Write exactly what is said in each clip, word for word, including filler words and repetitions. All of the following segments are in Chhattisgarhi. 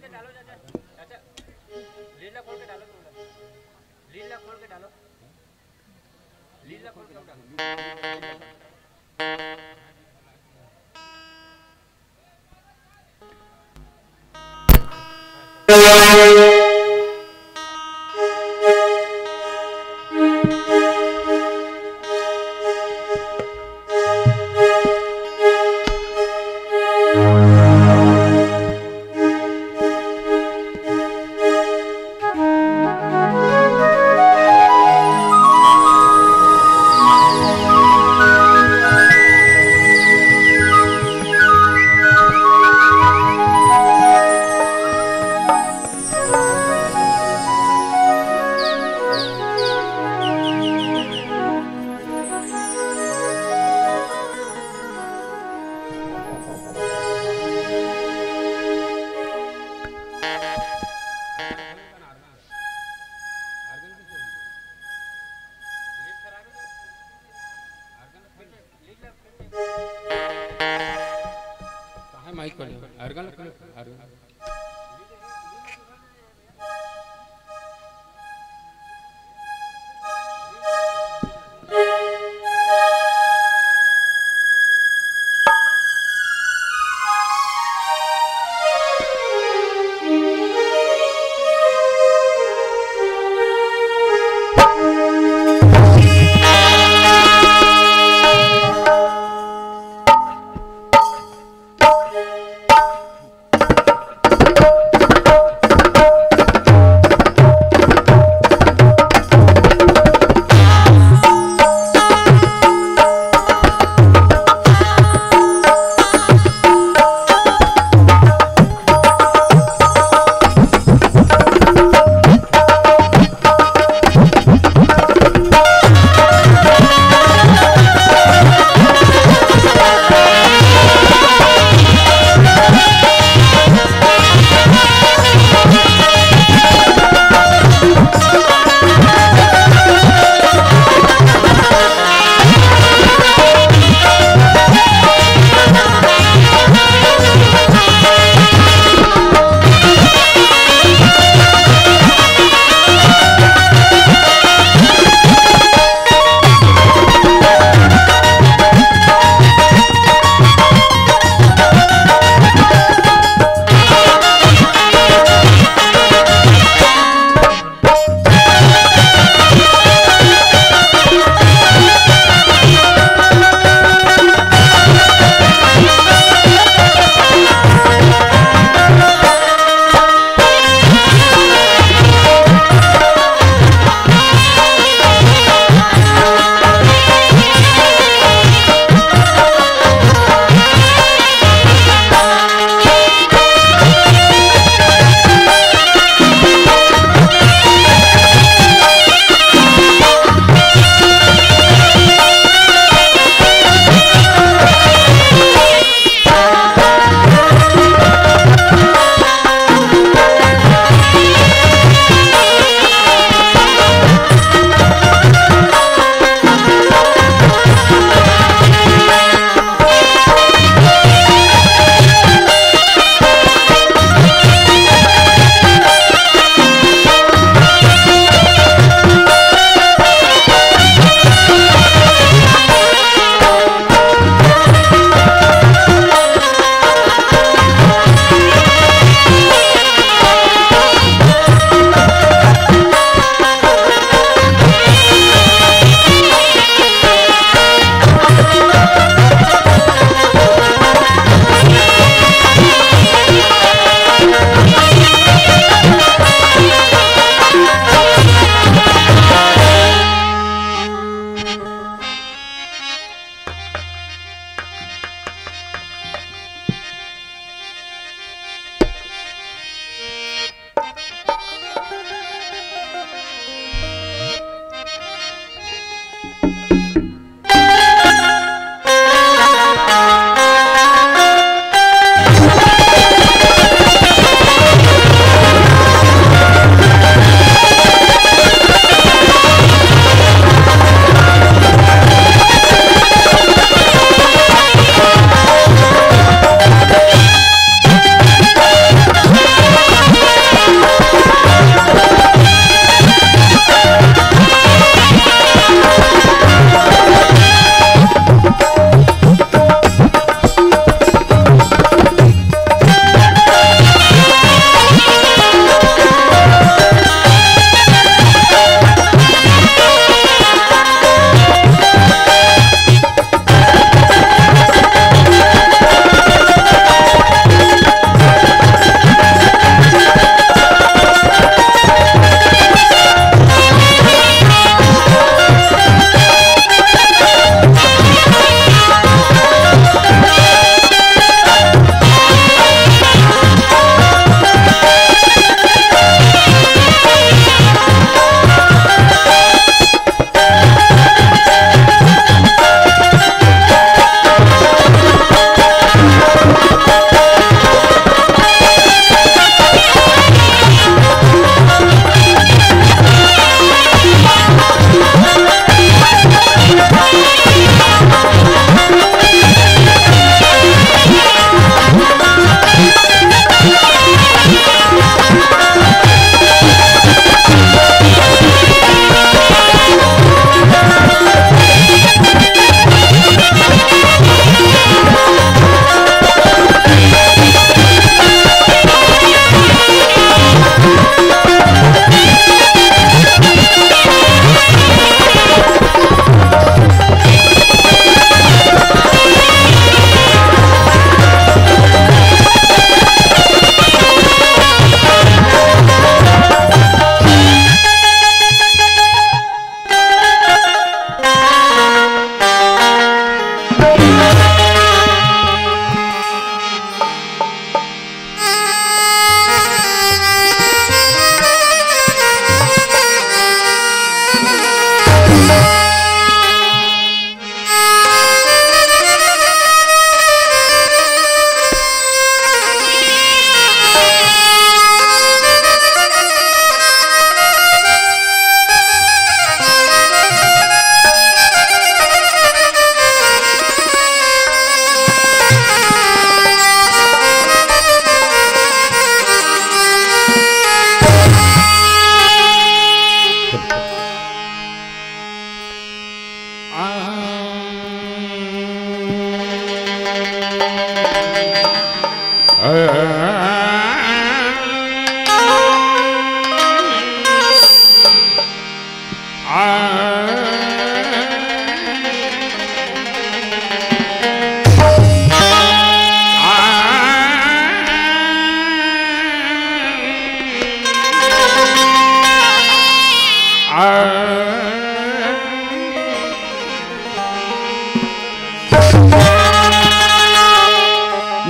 डालो चाचा, चाचा, लीड ला खोल के डालो तुम लोग। लीड ला खोल के डालो। लीड ला खोल के डालो। काहे माइक खोले? आर्गन खोले, आर्गन।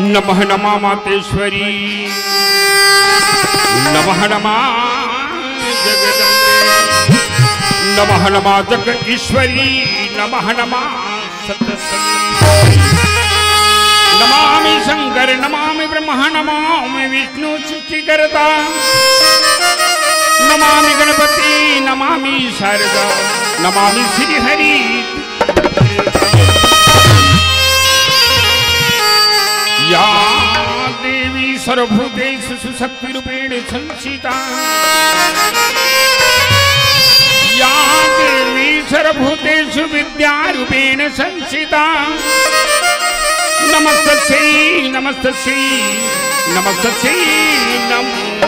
नमः नमा मातेश्वरी, नमः नमा जगदम्बे, नमः नमा जग ईश्वरी, नमः नमा सतसंग। नमामि शंकर, नमामि ब्रह्मा, नमामि विष्णु सृष्टिकर्ता। नमामि गणपति, नमामि शारदा, नमामि श्री हरि। या देवी सर्वभूतेषु सुशक्ति रूपेण संस्थिता। या देवी सर्वभूतेषु विद्यारूपेण संस्थिता। नमस्तस्यै, नमस्तस्यै, नमस्तस्यै नमो।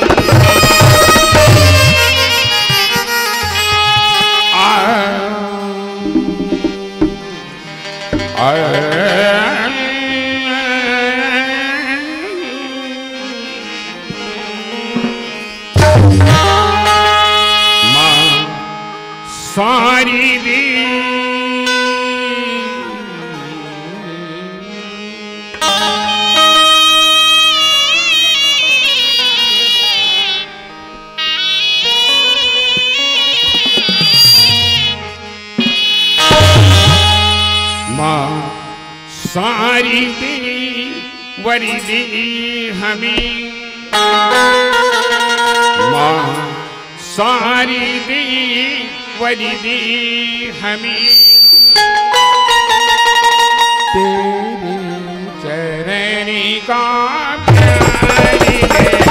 आ। सारी दी। माँ सारी दे वरी दे हमें, माँ सारी दे वरी दे हमें। तेरे चरण का प्यारी है।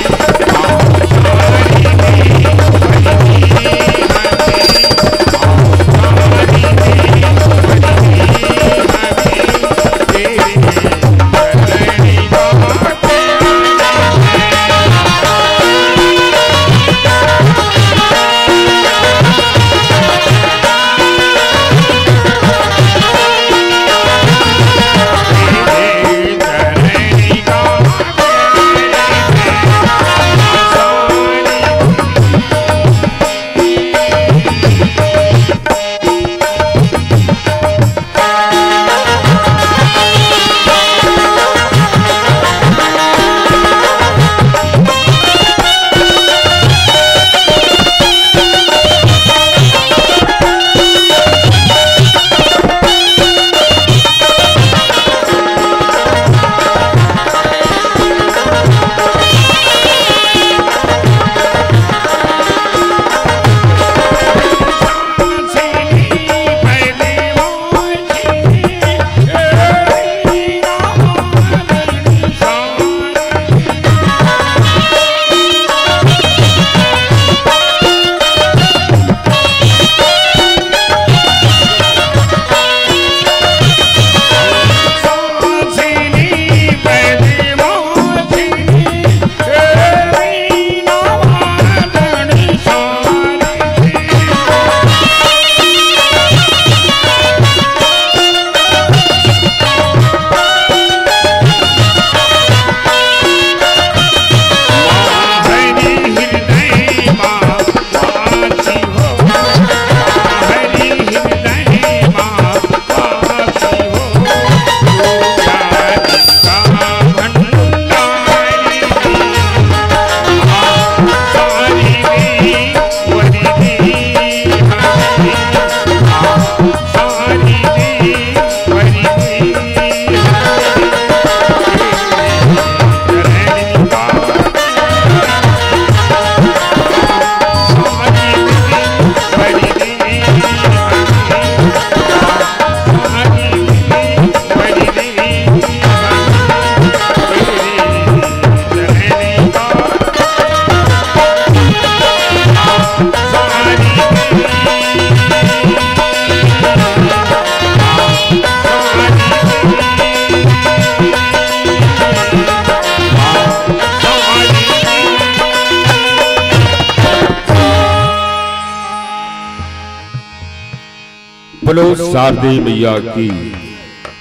बोलो शारदे मैया की,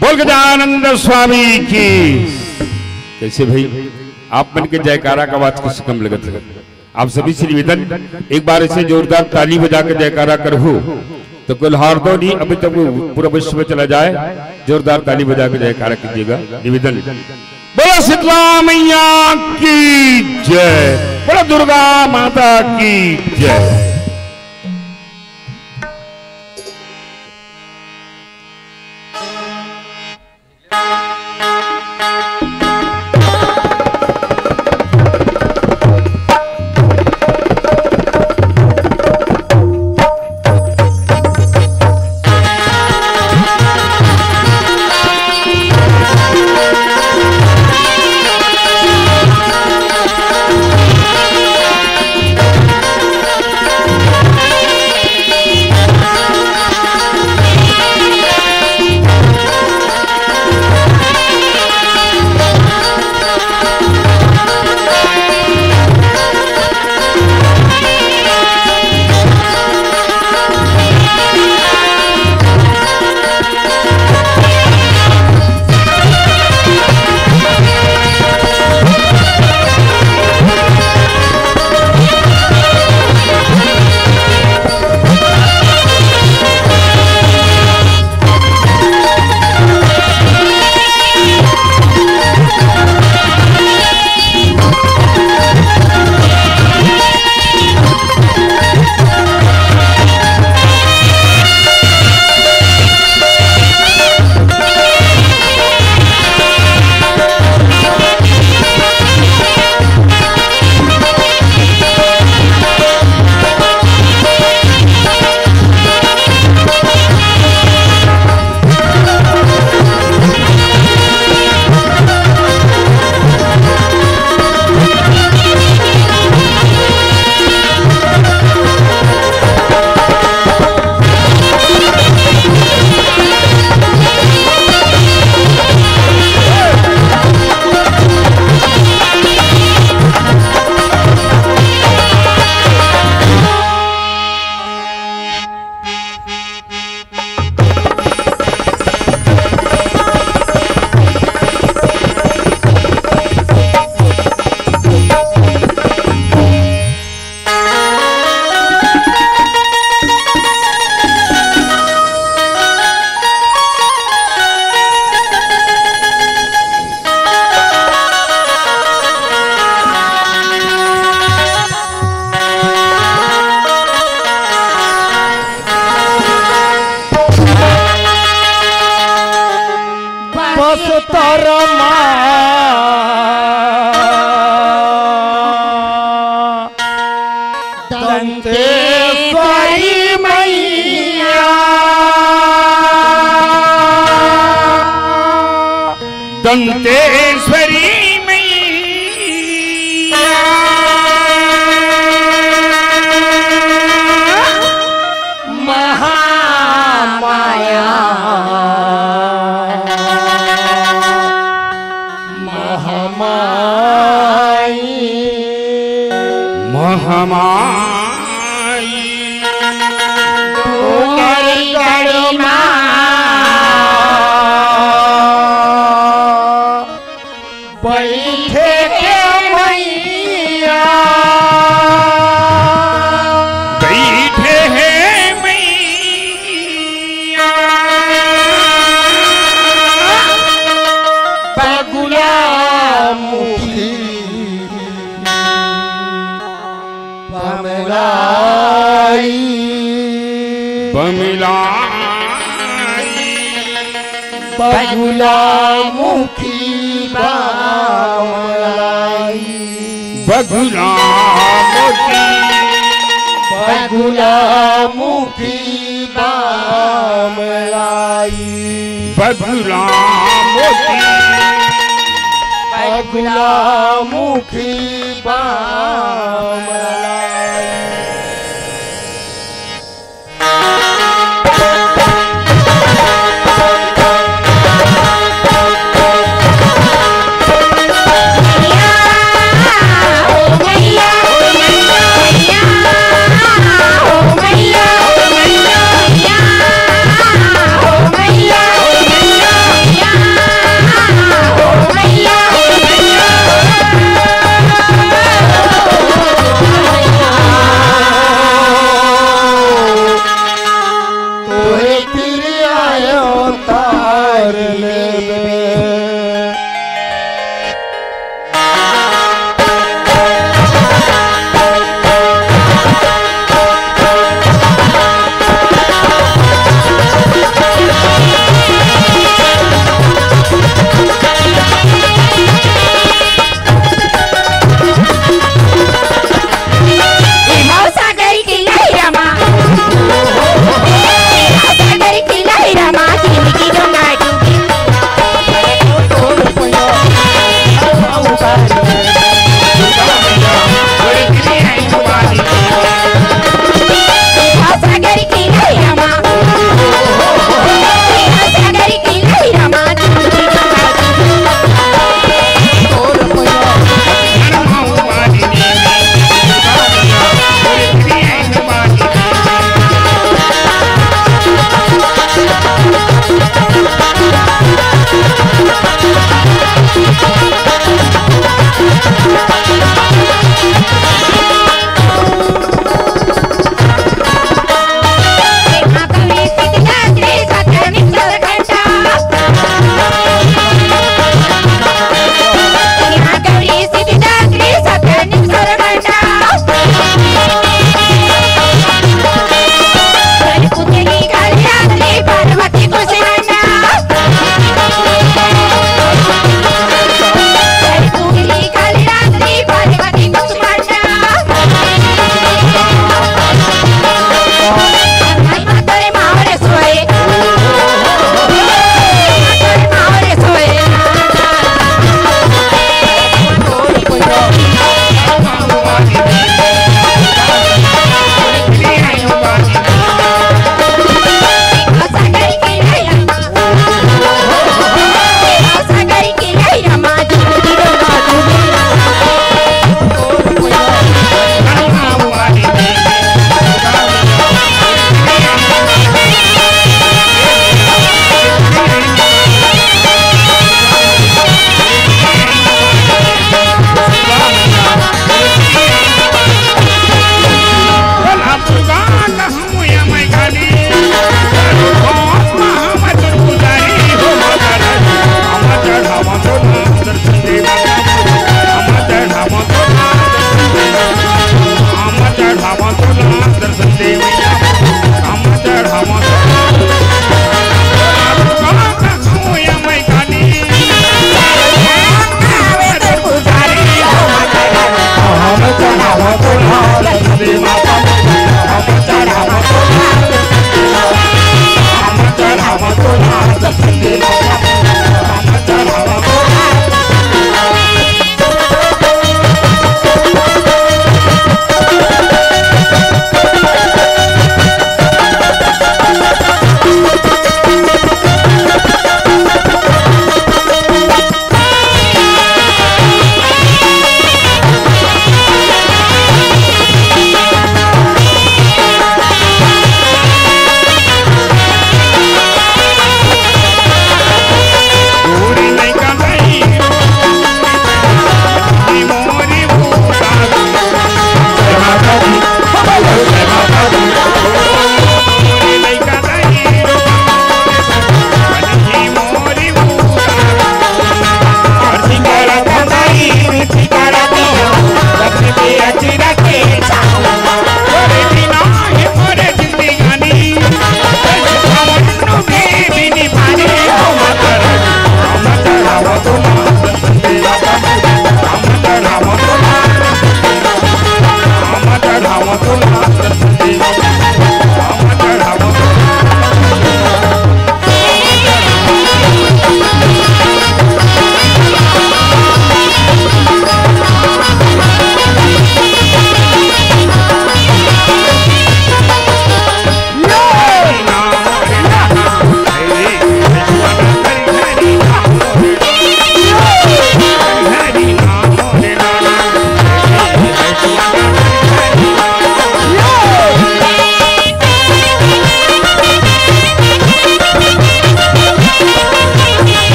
बोल गजानंद स्वामी की। कैसे भाई, आप मन के जयकारा का आवाज कुछ कम लगत है? आप सभी से निवेदन, एक बार ऐसे जोरदार ताली बजा के जयकारा करहू, तो कोल्हार तो नहीं, अभी तक वो पूरा विश्व में चला जाए। जोरदार ताली बजा के जयकारा कीजिएगा, निवेदन। बोलो शीतला मैया की जय, बोलो दुर्गा माता की जय। बस्तर मा दंतेश्वरी मैया, दंतेश्वरी मैया, महामाया, महामाई, महामाई। डोंगरगढ़ मा बइठे हे मैया, बइठे हे मैया, बगुला मुखी बमलाई, बमलाई। बगुला मुखी बमलाई, बगुला मुखी, बगुला मुखी बमलाई, बगुला मुखी, बगुला मुखी बमलाई।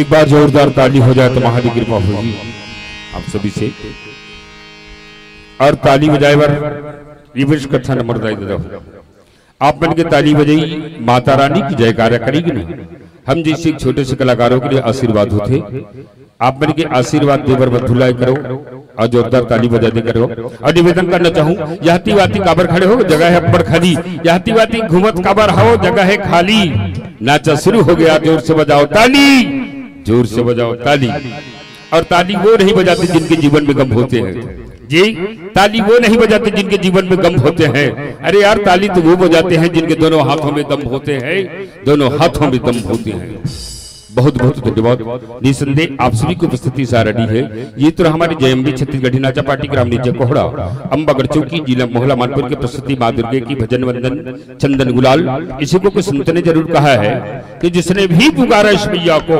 एक बार जोरदार ताली हो जाए तो महाराज की कृपा होगी आप सभी से। और ताली बजाए बर ये विश्व कथा नंबर दाई दे दो। आप मन के ताली बजाई, माता रानी की जयकारा करेगी ना। हम जैसे एक छोटे से कलाकारों के लिए आशीर्वाद होते, आप मन के आशीर्वाद देवर बधुलाए करो और जोरदार ताली बजा दे करो। और निवेदन करना चाहूँ, यहती वाती काबर खड़े हो, जगह है अब्बड़ खाली। यहती वाती घूमत काबर हो, जगह है खाली। नाचा शुरू हो गया, जोर से बजाओ ताली, जोर से बजाओ ताली। और ताली वो नहीं बजाते जिनके जीवन में गम होते हैं जी, ताली वो नहीं बजाते जिनके जीवन में गम होते हैं। अरे यार, ताली तो वो बजाते हैं जिनके दोनों हाथों में दम होते हैं, दोनों हाथों में दम होते हैं। बहुत बहुत धन्यवाद। निसंदेह आप सभी की उपस्थिति सारणी है। ये तो हमारे जयम्बी छत्तीसगढ़ी नाचा पार्टी ग्राम नीचे कोहड़ा, अम्बागढ़ चौकी, जिला मोहला मानपुर के प्रस्तुति माँ दुर्गे की भजन वंदन चंदन गुलाल। इसी को कुछ संत ने जरूर कहा है कि जिसने भी पुकारा इस मैया को,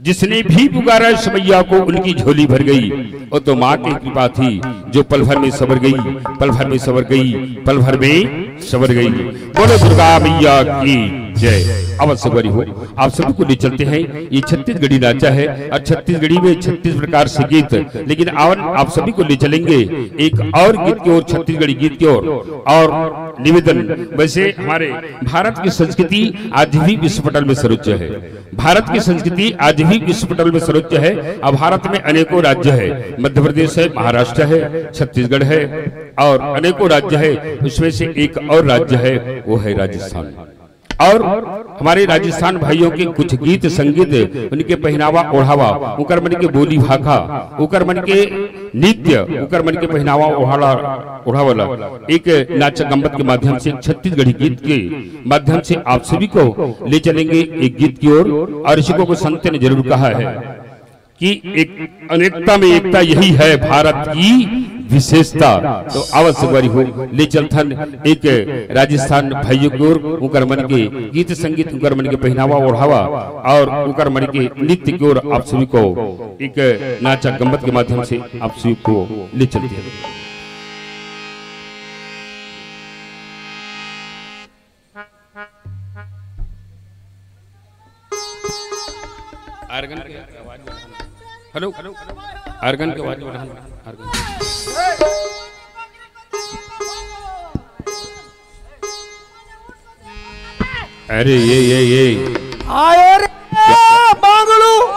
जिसने भी पुकारा इस मैया को, उनकी झोली भर गई। वो तो माँ की कृपा थी जो पल भर में सवर गई, पल भर में सवर गई, पल भर में सवर गई। बोलो दुर्गा मैया की जय। अवश्य बड़ी हो, आप सभी को ले चलते हैं। ये छत्तीसगढ़ी नाचा है और छत्तीसगढ़ी में छत्तीस प्रकार से गीत, लेकिन आवन आप सभी को ले चलेंगे एक और गीत की ओर, छत्तीसगढ़ी गीत की ओर। और निवेदन, वैसे हमारे भारत की संस्कृति आज भी विश्व पटल में सर्वोच्च है। भारत की संस्कृति आज भी विश्व पटल में सर्वोच्च है। अब भारत में अनेकों राज्य है, मध्य प्रदेश है, महाराष्ट्र है, छत्तीसगढ़ है और अनेकों राज्य है। उसमें से एक और राज्य है, वो है राजस्थान। और हमारे राजस्थान भाइयों के कुछ गीत संगीत, उनके पहनावा ओढ़ावा, उनकर मन के बोली भाखा, उनकर मन के नृत्य, उनकर मन के पहनावा ओढ़ाला, ओढ़ावाला एक नाचा गम्बत के माध्यम से, छत्तीसगढ़ी गीत के माध्यम से आप सभी को ले चलेंगे एक गीत की ओर। और इसी को कुछ संत ने जरूर कहा है कि एक अनेकता में एकता, यही है भारत की विशेषता। तो आवश्यक बारी हो, ले चलथन एक राजस्थान भाइयों की ओर, उनकर मन के गीत संगीत, उनकर मन के पहनावा ओढ़ावा और उनकर मन के नृत्य की ओर आप सभी को एक नाचा गम्बत के माध्यम से आप सभी को ले चलते हैं। आर्गन के आवाज बढ़ाना। हेलो, आर्गन के आवाज बढ़ाना। आर्गन। अरे ये, ये, ये। आयो रे, बांगड़ू। ओ,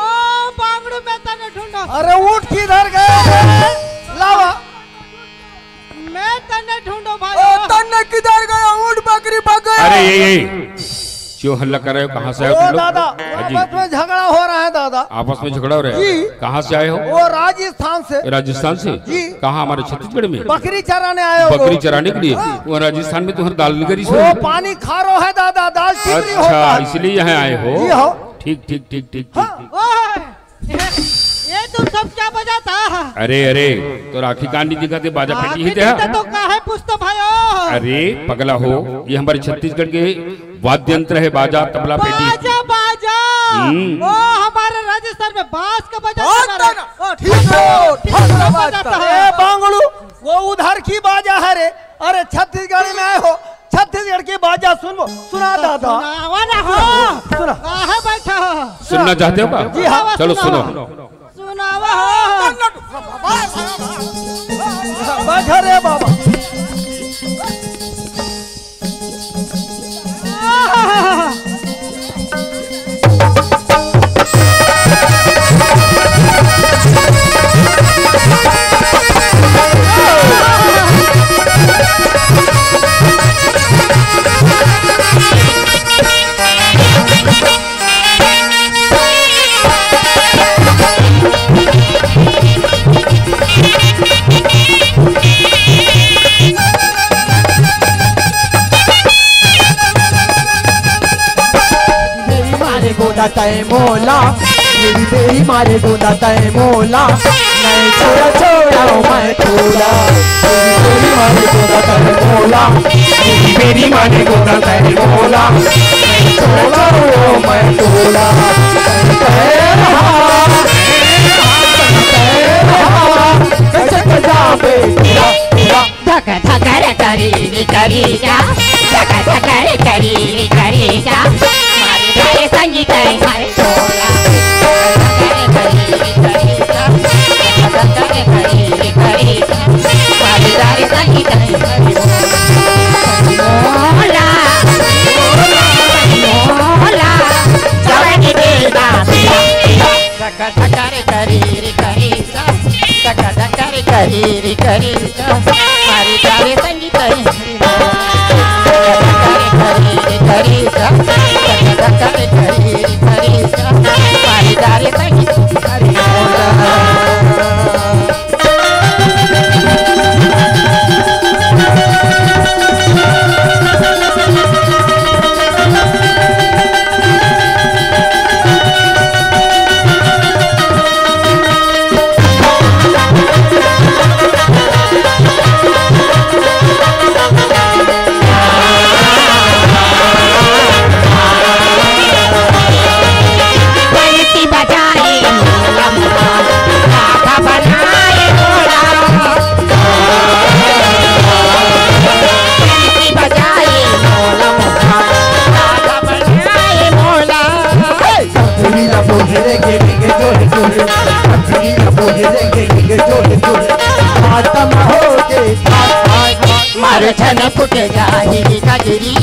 बांगड़ू, मैं तने ढूंढा। अरे ऊंट किधर गया रे? लावा। मैं तने ढूंढो भाई। ओ, तन्ने किधर गया? ऊंट बकरी भाग गया। अरे ये, ये। क्यों हल्ला कर रहे हो? कहाँ से आए हो ओ तुम लोग? दादा, हाँ जी। आपस में झगड़ा हो रहा है दादा। आपस में झगड़ा हो रहा है? जी। कहाँ से आए हो? वो राजस्थान से। राजस्थान से? जी। कहाँ, हमारे छत्तीसगढ़ में? बकरी चराने आए हो। बकरी चराने के लिए? हाँ। वो राजस्थान में तुम्हारी दाल निकली वो सो? पानी खारो है दादा, दाल चिकनी होता अच्छा, है। इसलिए यहाँ आए हो? जी हो। ठीक, ठीक, ठीक, ठीक, ठीक। हाँ। ओए, ये तुम सब क्या बजाता है? अरे, अरे, तो राखी कांडी दिखाते बाजा पेटी आखिर ही थे। तो काहे पूछते भाई? अरे, पगला हो, ये हमारे छत्तीसगढ़ के वाद्य यंत्र है, बाजा, तबला, पेटी। बाजा, बाजा। हम्म। ओ, हमारे राजस्थान में बांस का बाजा बहुत सुना रहे। ओ, ठीक है, ठीक है, बांस का बाजा। ए, बांगड़ू, वो उधर की बाजा है रे। अरे, छत्तीसगढ़ में आए हो, छत्तीसगढ़ की बाजा सुनबो, सुना दादा। सुनावा ना हो। सुना। काहे बैठा हो? सुनना चाहते हो का? जी हाँ। चलो सुनाओ। सुनो। सुनावा हो। बाजा रे बाबा। मेरी मारे गोदा तय मोला, मेरी, मेरी मारे गोदा तय मोला, मैं छोड़ा, छोड़ा, मैं छोड़ा। मेरी, मेरी मारे गोदा तय मोला, मेरी, मेरी मारे गोदा तय मोला, मैं छोड़ा, छोड़ा, मैं छोड़ा। तय रहा, तय रहा, कैसे जावे तेरा, तेरा। धक धक रे करी रे करी जा, धक धक रे करी रे करी जा, मारे जाए संगी करे मारे टोला। मारो छन फुट जाही गजरी,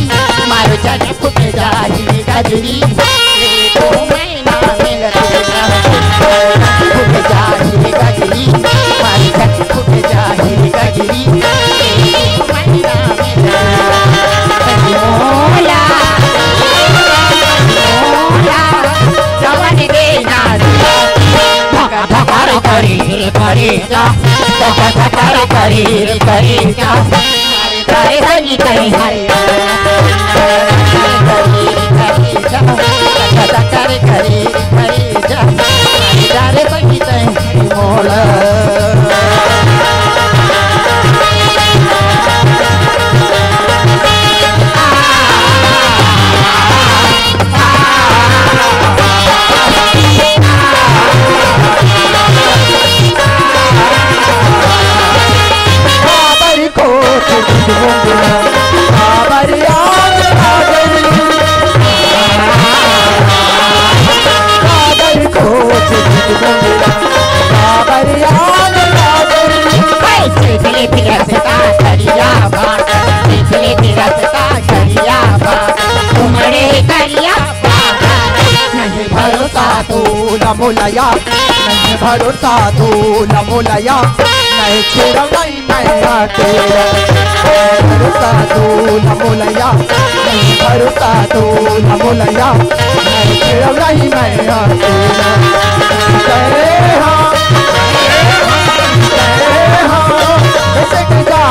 मारो छन फुट जाही गजरी, एको महीना मिलत ना। फुट जाही गजरी, मारो छन फुट जाही गजरी, एको महीना मिलत ना। मोला, मोला, जवन देना धका धका रे करी रे करी जा, धका धका रे करी रे करी जा। अरे संगी कहीं हरे, करी रे करी जा, धका धका रे करी रे करी जा। अरे संगी कहीं हरे मोला। नहीं भरोसा तोला मोलया, नहीं भरोसा तोला मोलया, नहीं छोड़ा नहीं मैं तेरा। नहीं भरोसा तोला मोलया, नहीं भरोसा तोला मोलया, नहीं छोड़ा नहीं मैं तेरा। तेरे हाँ, तेरे हाँ, तेरे हाँ, जैसे कि जा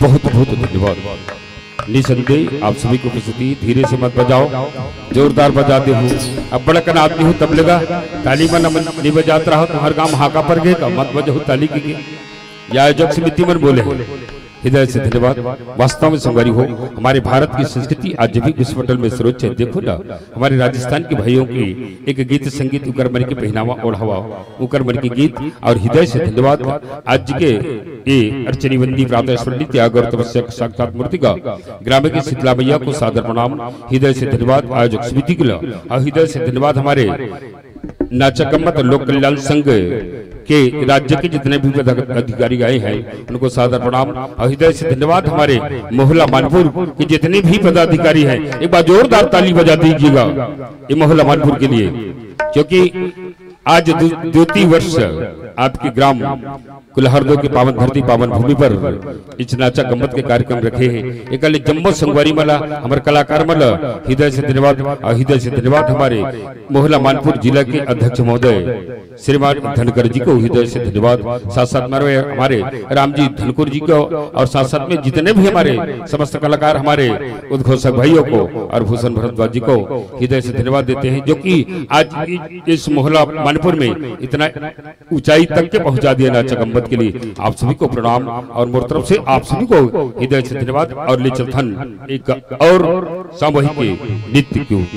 बहुत बहुत धन्यवाद। निसंदेह आप सभी की उपस्थिति, धीरे से मत बजाओ, जोरदार बजाते हो। अब बड़कन आदमी हो तब लगा ताली मन नहीं बजात रहा, तुम्हारे गांव हाका पर गए का मत बजाओ ताली की। या आयोजक समिति मन बोले हृदय से धन्यवाद। वास्तव में संगवारी हो, हमारे भारत की संस्कृति आज भी विश्व पटल में सर्वोच्च है। देखो ना, हमारे राजस्थान के भाइयों की एक गीत संगीत, उकर मन के पहनावा ओढ़ावा, उकर मन के गीत, और हृदय से धन्यवाद। आज के ये अर्चनी वंदी प्रातः स्मरणी त्याग और तपस्या का साक्षात मूर्ति का ग्राम की शीतला मैया को सादर प्रणाम, हृदय से धन्यवाद आयोजक समिति के लिए, और हृदय से धन्यवाद हमारे नाचकम्मत लोक कल्याण संघ के राज्य के जितने भी पदाधिकारी आए हैं, उनको सादर प्रणाम और हृदय से धन्यवाद। हमारे मोहल्ला मानपुर के जितने भी पदाधिकारी हैं, एक बार जोरदार ताली बजा दीजिएगा ये मोहल्ला मानपुर के लिए, क्योंकि आज दु-, द्वितीय वर्ष आपके ग्राम कुल्हारदो के पावन धरती, पावन भूमि पर इच नाचा गम्मत के कार्यक्रम रखे हे। एकर ले जम्मो संगवारी मन ला, हमर कलाकार मन ला हृदय से धन्यवाद और हृदय से धन्यवाद हमारे मोहला मानपुर जिला के अध्यक्ष महोदय श्रीमान धनकर जी को हृदय से धन्यवाद। साथ साथ में हमारे रामजी धनकुर जी को और साथ साथ में जितने भी हमारे समस्त कलाकार, हमारे उद्घोषक भाइयों को और भूषण भारद्वाज जी को हृदय से धन्यवाद देते हैं, जो कि आज इस मोहला मानपुर में इतना ऊंचाई तक के पहुंचा दिया नाचा गम्मत के लिए आप सभी को प्रणाम और मोर तरफ से आप सभी को हृदय से धन्यवाद। और ले चलथन एक और सामूहिक नृत्य की ओर।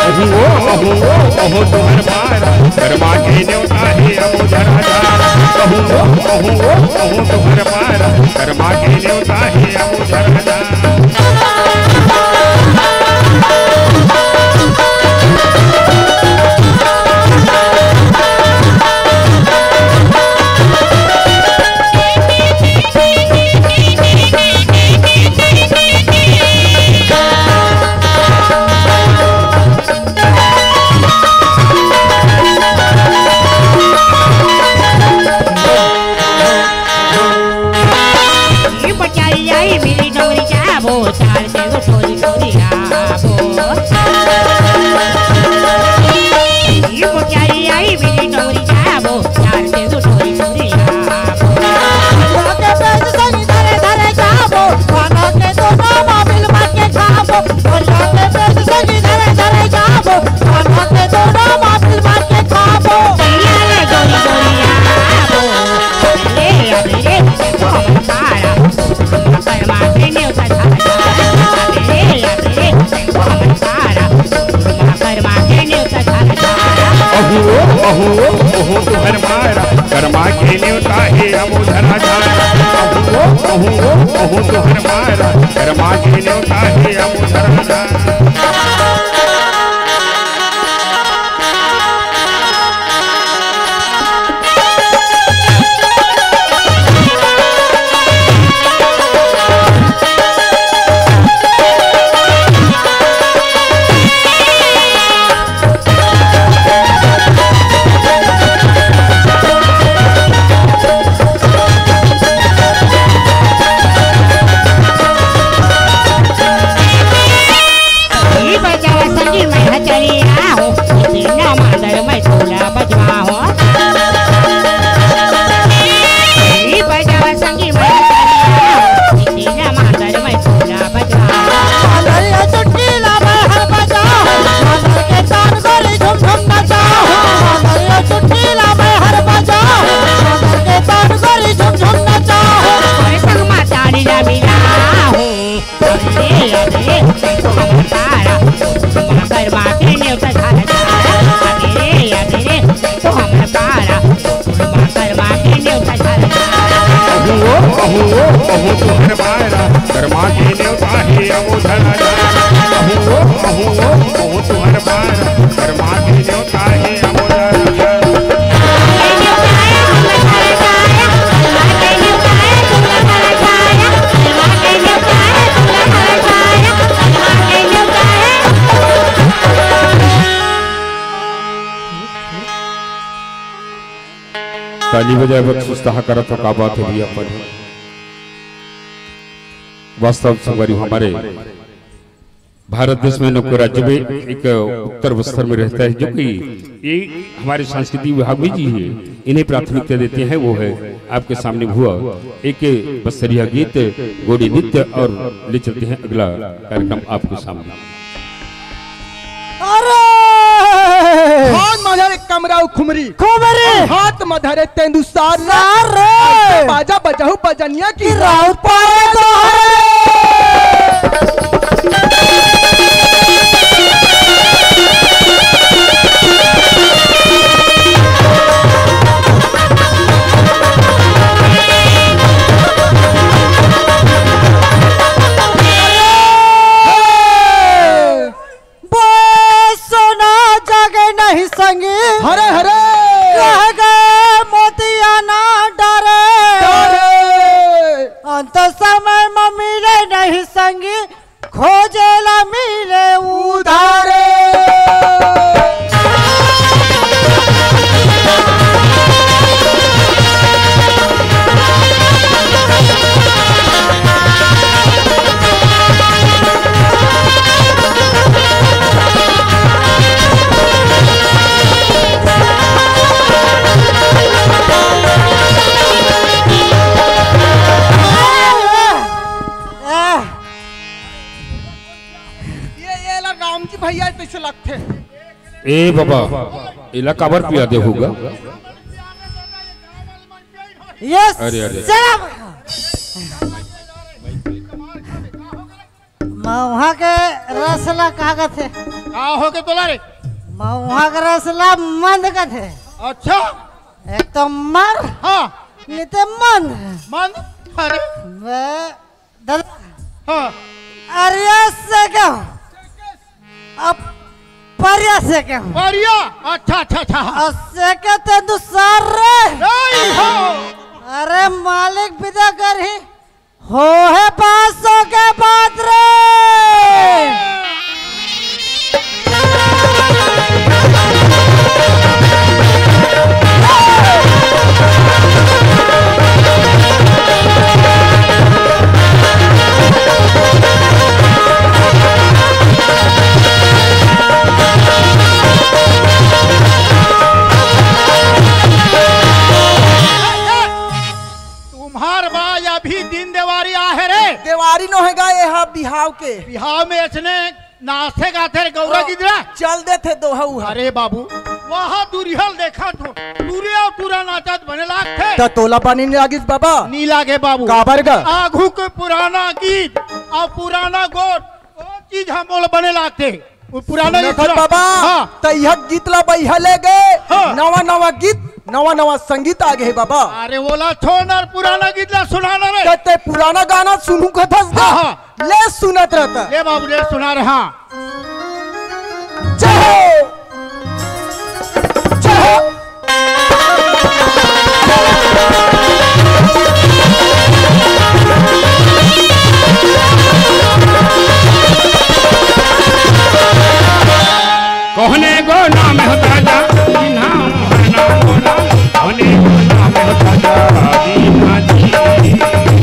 अहू ओ, अहू ओ, अहू तुहर मारा, करमा के नेवता हे अमोध राजा। अहू ओ, अहू ओ, अहू तुहर मारा, करमा के नेवता हे अमोध राजा। अहू ओ, अहू ओ, अहू तुहर मारा, करमा के नेवता हे अमोध राजा। अहू ओ, अहू ओ, अहू तुहर मारा, करमा के नेवता हे अमोध राजा। अहू ओ, अहू ओ, अहू तुहर मारा, कर्मा के नेवता हे अमोधर, अहू ओ, अहू ओ, अहू तुहर बार। कर्मा के नेवता हे अमोधर। ताली बजाए बर सुस्ताहा करत हो, का बात है भैया अपन। वास्तव संगवारी हमारे भारत देश में नौकर राज्य में एक उत्तर बस्तर में रहता है, जो कि ये हमारे सांस्कृतिक विभाग में जी है, इन्हें प्राथमिकता देते हैं। वो है आपके सामने हुआ एक बस्तरिया गीत, गोंडी नृत्य, और ले चलते हैं अगला कार्यक्रम आपके सामने। अरे! हाथ मा धरे कमराऊ खुमरी। खुमरी। हाथ मा धरे तेंदू सार रे। सार रे। बाजा बजाऊ बजनिया की राउत पारे दोहरे। बे सोना जागे नहीं संगी। हरे हरे। कह गए मोतिया ना डरे। डरे। अंत समय में मिले नहीं संगी, खोजे ला मिले उधारे। ये, ये ला राम जी भैया तैसे लगथे। ए बाबा, एला काबर पिया दे होगा? यस, अरे, अरे। शराब। महुआ के रस ला का कथे? का हो के तोला रे? महुआ के रस ला मंद कथे। अच्छा। एक तो मर, हाँ। नहीं तो मंद। मंद? अरे। बे, दादा। हाँ। अरे से क्या? अब परिया से क्या? परिया? अच्छा, अच्छा, अच्छा। और से क्या तेंदू सार रे? नहीं हो। अरे मालिक विदा कर ही। हो है पाँच सौ के बाद रे। तुम्हार बा, अभी दिन देवारी आहे रे। देवारी नो हे गा, ये हा बिहाव के। बिहाव में इसने नाचे गाथे रे गौरा ओ, गिदरा। चल देथे दोहा उहा। अरे बाबू, वहाँ दुरिहल देखा थो, दूरिया पूरा नाचत बने लागथे। त तोला बने नी लागिस बाबा? नी लागे बाबू। काबर गा? आघू के पुराना गीत अउ पुराना गोठ, ओ चीज हमोला बने लागथे। वो पुराना सुनत गीत हस ला। बाबा? हाँ। त यह गीत ला बइहा ले गे, हाँ। नवा नवा गीत, नवा नवा संगीत आ गे हे बाबा। अरे ओला छोड़ ना, पुराना गीत ला सुना ना रे। त ते पुराना गाना सुनहूँ कथस गा? हाँ, हाँ। ले सुनत रह त। ले बाबू, ले सुना रहा। जय हो। जय हो। कोहने गो नाम हो ताजा, नाम हो नाम हो नाम, कोहने गो नाम हो ताजा, दीना जी।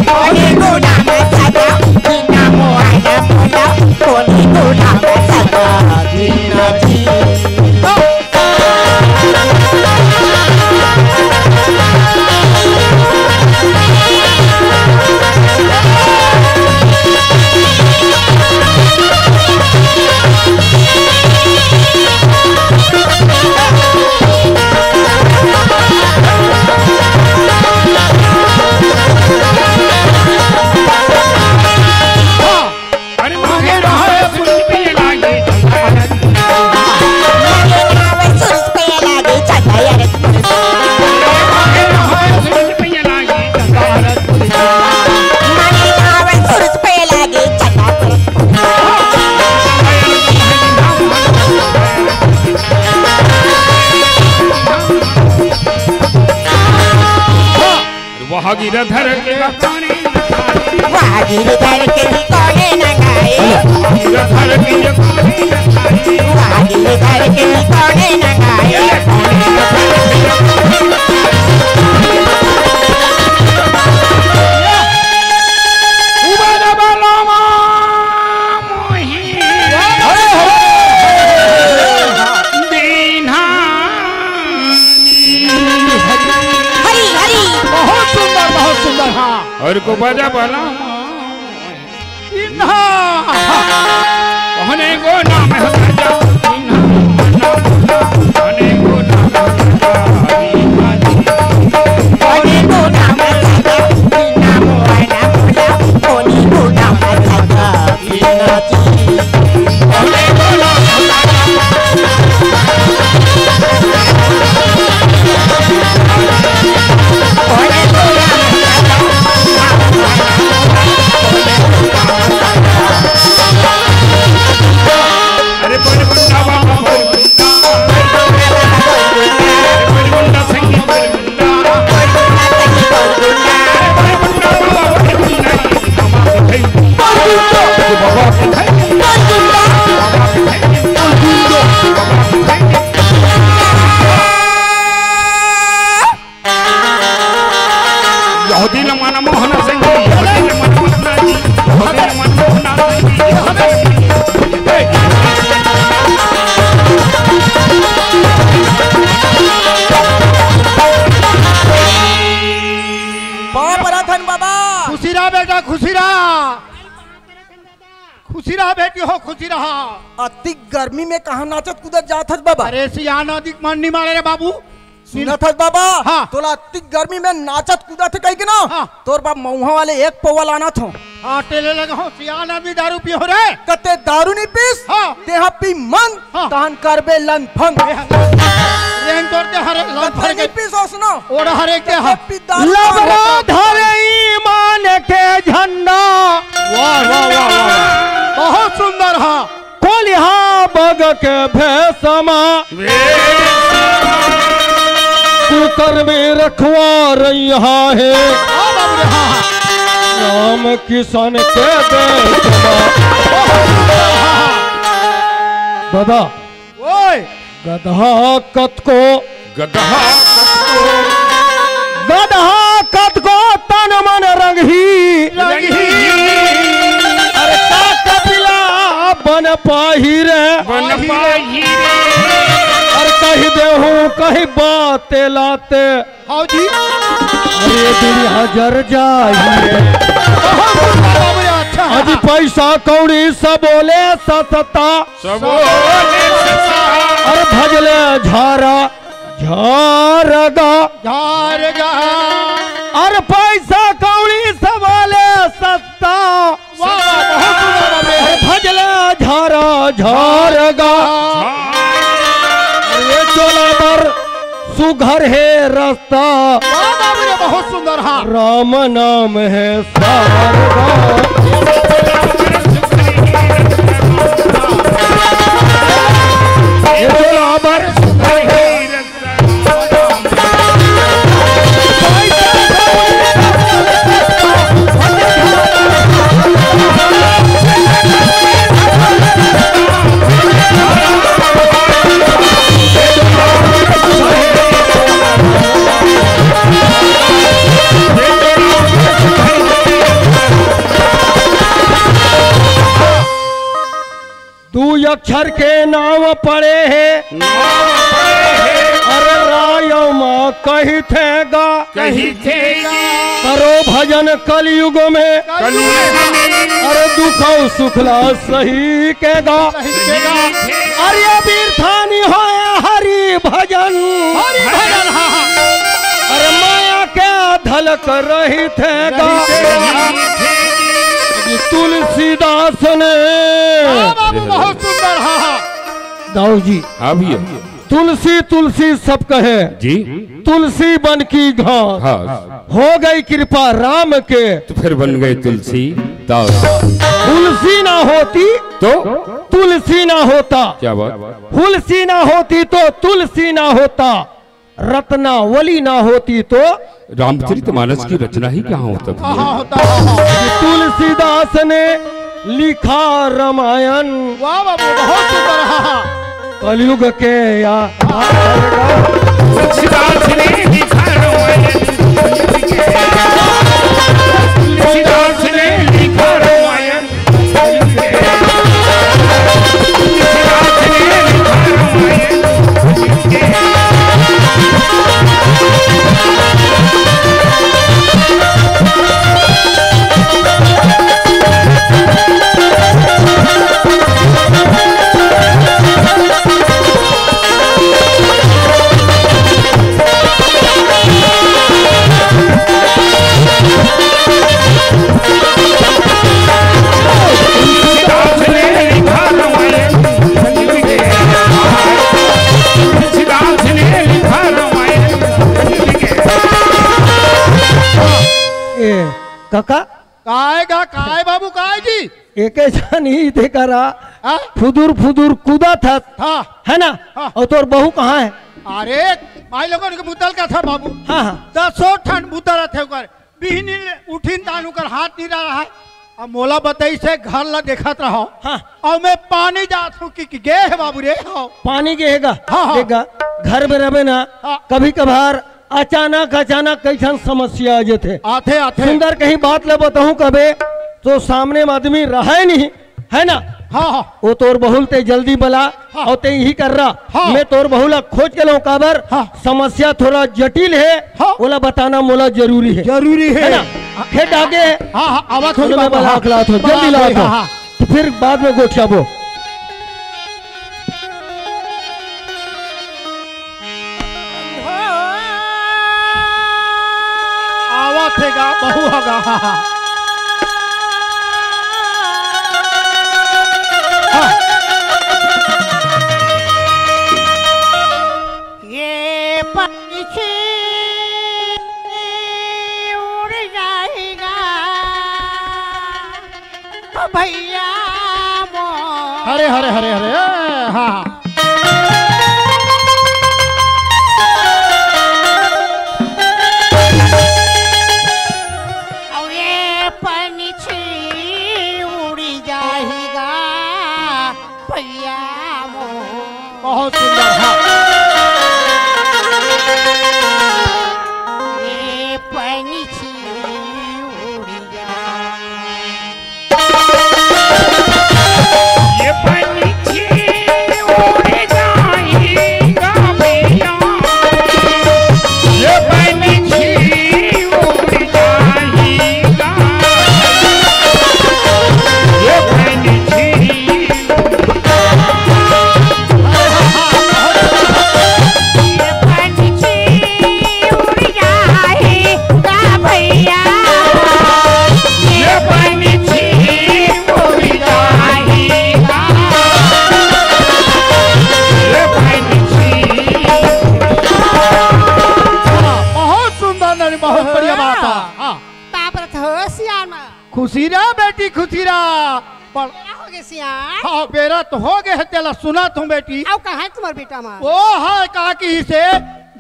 कोहने गो नाम हो ताजा, दीना मोहन बोला, कोहने गो नाम हो ताजा, दीना जी। गिरधर के कोने नंगाए। वाह, गिरधर के कोने नंगाए। गिरधर के कोने नंगाए। वाह, गिरधर के कोने नंगाए। उबा दबा लामा मोही। दीन्हा। हरी, हरी। बहुत सुंदर, बहुत सुंदर, हाँ। अउ को बजा बला। इन्हा। कहने को नाम है राजा, इन्हा, इन्हा, कहने को नाम है राजा, इन्हा जी। कहने को नाम है राजा, इन्हा मोहना बोला, कहने को नाम है राजा, इन्हा जी। कहने को नाम है राजा। अरे बड़ गुंडा बाबा, बड़ गुंडा। अरे बड़ गुंडा संगी, बड़ गुंडा। अरे बड़ गुंडा बाबा, बड़ गुंडा। बाबा के भाई। बड़ गुंडा। बाबा के भाई। बड़ गुंडा। बाबा के भाई। यहूदी ल मन मोहना संगी, यहूदी ल मन मोहना जी, यहूदी ल मन मोहना संगी, यहूदी ल मन मोहना जी। पाँव परत हन बाबा। खुशी रहा बेटा, खुशी रहा। खुशी रहा बेटी हो, खुशी रहा। अतिक गर्मी में कहाँ नाचत कूदत जात हस बाबा? अरे सियान अतिक मन नहीं मारे रे बाबू। सुनत हस बाबा? हाँ। तोला अतिक गर्मी में नाचत कूदत हे कहिके ना, हाँ। तोर बाप मउहा वाले एक पौवा लानत हों। हाँ, टेले लगा हो, सियान आदमी दारू पियो रे। कते दारू नहीं पीस? हाँ। तेहा पी मन, हाँ। तहन करबे लंदफंद। रेंग तोर ते हरे लंदफंद कते के नहीं पीस ओसनो? ओड़ा हरे के कते हाँ। पी दारू लबरा ना हो। धरे ईमान के झंडा। वाह, वाह, वाह, वाह, वाह। बहुत सुंदर हाँ। कोलिहा बग के भेसमा, कुकर में रखवा रही है। हाँ बाबू रे, हाँ, हाँ। राम किशन के देश मा। दादा, ओए। गदहा कतको, गदहा कतको, गदहा कतको तन मन रंगही। रंगही। अरे का कपिला बन पाही रे। बन पाही रे। अरे कहि देहूँ कहीं बाते लाते। हाँ जी। अरे दुनिया जर जाही रे। बहुत सुंदर बाबू, अच्छा। अजी पैसा कौड़ी सब बोले सस्ता। सब बोले सस्ता। अरे भजले झारा झारगा। झारगा। अरे पैसा कौड़ी सब बोले सस्ता। वाह, बहुत सुंदर बाबू। अरे भजले झारा झारगा। हाँ। अरे चोला बर सुघर हे रस्ता। वाह बाबू रे, बहुत सुंदर, हाँ। राम नाम हे सारदा। ये तो राम दू अक्षर के नाम पड़े हे। नाम पड़े हे। अरे राय मा कहिथे गा। कहिथे गा। करो भजन कलयुग में। कलयुग में। अरे दुख अउ सुख ला सही के गा। सही के गा। अरे अबीर थानी होय हरि भजन। हरि भजन, हाँ, हाँ। अरे माया के धलक रहिथे गा। रहिथे गा। तुलसीदास ने। हाँ बाबू, बहुत सुंदर, हाँ, हाँ। दाऊ जी। हाँ भैया। तुलसी, तुलसी सब कहे। जी। तुलसी बन की घास। हाँ। हो गई कृपा राम के। तो फिर बन गए तुलसी दास। तुलसी ना होती तो? तुलसी ना होता। क्या बात? तुलसी ना होती तो तुलसी ना होता। रत्नावली ना होती तो रामचरित मानस की रचना ही कहाँ होता भैया? कहाँ होता? तुलसीदास ने लिखा रामायण। वाह बाबू, बहुत सुंदर। हाँ, हाँ। कलयुग के या तुलसीदास ने लिखा रामायण। तुलसीदास ने लिखा रामायण। ए, काका? काय गा, काय बाबू, काय जी? एके जानी देखा रहा, हाँ? फुदुर फुदुर कूदा था, हाँ। है ना? हाँ। और तोर बहू कहाँ है? अरे, माई लोगन के बुतल का था बाबू। हाँ, हाँ। दसों ठन बुतल रथे ओकर। बिहनी ले उठिन तान ओकर हाथ नहीं रहा है। अब मोला बताई से घर ला देखत रहो। हाँ। और मैं पानी जात हूँ कि, कि गे है बाबू रे हो। पानी गे है गा? हाँ, हाँ। देख गा, घर में रहबे ना, हाँ। कभी कभार अचानक, अचानक कई ठन समस्या आ जथे। आथे, आथे। सुंदर कहीं बात ला बताऊं कबे, तो सामने में आदमी रहे नहीं, है ना? हाँ, हाँ। वो तोर बहू ल ते जल्दी बला, हाँ। और ते यही कर रहा। हाँ। मैं तोर बहू ला खोज के लाऊं काबर, हाँ। समस्या थोड़ा जटिल है, हाँ। ओला बताना मोला जरूरी है। जरूरी है। है ना? खेत आगे है। हाँ, हाँ, आवत होही सुनो, मैं बाबू, बला हाँ। के लात हूँ, जल्दी बला लात हूँ। हाँ, हाँ। तो फिर बाद में गोठियाबो। आवत हे गा, बहू ह गा। हाँ। ये पंछी उड़ जाएगा। भैया मोर। हरे, हरे, हरे, हरे, ए, हाँ, हाँ। अउ ये पंछी उड़ी जाही गा भैया मोर। बहुत सुंदर, हाँ। ये पंछी उड़ी जाए। ये पंछी उड़ जाएगा भैया। ये पंछी उड़ जाएगा। ये पंछी बहुत सुंदर ननी, बहुत बढ़िया बात है। हाँ। का बरत हो सियान मा? खुशी रह बेटी, खुशी रह। पर बेरा हो गे सियान। हाँ, बेरा तो हो गे हे, तेला सुना तुम बेटी। अउ कहाँ हे तुम्हार बेटा मा? ओ हाँ, का की से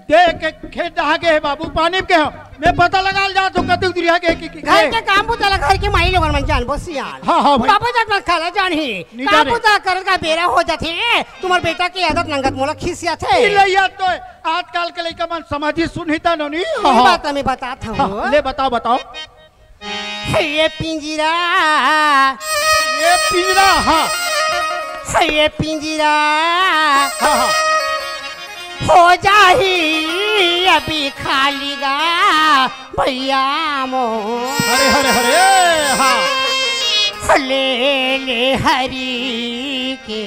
देख के खेत डहा गे हे बाबू, पानी के हो। मैं पता लगा ले जा तो कतक दुरिहा गे कि, कि घर के काम बुता ला घर के माई लोगन मन जानबो सियान। हाँ, हाँ भाई। बाबू जात मन खाला जानही। नहीं काम जाने। बुता करे का बेरा हो जाथे, तुम्हार बेटा के आदत नंगत मोला खिसियाथे। ई लइया तो आजकल के लइका मन समझी सुनही ता नोनी। ये हाँ, हाँ। बात मैं बतात हूँ। हाँ, ले बताओ, बताओ। हे ये पिंजरा। ये पिंजरा, हाँ। हे ये पिंजरा। हाँ, हाँ। हो जाही अभी खाली गा भैया मोर। हरे, हरे, हरे, हाँ। ले ले हरी के।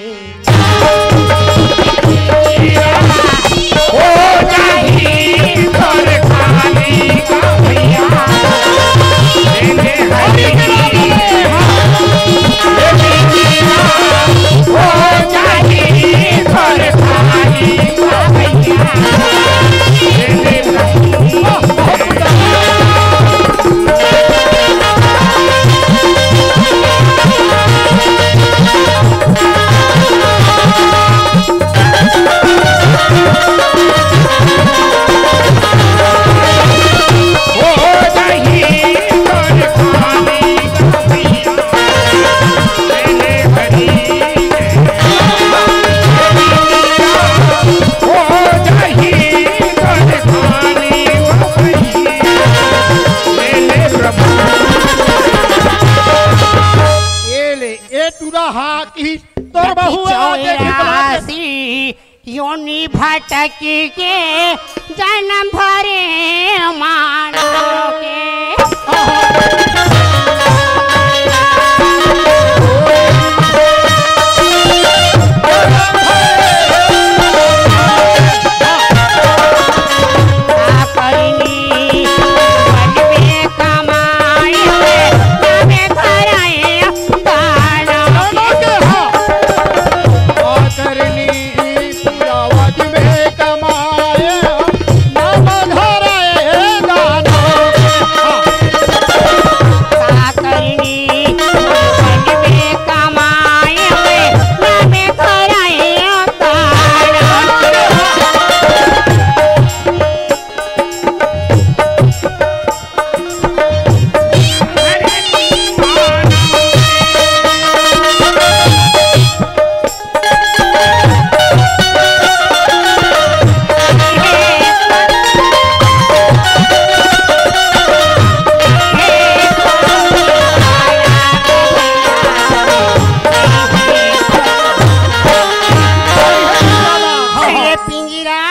कि तोर बहू ह, देखे बला के। चौरासी योनि भटक के जन्म भरे मानव के। अरे पिंजरा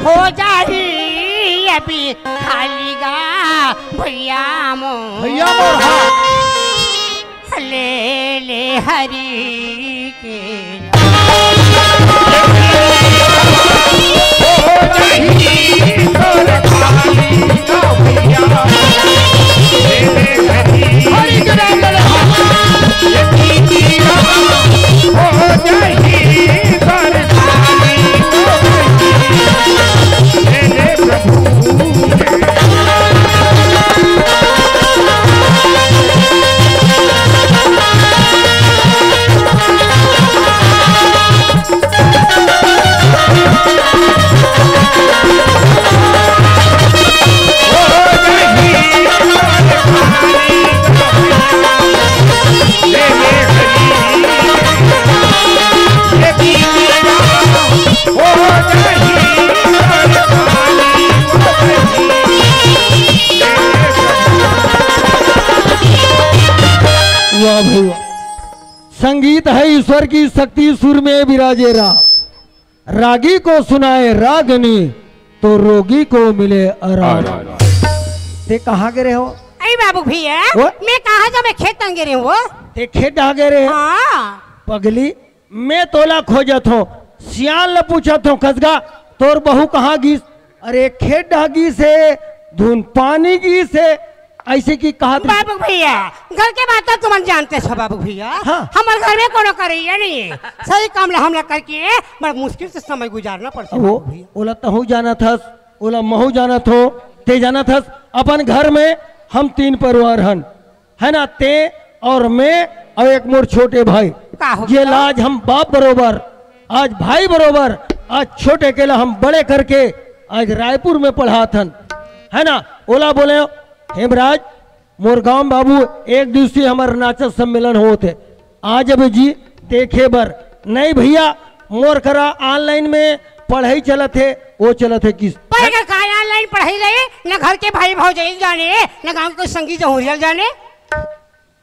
हो जाही अभी खाली गा भैया मोर। भैया मोर, हाँ। ले ले हरी के। वाह भाई वाह। संगीत है ईश्वर की शक्ति, सुर में विराजे राम। रागी को सुनाए रागनी, तो रोगी को मिले आराम। आराम। ते कहाँ गे रहे हो? अरे बाबू भैया, वो? मैं कहाँ जाऊँ, मैं खेत तन गे रहे हूँ वो। ते खेत डहा गे रहे? हाँ। पगली, मैं तोला खोजत हों, सियान ल पूछत हों, खसगा, तोर बहू कहाँ गिस? अरे खेत डहा गिस हे, धुन पानी गिस हे, ऐसे कि कहत रही। बाबू भैया, घर के बात तो तुमन जानते हो बाबू भैया। हाँ। हमर घर में कोनो करइया नहीं है। सही काम ला हमला करके बड़ा मुश्किल से समय गुजारना पड़ता है वो, बाबू भैया। ओला तहू जानत हस, ओला महू जानत हों, ते जानत हस, अपन घर में हम तीन परिवार हन, है ना, ते और मैं और एक मोर छोटे भाई। का हो ये गया? ला आज हम बाप बरोबर, आज भाई बरोबर, आज छोटे के ला हम बड़े करके आज रायपुर में पढ़ात हन, है ना। ओला बोले, हेमराज, मोर गांव बाबू एक दिवसीय हमर नाचत सम्मेलन होत हे, आ जबे जी देखे बर। नहीं भैया, मोर करा online में पढ़ाई चलत हे, वो चलत हे किस पर का online पढ़ाई ले, न घर के भाई भौजाई जाने, न गांव के कोई संगी जहुरिया जाने।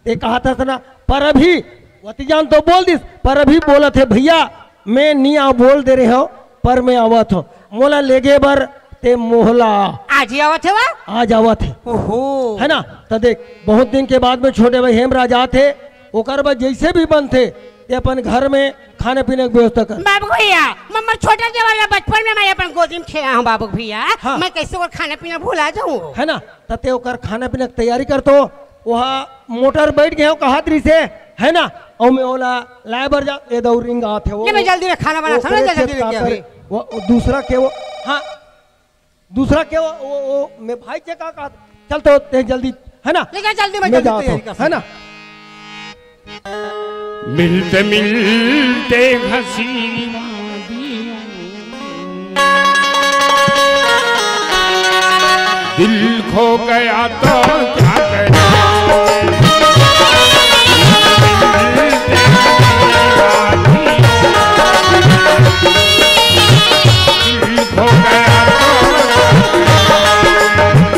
ते कहा था ना, पर अभी वती जान तो बोल दिस, पर अभी बोलत हे, "भैया, मैं नी आ बोल दे रहे हो, पर मैं आवत हो, मोला लेगे बर ते मोहला।" आज ही आवत हे वा? आज आवत हे। ओहो। है ना? तो देख, बहुत दिन के बाद में छोटे भाई हेमराज आत हे, ओकर बाद जैसे भी बनथे, ते अपन घर में खाने पीने की व्यवस्था कर। बाबू भैया, मम्मर छोटा देवर ला बचपन में मैं अपन गोदी में खेला हूँ बाबू भैया। हाँ। मैं कैसे ओकर खाना पीना भुला जाऊँ? है ना? त ते ओकर खाना पीना के तैयारी कर तो, वहाँ मोटर बैठ गए हो, कहत रहिसे, है ना? अउ मैं ओला लाए बर जा, ए दऊ रिंग आत हे वो। ले, मैं जल्दी में खाना बना, ओकरे समझ जा, जल्दी खेत लेके का आवे। करे, वो, वो दूसरा के वो, हाँ, दूसरा के वो, वो, वो, मैं भाई से का कहत, चल तो ते जल्दी, है ना? ले जा जल्दी में, मैं जल्दी जात तैयारी हूँ, कर। है ना? मिलते मिलते हंसी दिल खो गया तो क्या करें? दिल खो गया तो क्या करें?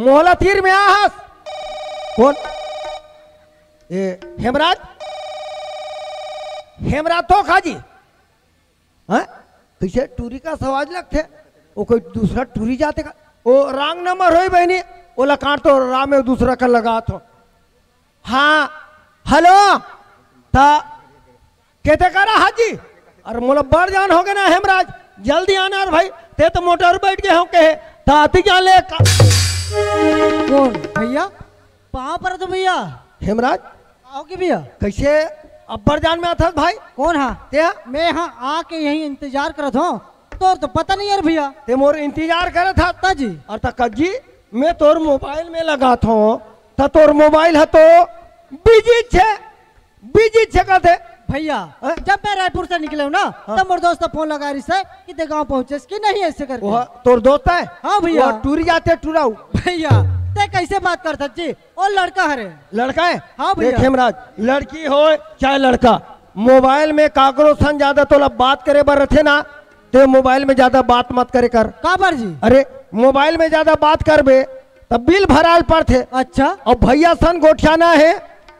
मोहला तीर में आहस। कौन? ए, हेमराज? हेमराज तो खाजी। हाँ? कैसे टूरी का सवाज लगथे? वो कोई दूसरा टूरी जाथे का? वो रांग नंबर होई बहिनी, ओला काट तो राम में दूसरा का लगात हो। हाँ, हेलो, ता केते करा हाजी? अरे मोला बड़ जान हो गए ना हेमराज, जल्दी आना रे भाई, ते तो मोटर बैठ गए हो के, ता आती जान ले का। कौन भैया? पाँव पर तो भैया। हेमराज? आओगे भैया? कैसे अब्बड़ जान में आथस भाई? कौन हा? ते हा? मैं हा आके यहीं इंतजार करत हूँ, तोर तो पता नहीं यार भैया। ते मोर इंतजार करत हा? ता जी। और ता कज्जी, मैं तोर मोबाइल में लगात हूँ, ता तोर मोबाइल है तो बिजी छे, बिजी छे कहते। भैया, हैं? जब मैं रायपुर से निकले हूँ ना, हाँ। तब मोर दोस्त फोन लगा रही से कि ते गाँव पहुँचे कि नहीं, ऐसे करके। वो तोर दोस्त है? हाँ भैया। वो टूरी जाते टूराऊ। भैया, ते कैसे बात करत हस जी? वो लड़का हरे। लड़का है? हाँ भैया। देख हेमराज, लड़की हो चाहे लड़का, मोबाइल में काकरो सन ज्यादा तोला बात करे बर रथे ना, ते मोबाइल में ज्यादा बात मत करे कर। काबर जी? अरे, मोबाइल में ज्यादा बात करबे, तब बिल भराल पड़थे। अच्छा। और भैया सन गोठियाना है,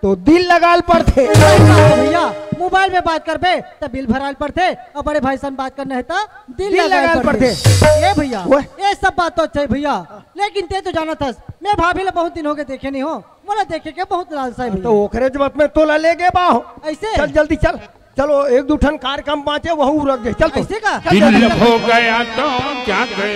तो दिल लगाल पड़थे। भैया, मोबाइल में बात करबे, तब बिल भराल पड़थे, और बड़े भाई सन बात करना है, तो दिल दिल लगाल लगाल पड़थे। पड़थे। ये भैया, ओए। ये सब बात तो अच्छा है भैया, लेकिन ते तो जानत हस, मैं भाभी ला बहुत दिन हो गए देखे नहीं हो, मोला देखे के बहुत लालसा है भैया। तो ओकरे जब में तोला ले गए बाहो। ऐसे? चल जल्दी चल, चलो एक दू ठन कार्यक्रम बाँचे, वहू रख दे। चल तो। ऐसे का? चल, चल, दिल चल, चल। हो गया तो क्या करे?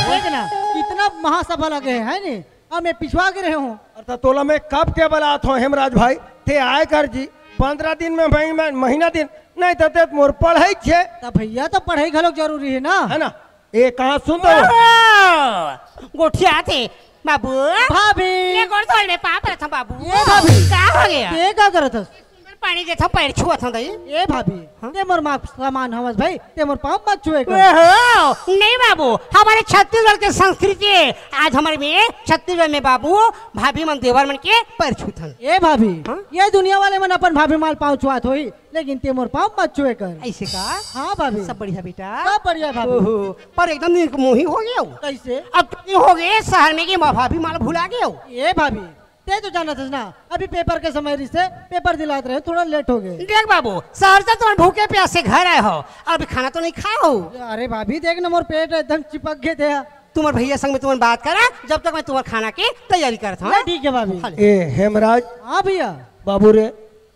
देख ना, कितना महासभा लगे है, है नी? अब मैं पिछवा के रहे हूँ। अरे त तोला मैं कब के बलात हूँ हेमराज भाई, ते आए कर जी, पंद्रह दिन में, मही-, में, महीना दिन, नहीं तो ते मोर पढ़ाई छे। त भैया, तो पढ़ाई घलोक जरूरी है ना? है ना? ए, कहाँ सुन तो? ओहो! गोठिया थे, बाबू। भाभी। ये गोड़ धोने पाप रहा था, बाबू। ये भाभी। का हो गया? ये का करत हस? सुंदर पानी देता, पैर छुआ था, दई। ए भाभी, हाँ? ते मोर माँ समान हवस भाई, ते मोर पाँव मत छुए कर। ओहो, नहीं बाबू, हमारे छत्तीसगढ़ के संस्कृति है। आज हमारे में छत्तीसगढ़ में बाबू, भाभी मन देवर मन के पैर छूथन। ए भाभी, हाँ? ये दुनिया वाले मन अपन भाभी माल पाँव छुआत होही, लेकिन ते मोर पाँव मत छुए कर। ऐसे का? हाँ भाभी। सब बढ़िया बेटा? सब बढ़िया भाभी। ओहो, पर एकदम दिन मोही हो गया हो। कैसे? अब दिन हो गए शहर में कि माँ भाभी माल भुला गए हो। ए भाभी, ते तो जानत हस ना, अभी पेपर के समय रिसे, पेपर दिलात रहे, थोड़ा लेट हो गए। देख बाबू, शहर से तो भूखे प्यासे घर आए हो, अभी खाना तो नहीं खाए हो। अरे भाभी, देख ना, मोर पेट एकदम चिपक गए थे। तुम्हारे भैया संग में तुम्हारे बात करा, जब तक मैं तुम्हारे खाना की तैयारी करत हूँ। ना, ठीक है भाभी। खा ले। ए हेमराज। हाँ भैया। बाबू रे,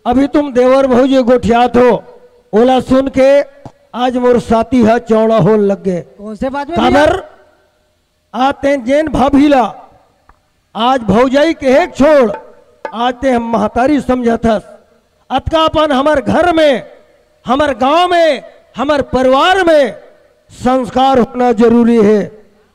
अभी तुम देवर भौजी गोठियात हो, ओला सुन के आज मोर साथी हा चौड़ा होन लग गए। कौन से बात में भैया? काबर? आज तें जेन भाभी ला, आज भौजाई कहे के छोड़, आज तें हम महतारी समझत हस। अतका अपन हमर घर में, हमर गांव में, हमर परिवार में संस्कार होना जरूरी है।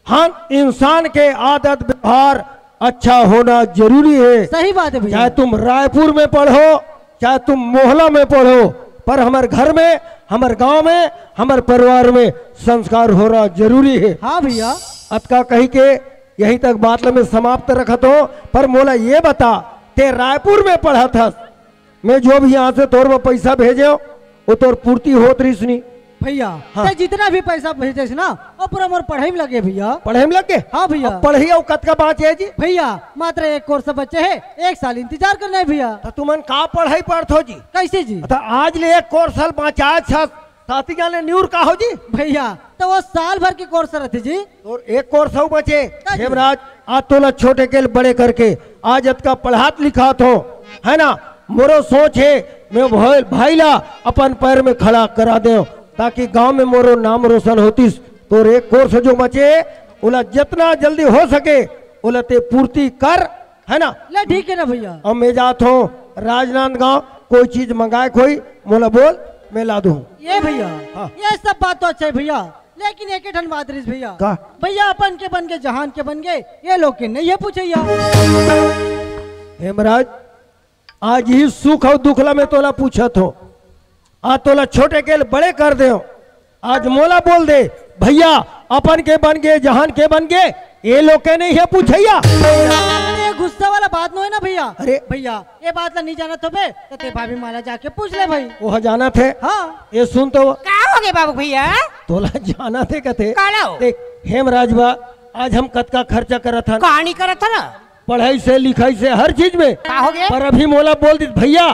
हर इंसान के आदत व्यवहार अच्छा होना जरूरी है। सही बात है भैया। चाहे तुम रायपुर में पढ़ो, चाहे तुम मोहला में पढ़ो, पर हमर घर में, हमर गांव में, हमर परिवार में संस्कार होना जरूरी है। हाँ भैया। अतका कही के यहीं तक बात ला मैं समाप्त रखत हूँ, पर मोला ये बता, ते रायपुर में पढ़त हस, मैं जो भी यहाँ से तोर बर पैसा भेजे हूँ, वो तोर पूर्ति होत रहिस नी? भैया, हाँ। ते जितना भी पैसा भेजे ना, वो पूरा मोर पढ़ाई में लगे भैया। पढ़ाई में लगे? हाँ भैया। अब पढ़ाई अउ कतका बाँचे हे जी? भैया, मात्र एक कोर्स बचे है, एक साल इंतजार करना है भैया। त तुमन का पढ़ाई पढ़थो जी? कैसे जी? त आज ले एक कोर्स साल बाँचा छस, साथी जाने न्यूर का हो जी? भैया, त वो साल भर के कोर्स रहिथे जी। अउ एक कोर्स अउ बचे। का जी? हेमराज, आज तोला छोटे के बड़े करके आज अतका पढ़ात लिखात हो, है ना? मोरो सोच है, मैं भाई, भाई ला अपन पैर में खड़ा करा देव, ताकि गांव में मोरो नाम रोशन होतिस। तोर एक कोर्स जो बचे, ओला जितना जल्दी हो सके, ओला ते पूर्ति कर, है ना? ले, ठीक है ना भैया। अब मैं जात हूँ राजनांदगांव, कोई चीज मंगाए कोई, मोला बोल, मैं ला दूँ। ये भैया, हाँ। ये सब बात तो अच्छा है भैया, लेकिन एक ही ठन बात रहिस भैया। का? भैया, अपन के बन गए, जहान के बन गए, ये लोग के नहीं है पूछैया। हेमराज, आज ही सुख अउ दुख ला मैं तोला पूछत हो। आज तोला छोटे के बड़े कर दे हो। आज मोला बोल दे, भैया, अपन के बन गए, जहान के बन गए, ये लोग के नहीं है पूछैया। अरे गुस्सा वाला बात नोहे ना भैया। अरे। भैया, ये बात ला नहीं जानत होबे, त ते भाभी माला जाके पूछ ले भाई। वो ह जानत हे। हाँ। ये सुन तो। का हो गे बाबू भैया? तोला जानत हे कथे। का लो? देख, हेमराज बा, आज हम कतका खर्चा करत हन। कहानी करत हन। पढ़ाई से, लिखाई से, हर चीज में। का हो गे? पर अभी मोला बोल दिस, "भैया,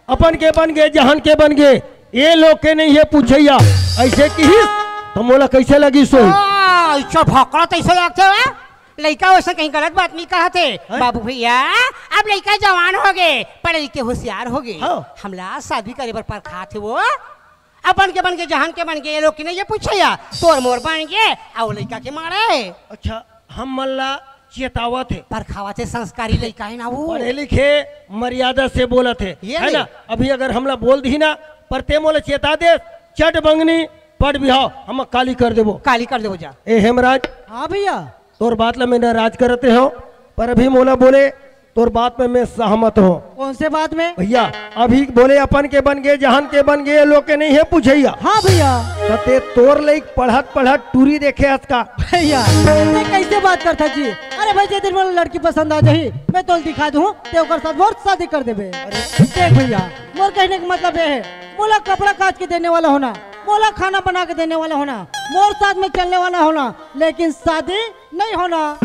अपन के बन गे, जहान के बन गे, ये लोग के नहीं हे पूछइया।" ऐसे किहिस, त मोला कैसे लगिस होही? आ, ऐसा भकड़ा तैसे लगथे, लइका वैसे कहीं गलत बात नहीं कहत हे। हैं? बाबू भैया, अब लइका जवान हो गे, पढ़े लिखे होशियार हो गे। हाँ। हमला शादी करे बर परखात हे वो। अपन के बन गे, जहान के बन गे, ये लोग के नहीं हे पूछइया। तोर मोर बन गे, अउ लइका के मारे। अच्छा, हम मन ला चेतावत हे। परखावत हे, संस्कारी लइका हे ना वो। पढ़े लिखे, मर्यादा से बोलत हे, ये है नहीं। ना? अभी अगर हमला बोल दिही ना, पर ते मोला चेता देस, चट बंगनी, पट बिहाव, हम काली कर देबो। काली कर देबो जा। ए हेमराज। हाँ भैया। तोर बात ला मैं नाराज करत रहे हंव, पर अभी मोला बोले, तोर बात में मैं सहमत हंव। कौन से बात में? भैया, अभी बोले अपन के बन गे, जहान के बन गे, ये लोग के नहीं हे पूछइया। हाँ भैया। त ते तोर लइक पढ़त पढ़त टूरी देखे हस का? भैया, ते कैसे बात करत हस जी? अरे भाई, जे दिन मोला लड़की पसंद आ जाही, मैं तोला दिखा दूं, ते ओकर साथ मोर शादी कर देबे। अरे। देख भैया, मोर कहने का मतलब ये हे, मोला कपड़ा काच के देने वाला होना, मोला खाना बना के देने वाला होना, मोर साथ में चलने वाला होना, लेकिन शादी नहीं होना।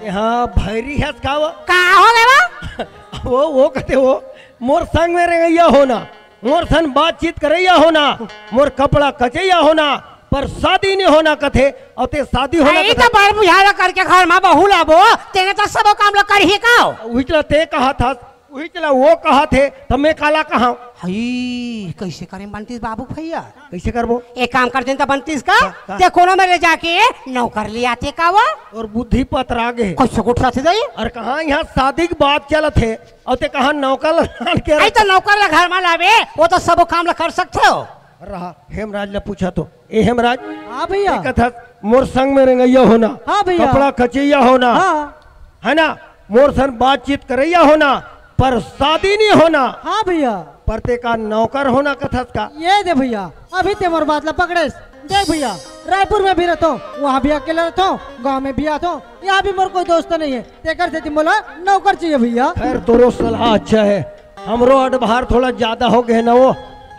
ए हाँ, भैरी हस का वो? का हो गे वो? वो, वो कथे वो, मोर संग में रेंगइया होना, मोर सन बातचीत करइया होना, मोर कपड़ा कचइया होना, पर शादी नहीं होना कथे, अउ ते शादी होना अरे, कथे। त बर बुझावा करके घर में बहू लाबो, तेने त सबो काम ला करही का? उहिच ला ते कहत हस, उहिच ला वो कहत हे, त मैं काला कहंव? हई, कैसे करे बनतीस बाबू भैया? कैसे करबो? एक काम कर देन त बनतीस का? का, का? ते कोनो मेर ले जाके नौकर ले आते का वो? अउ बुद्धि पतरा गे। कैसे गोठियाथे दाई? अरे कहाँ यहाँ शादी की बात चलत हे, अउ ते कहाँ नौकर ला लान के आई रख- त नौकर ला घर में लाबे, वो तो सबो काम ला कर सकथे हो। रहा, हेमराज ला पूछा तो। ए हेमराज, हाँ भैया। ए कथस, मोर संग में रेंगइया होना, हाँ भैया। कपड़ा कचइया होना, हाँ। है ना, मोर सन बातचीत करइया होना, पर शादी नहीं होना। हाँ भैया। पर ते का नौकर होना कथस का? ये दे भैया, अभी ते मोर बात ला पकड़ेस। देख भैया, रायपुर में भी रहत हंव, वहाँ भी अकेला रहत हंव, गाँव में भी आत हंव, यहाँ भी मोर कोई दोस्त नहीं हे, तेकर सेती मोला नौकर चाहिए भैया। खैर, तोरो सलाह अच्छा हे, हमरो अडभार थोड़ा ज्यादा हो गे ना वो,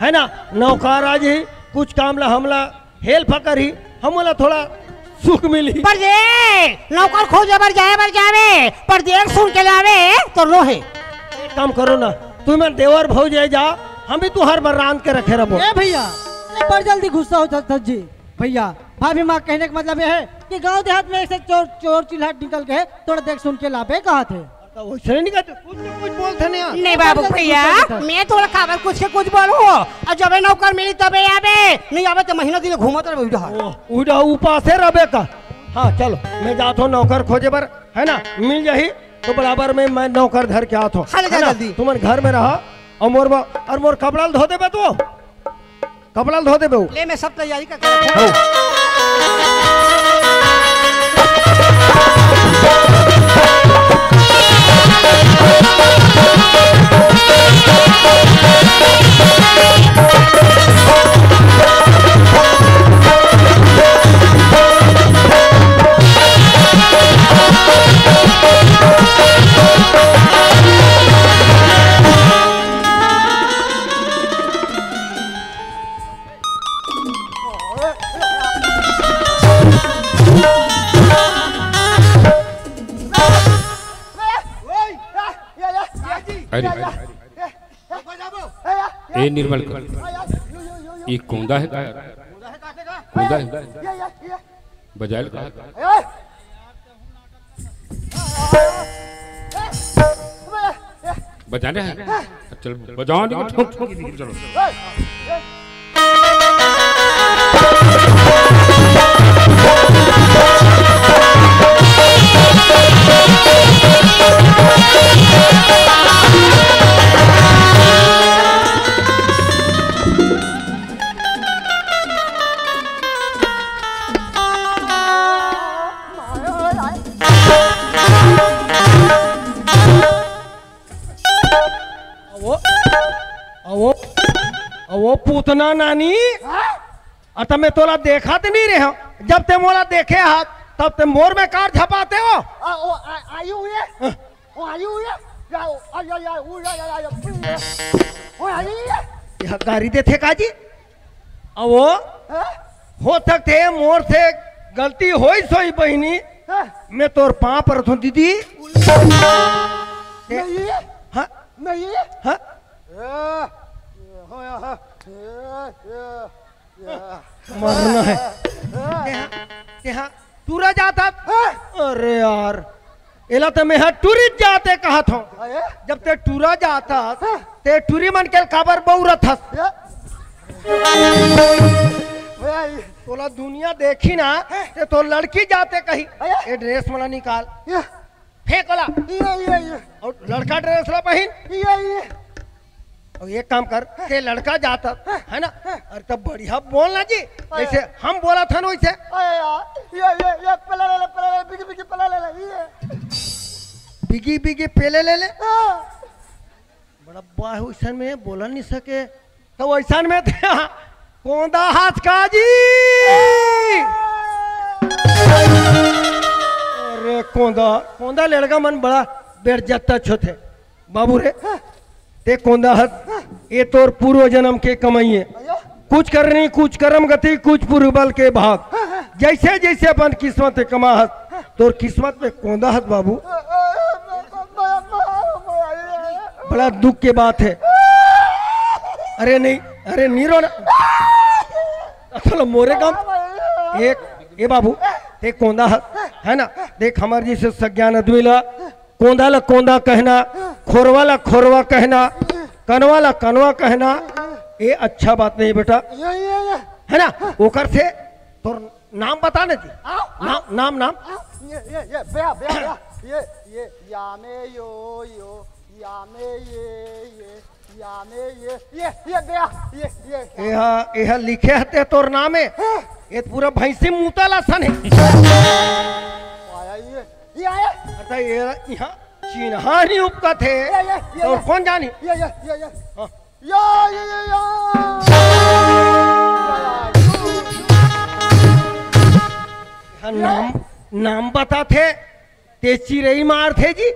है ना, नौकर आ जाही, कुछ काम ला हमला help करही, हमला थोड़ा सुख मिलही। पर देख, नौकर खोजे बर जाए बर जाबे, पर देख सुन के लाबे, त नोहे। एक काम करो ना, तुमन देवर भौजाई जा, हम भी तुंहर बर रांध के रखे रहबो। ए भैया, ये बड़ जल्दी गुस्सा होथस जी। भैया, भाभी माँ कहने का मतलब ये हे कि गांव देहात में ऐसे चोर, चोर चिल्हाट निकल के थोड़ा देख सुन के लाबे कहत हे। त वइसने नहीं कहते, कुछ न कुछ बोलथे ना। नहीं बाबू भैया, मैं तोला काबर कुछ के कुछ बोलहूँ, अउ जबे नौकर मिलही तबे आबे, नहीं आबे त महीना दिन घूमत रहबे उही डहर। ओ, उही डहर उपासे रहबे का? हाँ, चलो, मैं जात हंव नौकर खोजे बर, है ना, मिल जाही त बराबर में मैं नौकर धर के आत हंव, हाँ, ले जा है ना? जल्दी। तुमन घर में रहा, अउ मोर बा-, अउ मोर कपड़ा ल धो देबे तो। कपड़ा ल धो देबे वो। ले, मैं सब तैयारी करके रखूँ। हो। अरे, ए निर्मल कर, ये कोंदा हे का यार? कोंदा हे? बजाए ल कहा। बजाना हे? चल, बजाओ नहीं, ठोक, ठोक, चलो। अवो, अवो, अवो पूतना नानी, हाँ? अत मैं तोला देखत नहीं रहे हंव। जब ते मोला देखे हस, तब ते मोर में कार झपाते हो। आ, ओ, आ, आयु हुए? हाँ। ओ, आयु हुए? या, ओ, आ, या, या, ओ, या, या, या, या, ओ, आयु हुए? यह गारी देथे का जी? अब वो हाँ? हो सकथे मोर से गलती होइस होही बहिनी, हाँ? मैं तोर पाँव परत हूँ दीदी। नहीं, हाँ? नहीं। हाँ? ए, हो यहाँ, ए, ए, ए। मरना है। तेहा, तेहा टूरा जात हस। हाँ। अरे यार, एला तो मैं ह टूरी जाते कहत हूँ। अरे? जब ते टूरा जात हस, हाँ। ते टूरी मन के काबर बउरत हस? या। भैया, ये तोला दुनिया देखी ना, हाँ। ते तो लड़की जाते कही, अरे? ये ड्रेस मोला निकाल। या। फेंक ओला। ये, ये, ये। अउ लड़का ड्रेस ला पहिन। ये, ये। अउ एक काम कर, ते लड़का जात हस, है ना? अरे तब बढ़िया बोल ना जी, अरे। जइसे हम बोलत हन वइसे। अरे यार, ये, ये, ये, पला ले ले, पला ले ले, बिगी, बिगी, पला ले ले, ये। बिगी, बिगी, पेले ले ले। हाँ। बड़ा बाह, वइसन में बोला नहीं सके। त वइसन में ते कोंदा हस का जी? अरे कोंदा, कोंदा लड़का मन बड़ा बेइज्जत होथे। बाबू रे, ते कोंदा हस, ये तोर पूर्व जन्म के कमाई है। कुछ करनी, कुछ कर्म गति, कुछ पूर्व बल के भाग। जइसे जइसे अपन किस्मत में कमा हस, तोर किस्मत में कोंदा हस बाबू। बड़ा दुख के बात है। अरे नहीं, अरे नहीं रोना। चलो मोरे काम। एक, ए बाबू, ते कोंदा हस, है ना? देख हमर जइसे सज्ञान आदमी ला कोंदा ला कोंदा कहना, खोरवा ला खोरवा कहना, कनवा ला कनवा कहना, ये अच्छा बात नहीं बेटा, ये, ये, ये। है ना? ओकर से तोर नाम बता ना जी। आओ, नाम, आओ। नाम, नाम। आओ, ये, ये, ये, बया, बया, बया। ये, ये, या में यो, यो, या में ये, ये, या में ये, ये, ये, बया, ये, ये, ये। एहा, एहा लिखे हते तोर नाम है। हाँ। ये पूरा भैंसी मूता ला सन है। आया ये, ये आया। अच्छा, ये यहाँ चिन्हा नहीं उपकत है। ये, ये, ये, तो ये। कौन जानी? ये, ये, ये, ये। हाँ। या, या, या, या। हाँ, नाम, नाम बताथे, ते चिरई मारथे जी।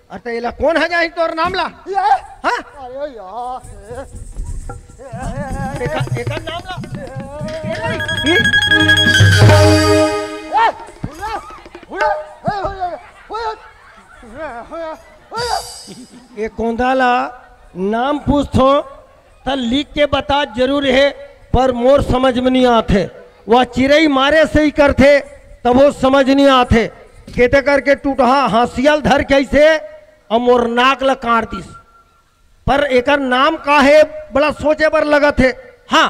अरे, त एला कोन ह जाही तोर नाम ला? या। हाँ? अरे यार। एकर, एकर नाम ला। ए, हुआ, हुआ, हुआ, हुआ। ए कोंदा ला नाम पूछथों, त लिख के बता जरूर हे, पर मोर समझ में नहीं आथे। वह चिरई मारे से ही करथे, तब वो समझ नहीं आथे। केते करके टूटहा हाँसिया ल धर के अइसे अउ मोर नाक ल काट दिस। पर एकर नाम का हे, बड़ा सोचे बर लगत हे। हाँ,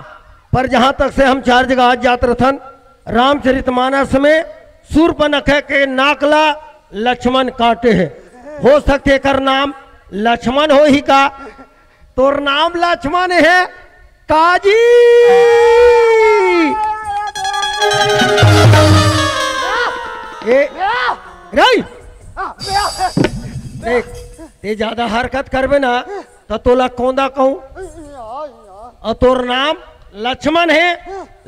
पर जहाँ तक से हम चार जगह आज जात रथन, रामचरितमानस में सूर्पनखा के नाक ला लक्ष्मण काटे हे। हो सकथे एकर नाम लक्ष्मण होही का? तोर नाम लक्ष्मण हे काजी? ए, रही। देख, ते ज्यादा हरकत करबे ना, त तोला कोंदा कहूं। अउ तोर नाम लक्ष्मण हे।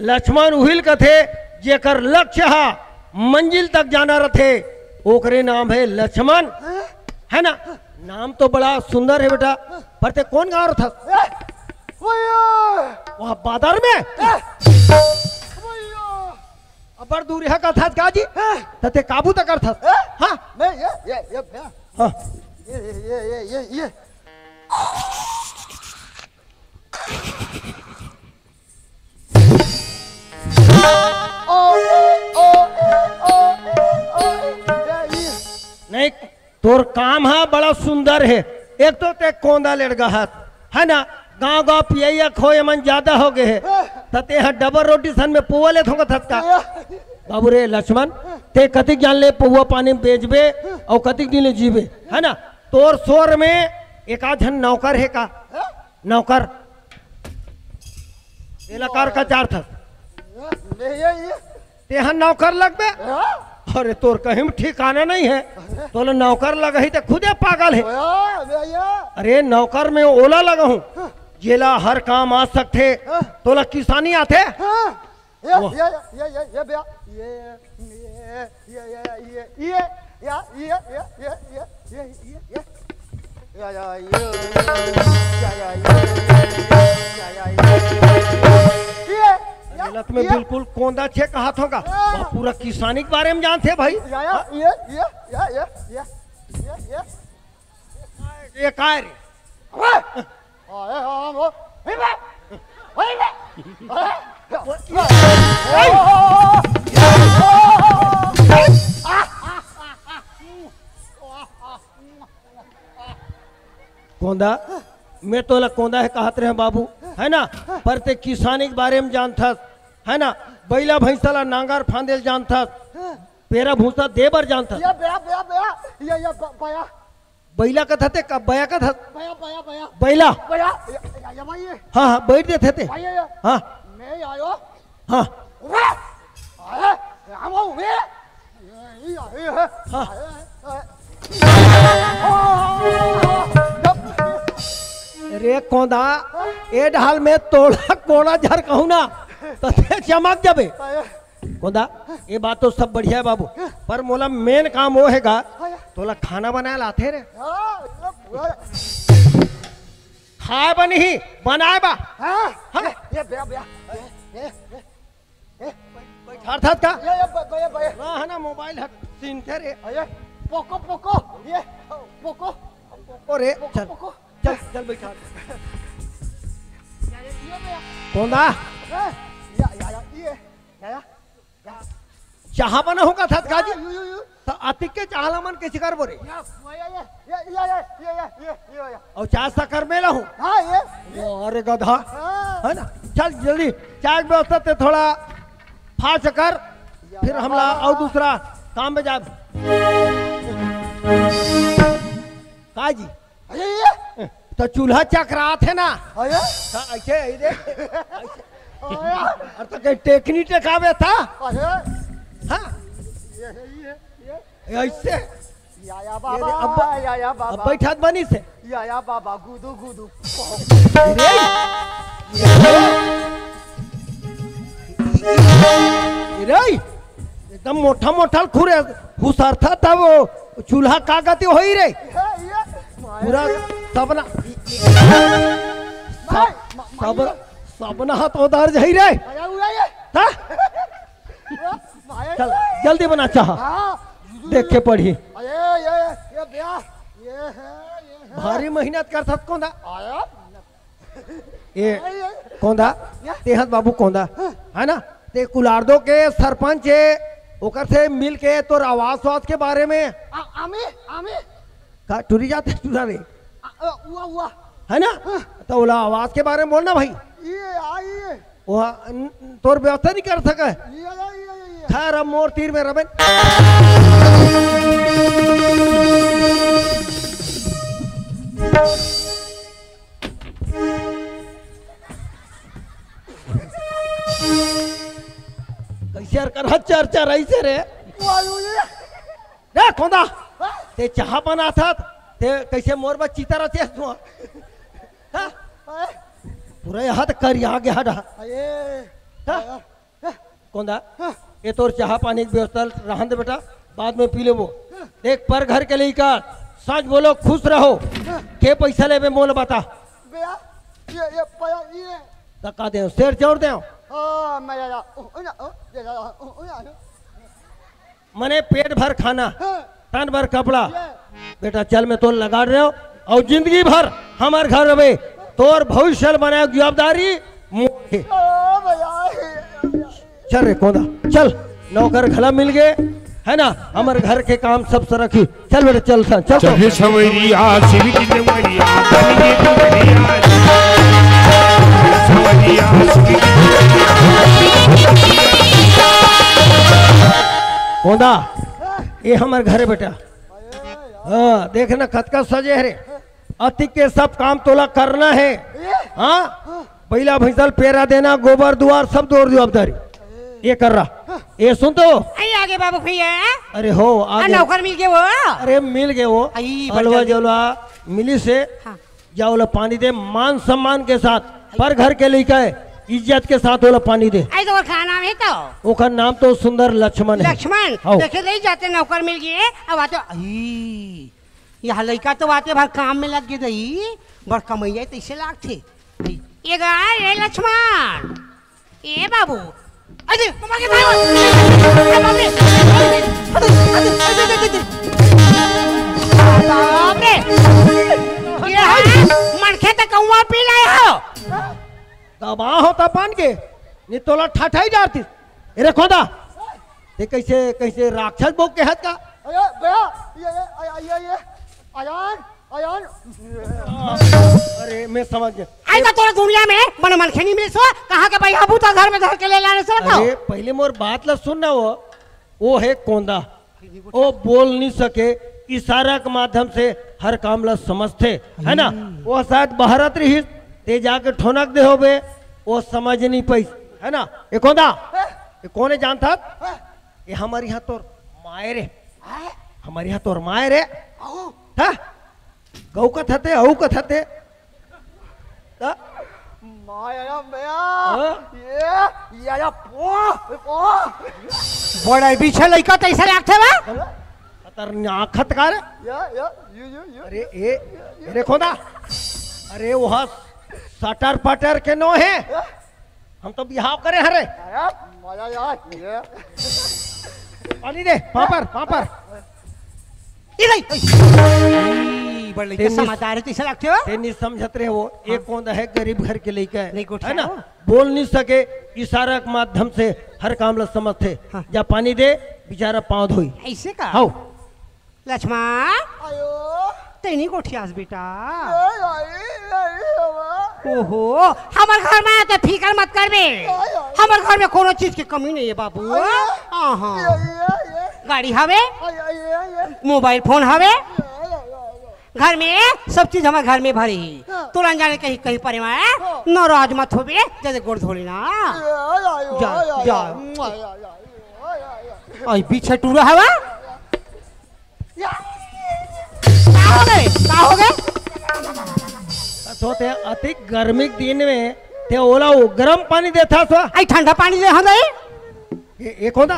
लक्ष्मण उहिल कथे, जेकर लक्ष्य हा मंजिल तक जाना रथे, ओकरे नाम हे लक्ष्मण, है ना? नाम तो बड़ा सुंदर हे बेटा, पर ते कोन गाँव रथस? ए, भैया। वहाँ बादर में? ए, भैया। अब्बड़ दूरिहा कथस का जी? ए। त ते काबू त करथस? ए। हाँ। नहीं, ये, ये, ये, भैया। हाँ। ये, ये, ये, ये, ये, ये। नहीं, तोर काम ह बड़ा सुंदर हे। एक तो ते कोंदा लेड़गा हस, है ना? गांव-गांव पियइया खोए मन ज्यादा हो गए हे। त ते ह डबल रोटी सन में पुआ लेथों कथस का? बाबू रे लक्ष्मण, ते कतिक जान ले पुआ पानी बेचबे अउ कतिक दिन ले जीबे, है ना? तोर सोर में एक आध झन नौकर हे का? नौकर। एला कार का चार था। ये, ये, ये। तेहा नौकर लगबे? हाँ? अरे तोर कहीं ठिकाना नहीं है। अरे। तोला नौकर लगही ते खुदे पागल है। ओया, भैया। अरे नौकर में ओला लगहूं, हाँ। जेला हर काम आ सकथे। हाँ। तोला किसानी आथे? हाँ। ये, वाह। ये, ये, ये, ये, भैया, ये, ये, ये, ये, ये, ये, ये, या, ये, ये, ये, ये, ये, ये, ये। या, या, ये, या, या, ये, या, या, ये, ये, या, लत में ये। बिल्कुल कोंदा छे कहात होगा। हाँ। वो पूरा किसानी के बारे में जानथे भाई। या, या, हाँ? ये, ये, या, ये, ये, ये, ये। ये काय रे? अबे! अरे, हाँ, वो, हे बे! हे बे! अरे! कोंदा, मैं तोला कोंदा हे कहत रहे बाबू, है ना? पर ते किसानी के बारे में जानथस, है ना? बैला भैंसा ला नांगर फांदे ल जानथस, पेरा भूसा दे बर जानथस। या बया, बया, बया, या, या, ब-, बया। बैला कथस ते का बया कथस? बया, बया, बया। बैला। बया, या, या, या, भाई, ये। हाँ, हाँ, बैठ देथे ते। भाई, ये, ये। हाँ। मैं आयो। हाँ। उरे! अरे, राम हो, उरे! ये, ये, ये, ये। हाँ। अरे, अरे। रे कोंदा, ए ढाल में तोला कोड़ा झर कहूँ ना, त ते चमक जाबे। अरे। कोंदा, ये बात तो सब बढ़िया है बाबू, पर मोला मेन काम वो है गा, हाँ यार। तोला खाना बनाए लाथे रे। हाँ, ये पूरा खाए बा नहीं, बनाए बा। हाँ, हाँ। ये, ये बया, बया। ये, ये, ये, ये। बैठार था का? ये, ये, ब-, ब-, ये, ब-, ये। ना, है ना, मोबाइल हट, सीन थे रे। ये, पोको, पोको, ये, पोको। पोको रे, पोको, चल, पोको। चल, चल बैठार। ये, ये बया। कोंदा? हाँ, या, या, या, ये, या, या। चाहा बना होगा था का जी? You, you, you. त अतिक के चाहा ला मन कैसे करबो रे? या, या, या, या। और चाहा शक्कर मेला हो? हाँ, ये, ये। अरे गधा। हाँ। है ना? चल जल्दी, चाय के व्यवस्था ते थोड़ा फास्ट कर, या, फिर या, हमला हाँ। और दूसरा काम में जाब। का जी? अरे ये? त चूल्हा चकरात हे ना? अरे? त ऐसे ही दे। अरे? और तो कहीं टेकनी टेकावे था? अरे? हाँ? ये, ये, ये। ऐसे? या, या ये बाबा, दे, अब, या, या अब बाबा। बैठात बनी से। या, या बाबा, गुदू, गुदू। रे? रे? एकदम मोटा मोटा खुरे हुसरथा था वो चूल्हा का गति होई रे। ये, ये, पूरा सबना, सब, माय, माय। सबना, सबना हाथ उधार जाई रे। आया हुआ ये। हाँ? माय। चल, जल्दी बना चाह। हाँ। देख के पढ़ी। अरे, ये, ये बया, ये है, ये है। भारी मेहनत कर सकत कोंदा। आया। ए, कोंदा, या। तेहत बाबू कोंदा, हाँ। है ना? ते कुलारदो के सरपंच हे, ओकर से मिल के तोर आवास वास के बारे में। आ, आमी, आमी। का टुरी जाते टुरा रे? आ, आ, उआ, उआ। है ना? हाँ। त ओला आवास के बारे में बोलना भाई। ये, आ, ये। वो, न-, तोर व्यवस्था नहीं कर सके। ये, ये, ये, ये, ये। खैर, अब मोर तीर में रबे। कैसे यार कर चर्चा रही से रे? वायु ये। रे कोंदा, हाँ? ते चाहा बनाथस, ते कैसे मोर बर चिता रचेस तू? हाँ? हाँ? पूरा यहाँ तक कर यहाँ गया डा। अरे। हाँ? हाँ? कोंदा, हाँ। ये तोर चाहा पानी के व्यवस्था रहन दे बेटा, बाद में पी लेबो। हाँ। देख, पर घर के लइका, सच बोलो, खुश रहो। हाँ। के पैसा लेबे, मोला बता। बया, ये, ये, पया, ये। त का देव, सेर चाउर देव? हाँ, मैं या, या, उ, उ, ना, उ, ये, या, या, उ, उ, ना, उ। मने पेट भर खाना, हाँ। तन भर कपड़ा। ये। बेटा चल, मैं तोर लगा रहे हो और जिंदगी भर हमर घर रहे, तोर भविष्य बनाए जवाबदारी मोर हे। ओ भैया। चल रे कोंदा, चल, नौकर घला मिल गए, है ना, हमर घर के काम सब सरकी। चल बेटा, चल सन, चल तो। चढ़े संवरिया सिविक जंवरिया, बन के दुवरिया। संवरिया सिविक जंवरिया। कोंदा, ये हमर घर है बेटा। हाँ, देखना कतका सजे है रे। अतिक के सब काम तोला करना है। हाँ, बैला भैंसा ल पेरा देना, गोबर दुआर सब तोर जवाबदारी। ये कर रहा। ये सुन तो। आई आगे बाबू भैया। अरे हो, आ आ गया। नौकर मिल गए वो। अरे मिल गए वो। आई, अलवा बढ़िया। जलवा मिली से। हाँ। जाओ ला पानी दे मान सम्मान के साथ। पर घर के लइका है, इज्जत के साथ ओला पानी दे। अरे तो ओकर का नाम हे तो? ओकर नाम तो सुंदर लक्ष्मण हे। लक्ष्मण? हव। देखे नहीं जाते नौकर मिल गए, अब आते, आई, यहाँ लइका तो आते भर काम में लग गए दई, बड़ कमैया तैसे लागथे। ये गा, ये लक्ष्मण, ए बाबू, अरे, बाबा के भाई, ए, बाप रे, अरे, अरे, अरे, अरे, अरे, बाप रे, ये है, मनखे त कौआ पी लाए हो। दबा हो त बन के, नहीं तोला ठठाई जाती। ए रे खोदा, ते कैसे, कैसे राक्षस बोक के हत का? अरे, भैया, ये, ये, ये, ये, ये, अयान, अयान। अरे, मैं समझ गया। आई तो तोरा दुनिया में बने मनखे नहीं मिलसो, कहाँ के भाई अबू तो घर में धर के ले लाने से बताओ। अरे, पहले मोर बात ला सुन ना वो। वो है कोंदा, वो बोल नहीं सके, इशारा के माध्यम से हर काम ला समझथे, है ना? वो शायद बहरत रहिस, ते जाके ठोनक दे होबे, वो समझ नहीं पाइस, है ना? ए कोंदा, ए कोने जानथस? ए हमर यहाँ तोर माय रे, हमर यहाँ तोर माय रे, हाँ? गऊ कथते, अऊ कथते। त? माया, माया। हाँ? ये, या, या, पो, पो। बड़ा पीछे लइका तैसे राखथे बा? खतरनाक खत का रे? या, या, यू, यू, यू। अरे, ए, अरे खोदा। अरे, वो सटर पटर के नो है। या? हम तो बिहाव करे हरे। अरे, मजा यार, ये। पानी दे, पापड़, पापड़। ई भाई। ई, बड़ लइका ते निस- समझदार हे, तैसे लागथे हो। ते नहीं समझत रहे वो, एक हाँ। कोंदा है गरीब घर के लइका है, नहीं गोठिया है ना? हो। बोल नहीं सके, इशारा के माध्यम से हर काम ला समझथे। हाँ। जा पानी दे, बेचारा पाँव धोई। ऐसे का? हव। लक्ष्मण, आयो। तैं नहीं गोठियास बेटा। नहीं, नहीं, नहीं, बाबा। ओहो, हमर घर में तो फिकर मत करबे। आयो। हमर घर में कोनो चीज के कमी नहीं है बाबू। आयो। हाँ, हाँ। ये, ये, ये। गाड़ी हवे, आयो, ये, ये। मोबाइल फोन हवे, आयो, आयो, आयो। घर में सब चीज हमर घर में भरी ही। हाँ। तुरंत जाने कहीं, कहीं परे में हाँ। नाराज मत होबे, जैसे गोड़ धो लेना। आयो, आयो, जा, आयो, जा। आयो, आयो, आयो, आयो, आयो। आई पीछे टूरा हवा। का हो गए? का हो गए? तो ते अति गर्मी के दिन में ते ओला वो गरम पानी देथस वा? आई ठंडा पानी दे हम दे। ये, ये कोंदा?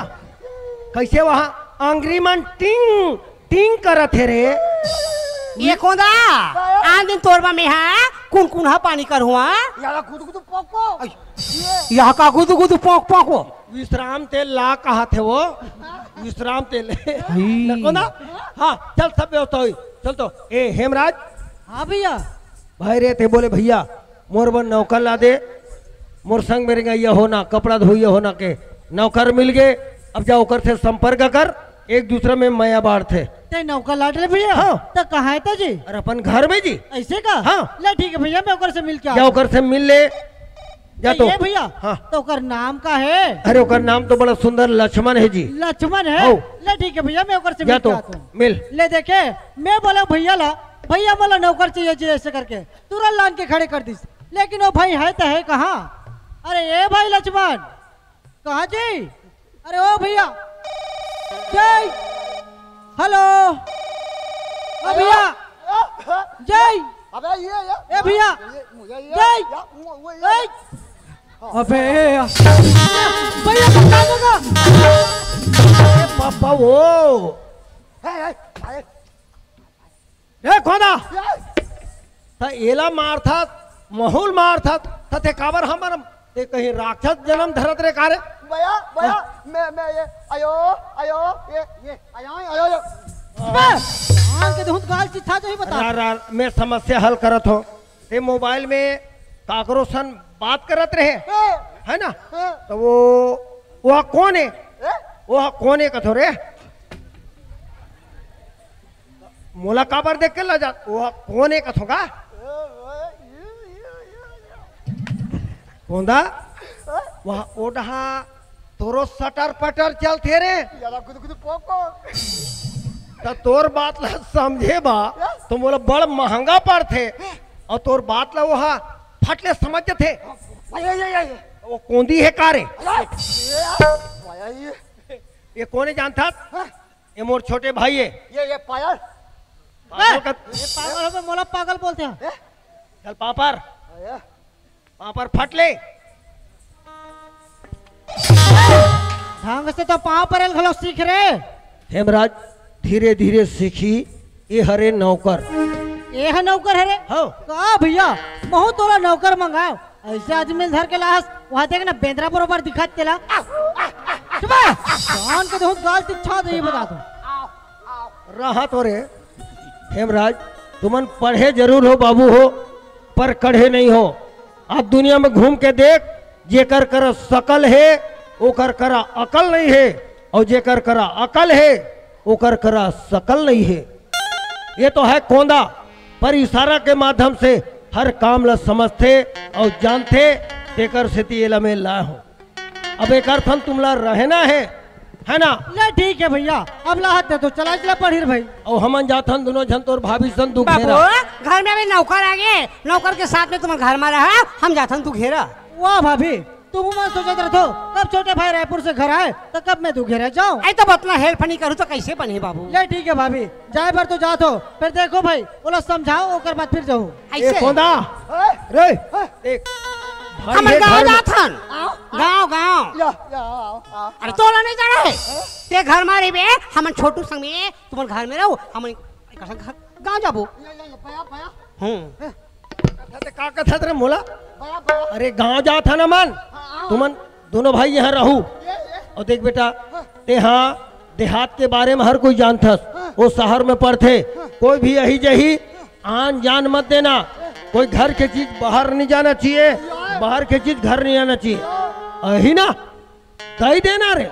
कैसे वहाँ आंगरी मन टिंग, टिंग करत हे रे? ये कोंदा? आन दिन तोर बा में हा, कुन कुन हा पानी कर हुआ? याला गुदु गुदु पोक पोक। आई। ये। यहाँ का गुदु गुदु पोक पोक वो? विश्राम तेल ला कहा थे वो? विश्राम तेल। हई। न कोंदा? हाँ, चल सब व्यवस्था होई। चल तो, ए हेमराज। हाँ भैया। भाई रे, ते बोले, "भैया, मोर बर नौकर ला दे, मोर संग में रेंगइया होना, कपड़ा धोइया होना के नौकर मिल गए, अब जा ओकर से संपर्क कर, एक दूसरे में मया बांटथे।" ते नौकर ला डरे भैया? हाँ। त कहाँ है त जी? अरे अपन घर में जी। ऐसे का? हाँ। ले ठीक है भैया, मैं ओकर से मिल के जा आता हूँ। ओकर से मिल ले। जा तो। ये भैया, हाँ। त ओकर नाम का है? अरे ओकर नाम तो बड़ा सुंदर लक्ष्मण है जी। लक्ष्मण है? हाँ। ले ठीक है भैया, मैं ओकर से जा मिल के तो, आता हूँ। मिल। ले देखे, मैं बोला भैया ला, "भैया मोला नौकर चाहिए जी," ऐसे करके। तुरंत लान के खड़े कर दिस। लेकिन वो भाई है तो है कहाँ? अरे ए भाई लक्ष्मण, कहाँ जी? अरे ओ भैया, जय, हेलो, ओ भैया, जय, अबे ये, ये, ए भैया, ये, मुझे ये, जय, ये, वो, वो ये, जय। अबे भैया, बता दो ना। ए पापा वो। ए, ए, ए, रे खोदा, ये। त एला मारथस, महूल मारथस, त ते काबर हमर, ते कहीं राक्षस जन्म धरत रे का रे? भैया, भैया, हाँ। मैं, मैं ये, आयो, आयो, ये, ये, आयो, आयो, आयो। बे, आन के देहूं त गाल चिट्ठा जो ही बता। रा, रा, मैं समस्या हल करत हूँ। ते मोबाइल में काकरो सन बात करत रहे, हाँ। है ना? हाँ। तो वो, वो कौन है? हाँ? वो कौन है कथो रे? मोला काबर देख के लजात? वो कोन ए कथों का? कोंदा, वहाँ ओडहा तोरो सटर पटर चलथे रे। याला गुदु गुदु पोको। त तोर बात ला समझे बा, तो मोला बड़ महंगा पड़थे। और तोर बात ला वहाँ फट ले समझ जथे। आय, आय, आय, आय। वो कोंदी है का रे? आय, आय, आय, आय। ये कोने जानथस? हाँ। ये मोर छोटे भाई है। ये, ये पायल। पागल ए, का ये पागल हो गए, मोला पागल बोलते हैं। ए? चल पापर। आया। पापर फट ले। ढंग से तो पाँव परेल घलो सीख रे। हेमराज, धीरे धीरे सीखी। ए हरे नौकर। ए ह नौकर हरे? हव। का भैया, महूं तोला नौकर मंगाव, अइसे आदमी ल धर के लाहस, वहां देख ना, बेंदरा बरोबर दिखत तेला। चुप हे। जान के देहूं गाल तिच्छा दे, ये बता दो। रहा तो रे, हेमराज, तुमन पढ़े जरूर हो बाबू हो, पर कढ़े नहीं हो। आप दुनिया में घूम के देख, जेकर करा सकल हे, ओकर करा अकल नहीं हे, और जेकर करा अकल हे, ओकर करा सकल नहीं हे। ये तो है कोंदा, पर इशारा के माध्यम से हर काम ला समझथे और जानथे, तेकर सेती एला मैं लाए हूँ। अब एकर थन तुमला रहना हे, है ना? ले ठीक हे भैया, अब लाहत दे तो चला चला पढ़िर भाई। और हमन जाथन दोनों झन तोर भाभी सन दू बाबू, घेरा। घर में अभी नौकर आ गे, नौकर के साथ में तुम घर में रहा, हम जाथन दू घेरा। वाह भाभी, तुम मन सोचत रथो, कब छोटे भाई रायपुर से घर आए, तो कब मैं दू घेरा जाऊं? अरे, तब अतना help नहीं करूं तो कैसे बने बाबू? ले ठीक हे भाभी, जाए बर तो जात हो, फिर देखो भाई, ओला समझाओ, ओकर बाद फिर जाऊं। ए ऐसे? कोंदा, हाँ? रे, हाँ? देख, भाई हमर ये गाँव घर में जाथन। आओ, आओ। गाँव, गाँव। या, या, आओ, आओ, अरे आओ। तोला नहीं जाना हे? हाँ? ते घर में रहिबे, हमन छोटू संग में, तुमन घर में रहो, हमन कसम घर गाँव जाबो। या, या, या, बया, बया। हम्म। हाँ? कथत, का कथत रे मोला? बया, बया। अरे गाँव जात हन हमन। हाँ, आओ। तुमन दोनों भाई यहाँ रहू। ये, ये। और देख बेटा, हाँ। ते हाँ देहात के बारे में हर कोई जानथस, हाँ। वो शहर में पढ़थे, हाँ। कोई भी यही जही आन जान मत देना, कोई घर के चीज बाहर नहीं जाना चाहिए, बाहर के चीज घर नहीं आना चाहिए, यही ना, दई देना रे।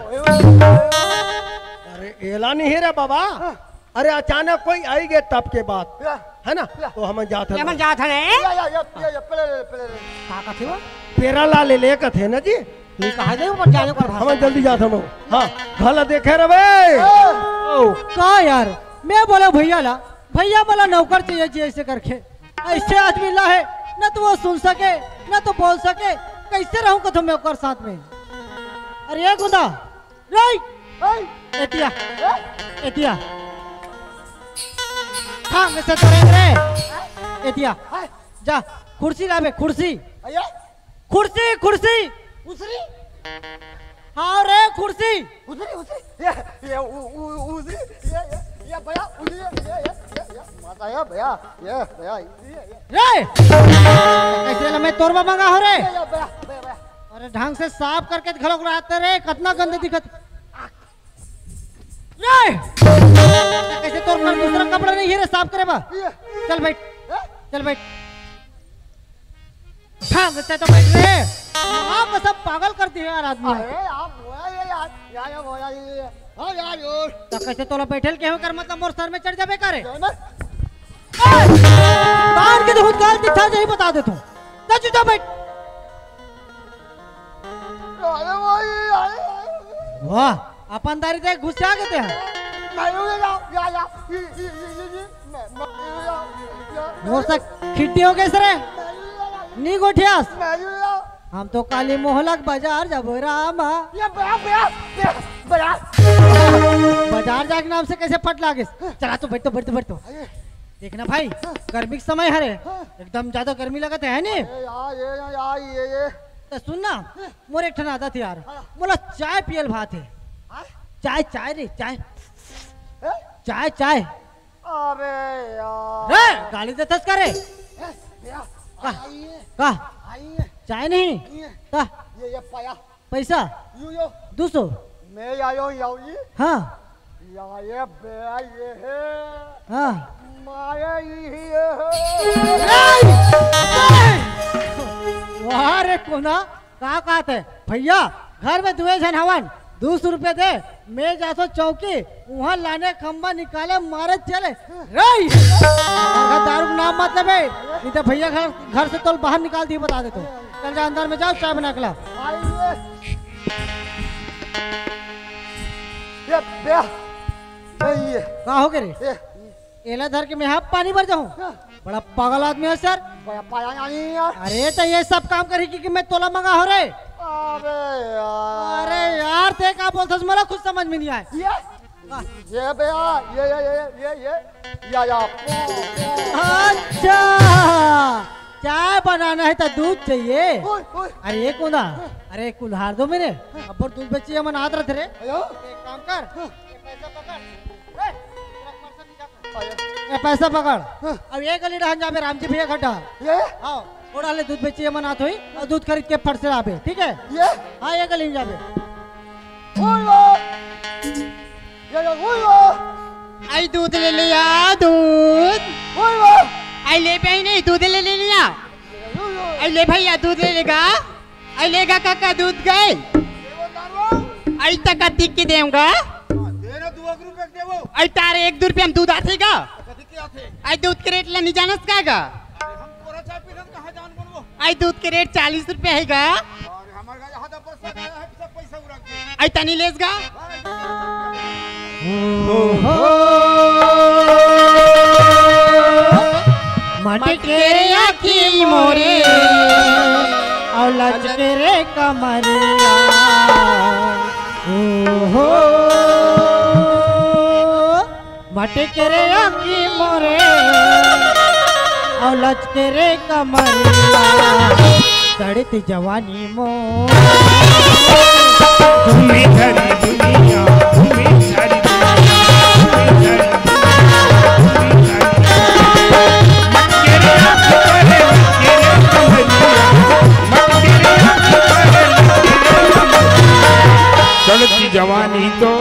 अरे एला नहीं हे रे बाबा, हाँ। अरे अचानक कोई आई गे तब के बात, या। है ना? या। तो हमन जात हन। हमन जात हन, हैं? या, या, या, या, या, पहले ले, पहले ले। का कथे वो? पेरा ला ले ले कथे ना जी। नहीं कहा जाए, ऊपर जाने पर भाषा। हमन जल्दी जात हन। हाँ, घला देखे रे बे। हाँ। ओ। का यार, मैं बोला भैया ला, भैया मोला नौकर चाहिए जी, ऐसे करके। ऐसे आदमी ला है, न तो वो सुन सके, न तो बोल सके, कैसे रहूं कथो मैं ओकर साथ में? अरे ये गुंदा, रे! हाय! एतिया। ए? एतिया। हाँ, मैं से तो रे। एतिया। हाय! जा, कुर्सी लाबे, कुर्सी। अये? कुर्सी, कुर्सी। उसरी? हाँ रे, कुर्सी। उसरी, उसरी। ये, ये, उ, उ, उसरी। ये, ये, ये भैया, उसरी, ये, ये, ये, ये। मजा आया भैया। ये, भैया, ये, ये। रे! कैसे ला मैं तोरबा मंगा हो रे? ये, ये, भैया, भैया, भैया। अरे ढंग से साफ करके घलोक रहते रे, कतना गंदे दिखत। रे! कैसे तोर पर दूसरा कपड़ा नहीं है रे साफ करे बा? ये। चल बैठ। हैं? चल बैठ। हाँ, बच्चा तो बैठ रे। आप सब पागल कर दिए यार आदमी। अरे, आप बोला ये यार, या, या बोला ये, ये। हाँ यार, यो। तो कैसे तोला बैठल के हो कर मतलब मोर सर में चढ़ जाबे का रे? जाना। ए! बाहर के तो खुद गाल दिखा जाही बता दे तू। जा चुपचाप बैठ। अरे भाई, अरे, अरे। वाह, अपन दारी देख घुस जा के ते। नहीं, नहीं, या, या, या, ये, ये, ये, ये, ये, मैं, मैं, या, या, मोर से खिट्टी हो गई सरे। नहीं, या, या, नी गोठियास। नहीं, या। हम तो काली मोहलक बाजार जाबो रामा। या, बया, बया, बया, बया। बाजार जाके नाम से कैसे पट लागिस? चला तो बैठ तो, बैठ तो, बैठ तो। अरे। देखना भाई, हाँ। गर्मी के समय हरे, हाँ। एकदम ज्यादा गर्मी लगत है, है नी? अरे यार, ये, ये, यार, ये, ये। तो सुन ना, हाँ। मोर एक ठन आदत है यार, हाँ। मोला चाय पियल भात है। हाँ? चाय, चाय रे, चाय। हैं? चाय, चाय। अरे यार। रे, गाली देथस का रे? हैं? या, का? आई है। का? आई है। चाय नहीं? आई है। का? ये, ये पाया। पैसा? यू, यो। दू सौ। मैं आयो, याओ जी। हाँ। या ये बे, ये है। हाँ। माया ही है। वाह रे कोना, का कहत है? भैया, घर में दुए झन हवन, दू सौ रुपये दे, मैं जाथो चौकी, वहाँ लाने खंबा निकाले, मारे चले। रे! अगर दारू का नाम मत लेबे, नहीं तो भैया घर, घर से तोल बाहर निकाल दिए, बता दे तो। चल जा अंदर में जाओ, चाय बना के ला। आइए। ये बे, नहीं है। का हो गए रे? ये एला धर के मैं हाफ पानी भर जाऊं? हाँ। बड़ा पागल आदमी है सर। बड़ा पाया नहीं यार। अरे तो ये सब काम करी कि, कि मैं तोला मंगा हो रे। अरे यार। अरे यार, ते का बोलथस, मला खुद समझ में नहीं आए। ये, हाँ। ये भैया, ये, ये, ये, ये, ये, या, या। अच्छा, चाय बनाना हे त दूध चाहिए। ओए, ओए। अरे ये कोंदा, अरे कुल्हार दो मेरे, अब्बड़ दूध बेची हमन आत रथे रे। अयो। एक काम कर, हाँ। ये पैसा पकड़। ए, तेरा पर्स नहीं जाता। अयो। ये पैसा पकड़। हाँ। अब ये गली डहन जाबे रामजी भैया घर डहन। ये? हाँ, ओड़ा ले दूध बेची हमन आत होई अउ दूध खरीद के फट से आबे, ठीक है? ये? हाँ, ये गली में जाबे। ओए बा। या, या, ओए बा। आई दूध ले लिया, दूध। ओए बा। आई ले पे ही नहीं, दूध ले ले लिया। ओए बा। आई ले भैया, दूध ले लेगा। आई लेगा काका, दूध गए। देवो तारो। आई तक दिख के देऊंगा। हाँ, दे ना, दू एक रुपया के देवो। आई तारे एक दू रुपया में दूध आथे गा। कथी के आथे? आई दूध के रेट ला नहीं जानस का गा? अरे हम तोरा चाय पीथन, कहाँ जान बनबो? आई दूध के रेट चालीस रुपया हे गा। अरे हमर गा यहाँ तो बस लगाया है, सब पैसा उड़ा के। आई तनी लेस गा। भाई, ओहो। मटके रे आँखी मोरे, अउ लचके रे कमरिया। ओहो। मटके रे आँखी मोरे, अउ लचके रे कमरिया, सड़त जवानी मोर। घूमे सारी दुनिया, घूमे सारी दुनिया, घूमे सारी दुनिया, घूमे सारी दुनिया। मटके रे आँखी मोरे, मटके रे कमरिया, मटके रे आँखी मोरे, मटके रे कमरिया। सड़त जवानी तो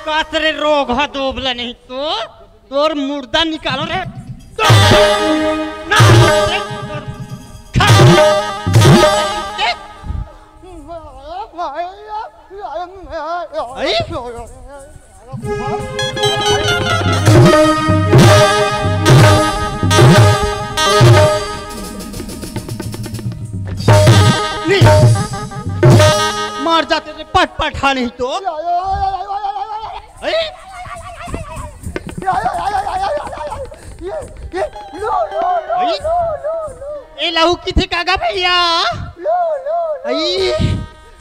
कासरे रोग ह दोबला नहीं तो तोर मुर्दा निकालो रे। ना, आई? नहीं। मर जाते रे पट पट हा नहीं तो। आई? ये, ये, लो, लो, लो, अई? लो, लो, लो। ए लहू किथे कागा भैया? लो, लो, लो। अई,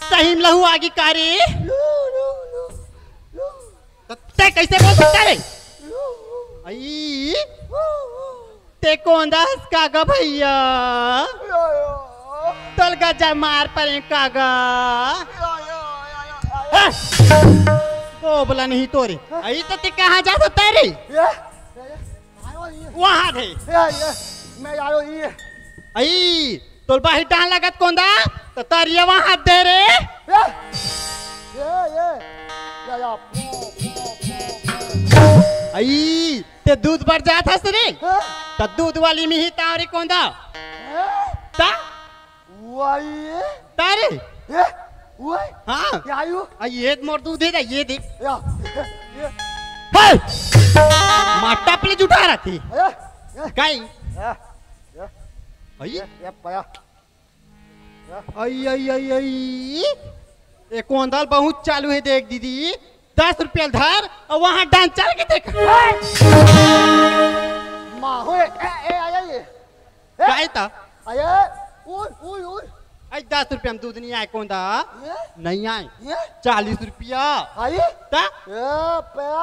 सही में लहू आगी का रे? लो, लो, लो, लो। त तैं कैसे बोल सकता रे? लो, लो। अई, लो, लो। तैं कोंदा हस कागा भैया? लो, लो। तोल गजा मार परे कागा। लो, लो, लो, लो, लो। हाँ। ओ बोला नहीं तोरे। अई त तैं कहाँ जात हस रे? ये, ये, ये। आयो ये। वहाँ थे। ये, ये, मैं आयो ये। अई, तोल बाहिर डांड़ लगत कोंदा, त तरिया वहाँ दे रे। ये, ये, ये। या, या, पो, पो, पो, पो। अई, तैं दूध बर जात हस रे? हाँ? त दूध वाली मिही तावरी कोंदा। हाँ? ता? वही है। तारे? ए, वही? हाँ। क्या आयु? आ, ये मोर दूध है, ये दे। या, ये। हे! माटा प्ले जुटा रहा थी। ए, ए। काई? ए, ए। अई? ए, ए, पया। अई, अई, अई, अई। ए, कोंदल बहुत चालू है, देख दीदी। दस रुपया धर अउ वहाँ डांड़ चल के देख। माँ हो, ए, ए, ए, आया ये। ए? काय ता? अरे, उई, उई, उई। आई दस रुपया में दूध नहीं आए कोंदा? ये? नहीं आए। ये? चालीस रुपया। आई? ता? ए, पया।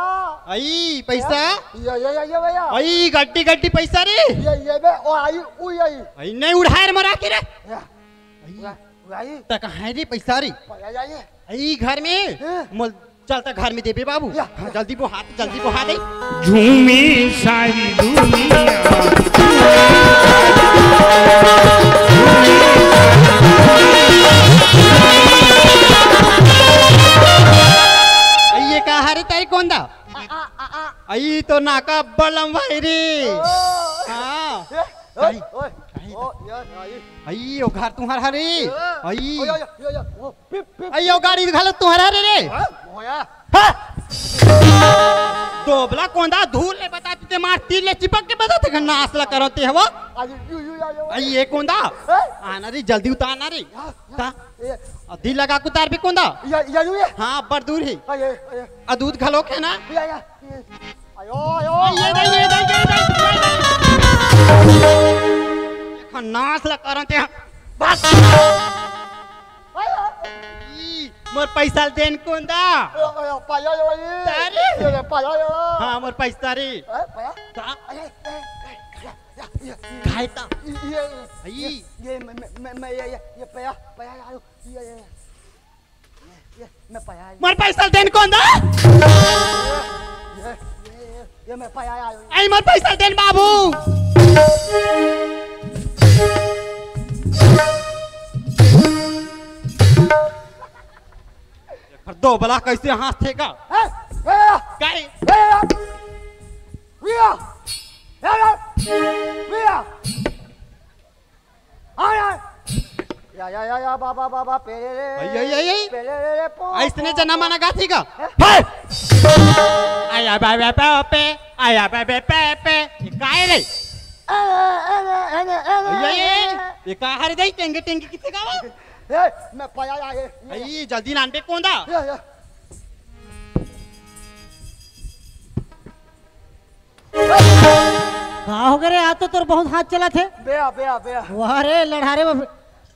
आई पैसा? ये, ये, ये, ये भैया। आई गड्डी गड्डी पैसा रे। ये, ये बे, ओ आई, उई आई। आई नहीं उड़ाए रे मरा के रे। ये। आई। उड़ा, उड़ाई। त कहाँ है रे पैसा रे? पया, या, ये। आई घर में। हैं? मोल चल त घर में देबे बाबू। या। हाँ, जल्दी बोहा दे, जल्दी बोहा दे। झूमी सारी दुनिया। आई ये का हरे तारी कोंदा? आ, आ, आ, आ। आई तो नाका अब्बड़ लंबा है रे। ओ। हाँ। ए, ओए, आई। ओए। आई। ओ, या, आई। आई, ओ घर तुम्हार हरे। ए। आई। ओ, या, या, या, या। ओ, पिप, पिप, आई, ओ पिप। गाड़ी घलो तुम्हार हरे रे। हाँ, भोया। हाँ। दोबला कोंदा, धूल ले बता, ते मार तीर ले चिपक के बता, ते नास ला करते हवा। अरे, यू, यू, या, या। अरे, ये कोंदा, हैं? आना रे, जल्दी उतारना रे। या, या, ता? ये। अ, दिल लगा के उतार भी कोंदा। या, या, यू, या। हाँ, बड़ दूर ही। अरे, अरे। अ, दूध घलो के ना। या, या, ये। आयो, आयो। ये दे, ये दे, ये दे, ये दे। देखो, नास ला करते हैं। बस। ई, मोर पैसा ल देन कोंदा। ए, ए, पाया यो, ए। तारी। ए, ए, पाया यो। हाँ, मोर पैसा तारी। ए, पाया। ता? ए, ए, ए, या, या, या, या। काय ता? ये, ये, आई। ये, ये, मैं, मैं, मैं, मैं, ये, ये, ये पाया, पाया, आयो। ये, ये, ये, ये, मैं पाया, ये। मोर पैसा ल देन कोंदा। ये, ये, ये, ये मैं पाया, आयो। आई, मोर पैसा ल देन बाबू। एकर दोबला कैसे हाँसथे गा? ए, ए, काय? ए, भैया, भैया, भैया, आ यार। या, या, या, या, बा, बा, बा, बा, पे, रे, रे, आई, आई, आई, आई। पे, रे, रे, रे, पो, अइसने पो, जना पो। मना गाथे गा? हैं? भाई। आया बे, बे, पे, पे, आया बे, बे, पे, पे। ये काय रे? अरे, अरे, अरे, अरे, आई, आई, आई। अरे। ये का हर दई टेंगे, टेंगे किथे गावा? ए, मैं पाया, या, ये, ये, आई, जल्दी लान बे कोंदा। या, या। का हो गे रे? आज तो तोर बहुत हाथ चलत हे। बेया, बेया, बेया। वाह रे, लड़ारे में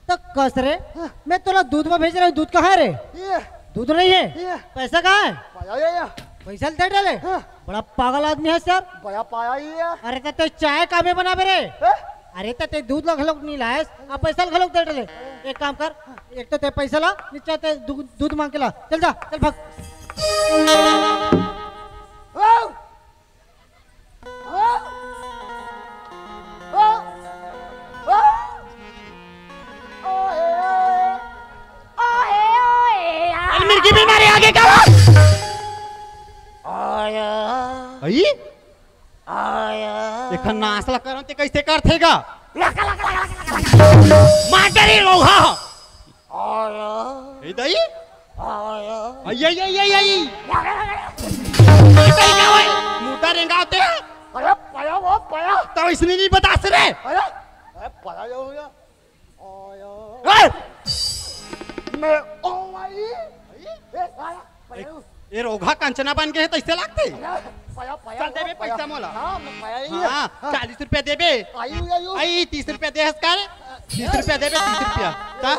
तो कस रे। हाँ। मैं तोला दूध में भेज रहा हूँ, दूध कहाँ है रे? ये। दूध नहीं है? ये। पैसा कहाँ है? पाया ये, ये। पैसा दे डाले। हाँ। बड़ा पागल आदमी है सर। बड़ा पाया ही है। अरे तो ते चाय का में बनाबे रे? हैं? अरे तो ते दूध ला घलोक नहीं लायस, अब पैसा ला घलोक दे डाले। एक काम कर, एक तो ते पैसा ला, नीचे ते दू-, दूध मांग के ला। चल जा, चल भाग। वाह! अरे मिर्गी बीमारी आगे का? आया। आई? आया। एखर नास ला करन ते कैसे करथे गा? लका, लका, लका, लका, लका, लका। मार डरी लोहा। आया। ए दई? आया। आई, आई, आई, आई, आई। मार डरी का भाई? मुद्दा रेंगावते हैं। अरे, पाया वो, पाया। तो इसने नहीं बतास रे। अरे, अरे, पाया जाऊंगा। आया। ए! मैं, ओ भाई। ए, आया, पाया। ए, रोगहा कंचना बन गे हे, तइसे लागथे। पाया, पाया, पाया, चल देबे पाया। पैसा मोला। हाँ, मैं पाया ही है। हाँ, हाँ। चालीस रुपया देबे। आयु, आयु। आई, तीस रुपया दे हस का रे? तीस रुपया देबे, तीस रुपया। ता?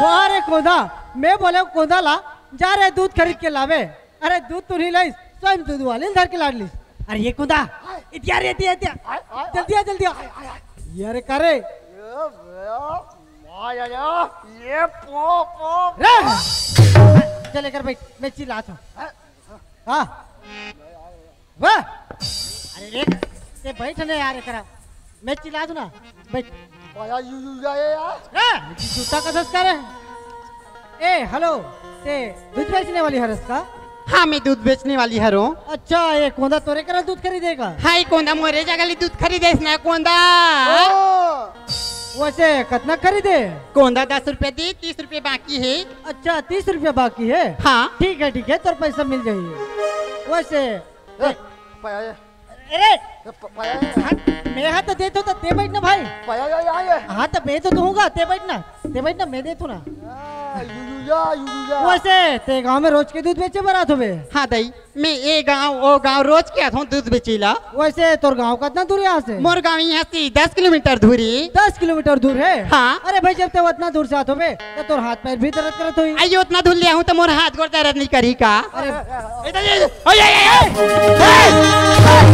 वाह रे कोंदा, मैं बोले कोंदा ला, जा रे दूध खरीद के लावे। अरे दूध तो नहीं लाइस, स्वयं दूध वाले धर के लाड़ लिस। अरे ये कोंदा, इतिया रे, इतिया, इतिया। आय, आय, जल्दी आ, जल्दी आ। आय, आय, आय। ये अरे का रे? ये, ये, माँ, ये, ये, ये, पो, पो, रे! पो। चल, एकर बैठ, मैं चिल्लात हूँ। हाँ। हाँ। वाह! अरे रे, ते बैठ ने यार एकरा। मैं चिल्लात हूँ ना, बैठ। पाया यू, यू, या, या, या। रे, जूता का धस करे। ए, हेलो, ते दूध बेचने वाली हरस का? हाँ, मैं दूध बेचने वाली हरों। अच्छा, ये कोंदा तोरे करा दूध खरीदेगा? हाँ, ये कोंदा मोरे जगह ले दूध खरीदेस ना, कोंदा। ओ। वैसे कितना खरीदे? कोंदा दस रुपया दे, तीस रुपया बाकी है। अच्छा, तीस रुपया बाकी है? हाँ। ठीक है, ठीक है, तोर पैसा मिल जाइए। वैसे ए, पाया ये। अरे! ए, प-, पाया ये। हाँ, मैं हा तो देत हूँ तो ते बैठ ना भाई। पाया ये, यहाँ ये। हाँ, तो मैं तो दूंगा, ते बैठ ना। ते बैठ ना, मैं देत हूँ ना। आ, यू, यू, या, यू, यू, या। वैसे, ते गांव में रोज के दूध बेचे बर आत होबे? हाँ, दई। मैं ए गांव, ओ गांव रोज के आत हूँ दूध बेचे ला। वैसे, तोर गांव कितना दूर यहाँ से? मोर गांव यहाँ से दस किलोमीटर दूरी। दस किलोमीटर दूर है? हाँ। अरे भाई, जब ते उतना दूर से आत होबे, तो तोर हाथ पैर भी दर्द करत होई। आइए, उतना दूर ले आऊँ तो मोर हाथ गोड़ दर्द नहीं करी का? अरे, ए, ए, ए, ए, ए, ए, ए,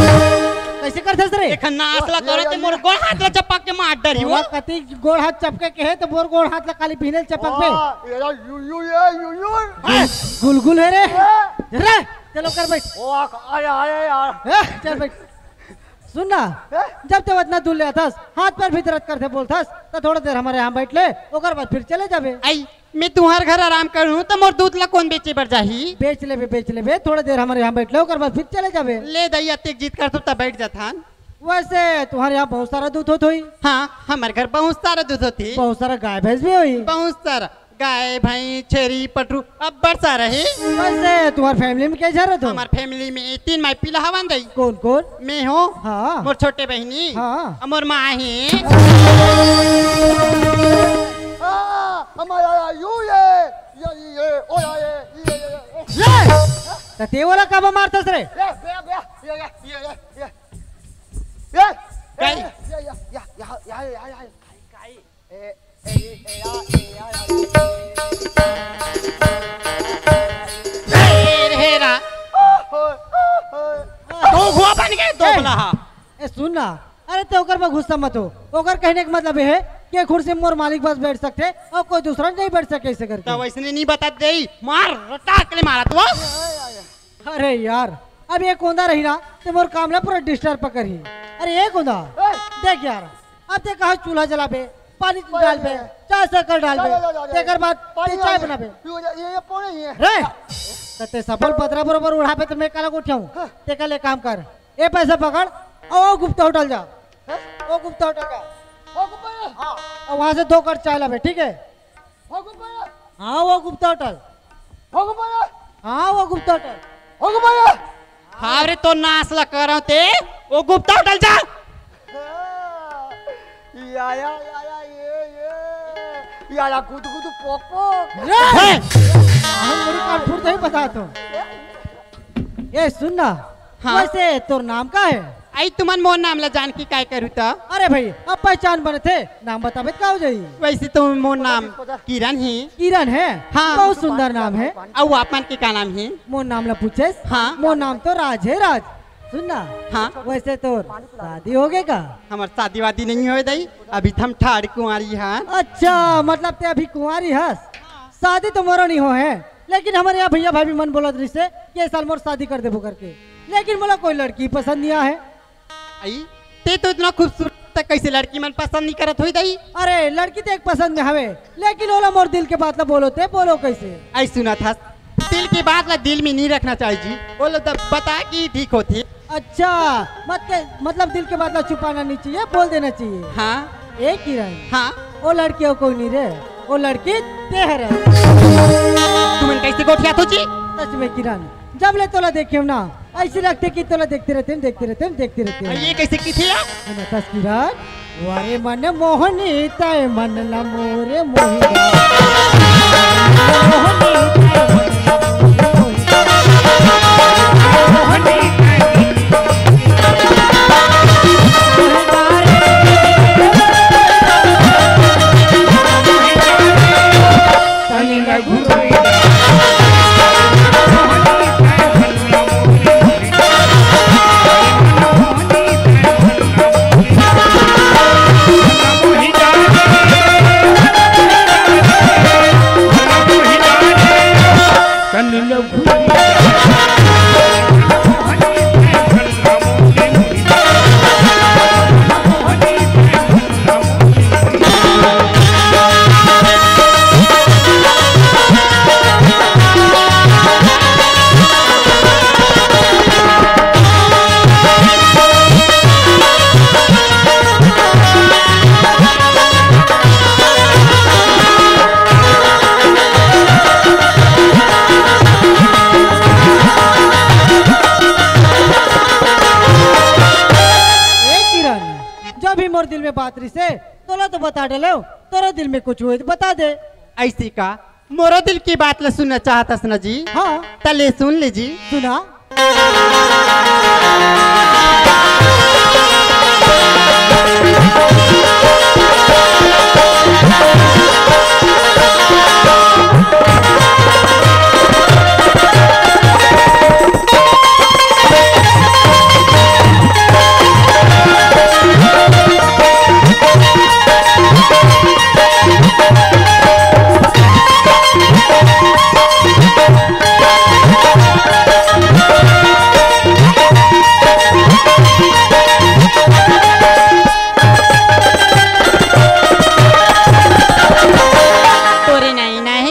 ए! कैसे करथस रे? एखन नास ला करत हे, मोर गोड़ हाथ ला चपक के मार डरी वो। कति गोड़ हाथ चपके के हे, तो मोर गोड़ हाथ ला काली पीने चपक बे। वाह, ये ला यू, यू, ये यू, यू। गुलगुल है रे। ए! रे, चलो कर बैठ। ओ, आ, आया, आया यार। ए, चल बैठ। सुन ना, हैं? जब तैं अतना दूर ले आथस, हाथ पैर भी दरद करथे बोलथस, त थोड़ा देर हमर यहाँ बइठ ले, ओकर बाद फिर चले जाबे। आई, मैं तुंहर घर आराम करूँ, त मोर दूध ला कोन बेचे बर जाही? बेच लेबे, बेच लेबे, थोड़ा देर हमर यहाँ बइठ ले, ओकर बाद फिर चले जाबे। ले दई, अतेक जिद करथस त बइठ जाथन। वइसे तुंहर यहाँ बहुत सारा दूध होत होही? हाँ, हमर घर बहुत सारा दूध होथे। बहुत सारा गाय भैंस भी होही? बहुत सारा। गाय, भैंस, छेरी, पठरू, अब्बड़ सारा हे। वइसे तुंहर family में के झन रहिथो? हमर family में तीन माई पिला हवन दई। कोन कोन? मैं हों। हाँ। मोर छोटे बहिनी। हाँ। अउ मोर माँ हे। आ, हमर आया, यू ये, ये, ये, ओ या, ये, ये, ये, ये। ये! त तैं ओला काबर मारथस रे? ये, ये, ये, ये, ये, ये, ये, ये। ये! गाय। ये, ये, ये, ये, ये, ये, ये, ये। ए, ए, ए, या, ए, या, या, या। ए, रे, रा। ओहो, ओहो। दो घुआ बन गए, दो ए, बला हा। ए, सुन ना, अरे तैं ओकर बर गुस्सा मत हो। ओकर कहने के मतलब ये हे कि ये कुर्सी में मोर मालिक बस बइठ सकथे अउ कोई दूसरा नहीं बइठ सके, अइसे करके। त वइसने नहीं बता दे, मार, रटाक ले मारा तू। अरे यार, अब ये कोंदा रही ना, त मोर काम ला पूरा disturb करही। अरे ये कोंदा, ए! देख यार, अब तैं कहाँ चूल्हा जलाबे, पानी पानी डालबे, डालबे। चाय शक्कर डालबे, जा, जा, जा, जा, जा। तेकर बाद पानी तैं चाय डालबे। बनाबे। ये, ये, ये पानी ही है। रे, त तैं सफल पतरा बरोबर उड़ाबे त मैं काला उठाऊं? हाँ। तैं काला एक काम कर, ये पैसा पकड़, अउ वो गुप्ता होटल जा। हैं? वो गुप्ता होटल जा। वो गुप्ता होटल? हाँ। अउ वहाँ से दो कट चाय लाबे, ठीक है? वो गुप्ता होटल? हाँ, वो गुप्ता होटल। वो गुप्ता होटल? हाँ, वो गुप्ता होटल। वो गुप्ता होटल? हाँ रे, तो नास ला करव ते, वो गुप्ता होटल जा। हाँ। या, या, या, या, ये, ये। या, या, गुद, गुद, पोक, पोक। रे! हैं? हम बड़ी कान फूट नहीं बता तो। ए, सुन ना, हाँ। वइसे तोर नाम का हे? आई तुमन मोर नाम ला जान के काय करू त? अरे भाई, अब पहचान बनथे, नाम बताबे त का हो जाही? वइसे तो मोर नाम किरण हे। किरण हे? हाँ। बहुत सुंदर नाम हे। अउ आप मन के का नाम हे? मोर नाम ला पूछेस? हाँ। मोर नाम तो राज हे, राज। सुन ना, हाँ। वइसे तोर शादी होगे का? हमर शादी वादी नहीं होय दई, अभी त हम ठाड़ कुंवारी हन। अच्छा, मतलब तैं अभी कुंवारी हस? शादी तो मोरो नहीं होय हे, लेकिन हमर यहाँ भैया भाभी मन बोलत रहिसे कि ए साल मोर शादी कर देबो करके, लेकिन मोला कोई लड़की पसंद नहीं आए हे। आई, तैं तो अतना खूबसूरत, त कइसे लड़की मन पसंद नहीं करत होही दई? अरे, लड़की तो एक पसंद में हवे, लेकिन ओला मोर दिल के बात ला बोलो, तैं बोलो कइसे? आई सुनत हस, दिल के बात ला दिल में नहीं रखना चाहिए जी, ओला त बता कि ठीक होथे। अच्छा, मत के, मतलब दिल के बात ला छुपाना नहीं चाहिए, बोल देना चाहिए। हाँ। ए किरण। हाँ। ओ लड़की अउ कोई नहीं रे, ओ लड़की तैं हरस। तुमन कइसे गोठियाथो जी? सच में किरण, जब ले तोला देखे हंव ना, अइसे लगथे कि तोला देखते रहितेंव, देखते रहितेंव, देखते रहितेंव। ये कइसे कहिथे यार? सुनत हस किरण, वारे मन मोहनी तैं मन ला मोरे मोहिनी। ए किरण, जो भी मोर दिल में बात रहिसे, तोला तो बता डलेंव, तोरे दिल में कुछ होही त बता दे। अइसे का? मोरो दिल की बात ला सुनना चाहत हस ना जी? हाँ। त ले सुन ले जी। सुना।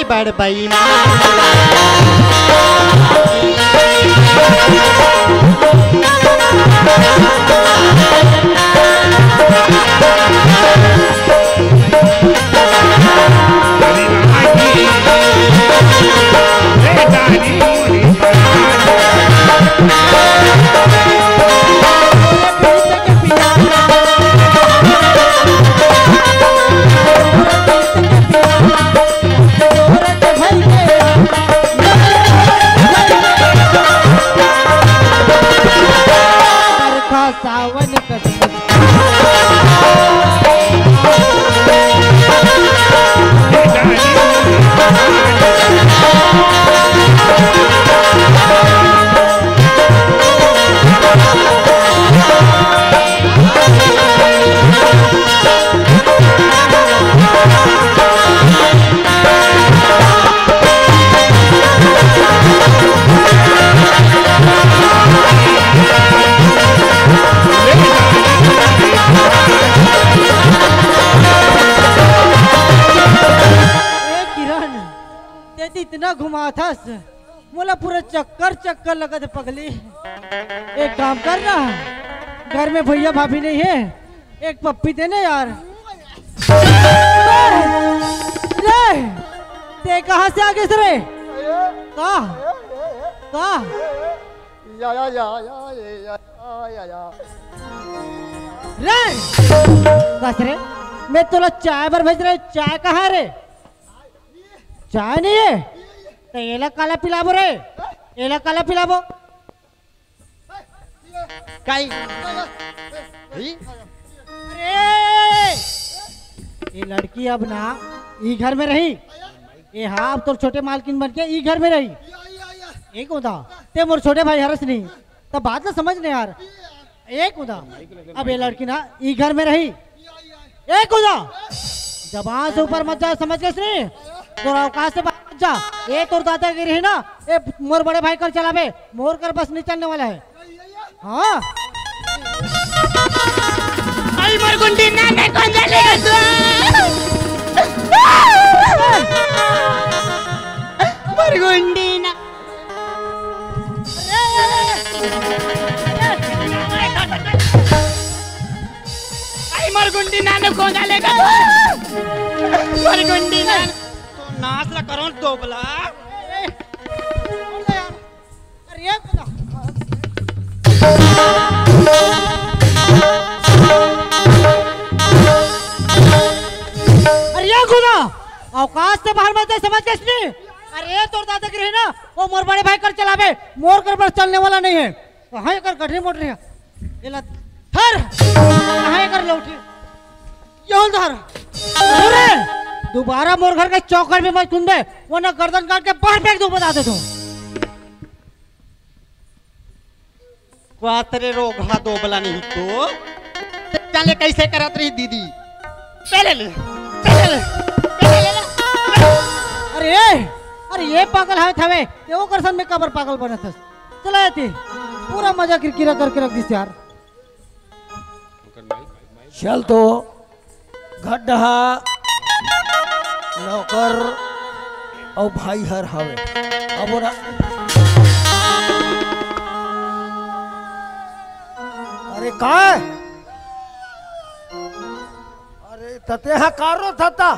बड़ बेईमान। बरखा सावन कस ए किरण, तें तो इतना घुमाथस, मोला पूरा चक्कर चक्कर लगत हे पगली। एक काम कर ना, घर में भैया भाभी नहीं है, एक पप्पी दे ना यार। रे, तें कहाँ से आ गे रे? का? का? या, या, या, या, या, या, या, या। रे, कस रे, मैं तोला चाय बर भेज रहे, चाय कहाँ हे रे? चाय नहीं है? त एला काला पिलाबो रे, एला काला पिलाबो। काई? ही? अरे, ये लड़की अब ना ई घर में रही, ये हाँ, अब तोर छोटे मालकिन बन के ई घर में रही। एक होता, तें मोर छोटे भाई हरस नहीं, तब बात ला समझ नहीं यार। एक होता, अब ये लड़की ना ई घर में रही, एक होता, जबान से ऊपर मत जा, समझ गेस नहीं? तोर औकात से बाहर मत जा। ये तोर दादागिरी हे ना, ये मोर बड़े भाई कर चलाबे, मोर कर बस नहीं चलने वाला है। हाँ। आई मोर गुंडी ना, मैं कौन जाने का तू? मोर गुंडी ना। आई मोर गुंडी ना, मैं कौन जाने का तू? मोर गुंडी ना। तो नाच ला करो दोबला। अरे ये बता। अरे ये खुदा, औकात से बाहर मत जा, समझ गेस नहीं? अरे तोर दादागिरी हे ना, वो मोर बड़े भाई कर चलाबे, मोर कर बस चलने वाला नहीं है। कहाँ एकर गठरी मोटरी हे? ये ला धर, कहाँ एकर लौठी? ये होल धर। अरे, दोबारा मोर घर के चौखट में मत घूमबे, वरना गर्दन काट के बाहर फेंक दूं, बता देथों। क्वातरे रोगहा दोबला नहीं तो। चले कैसे करत रही दीदी? पहले ले, पहले ले, पहले ले। अरे, अरे ये पागल हावत हवे, ये ओकर संग में काबर पागल बनत हस? चला आती, पूरा मजा किरकिरा करके रख दिस यार। चल तो। घर डहा नौकर अउ भाई हर हवे। अब ओला अरे काय? अरे तते हा कारो थता।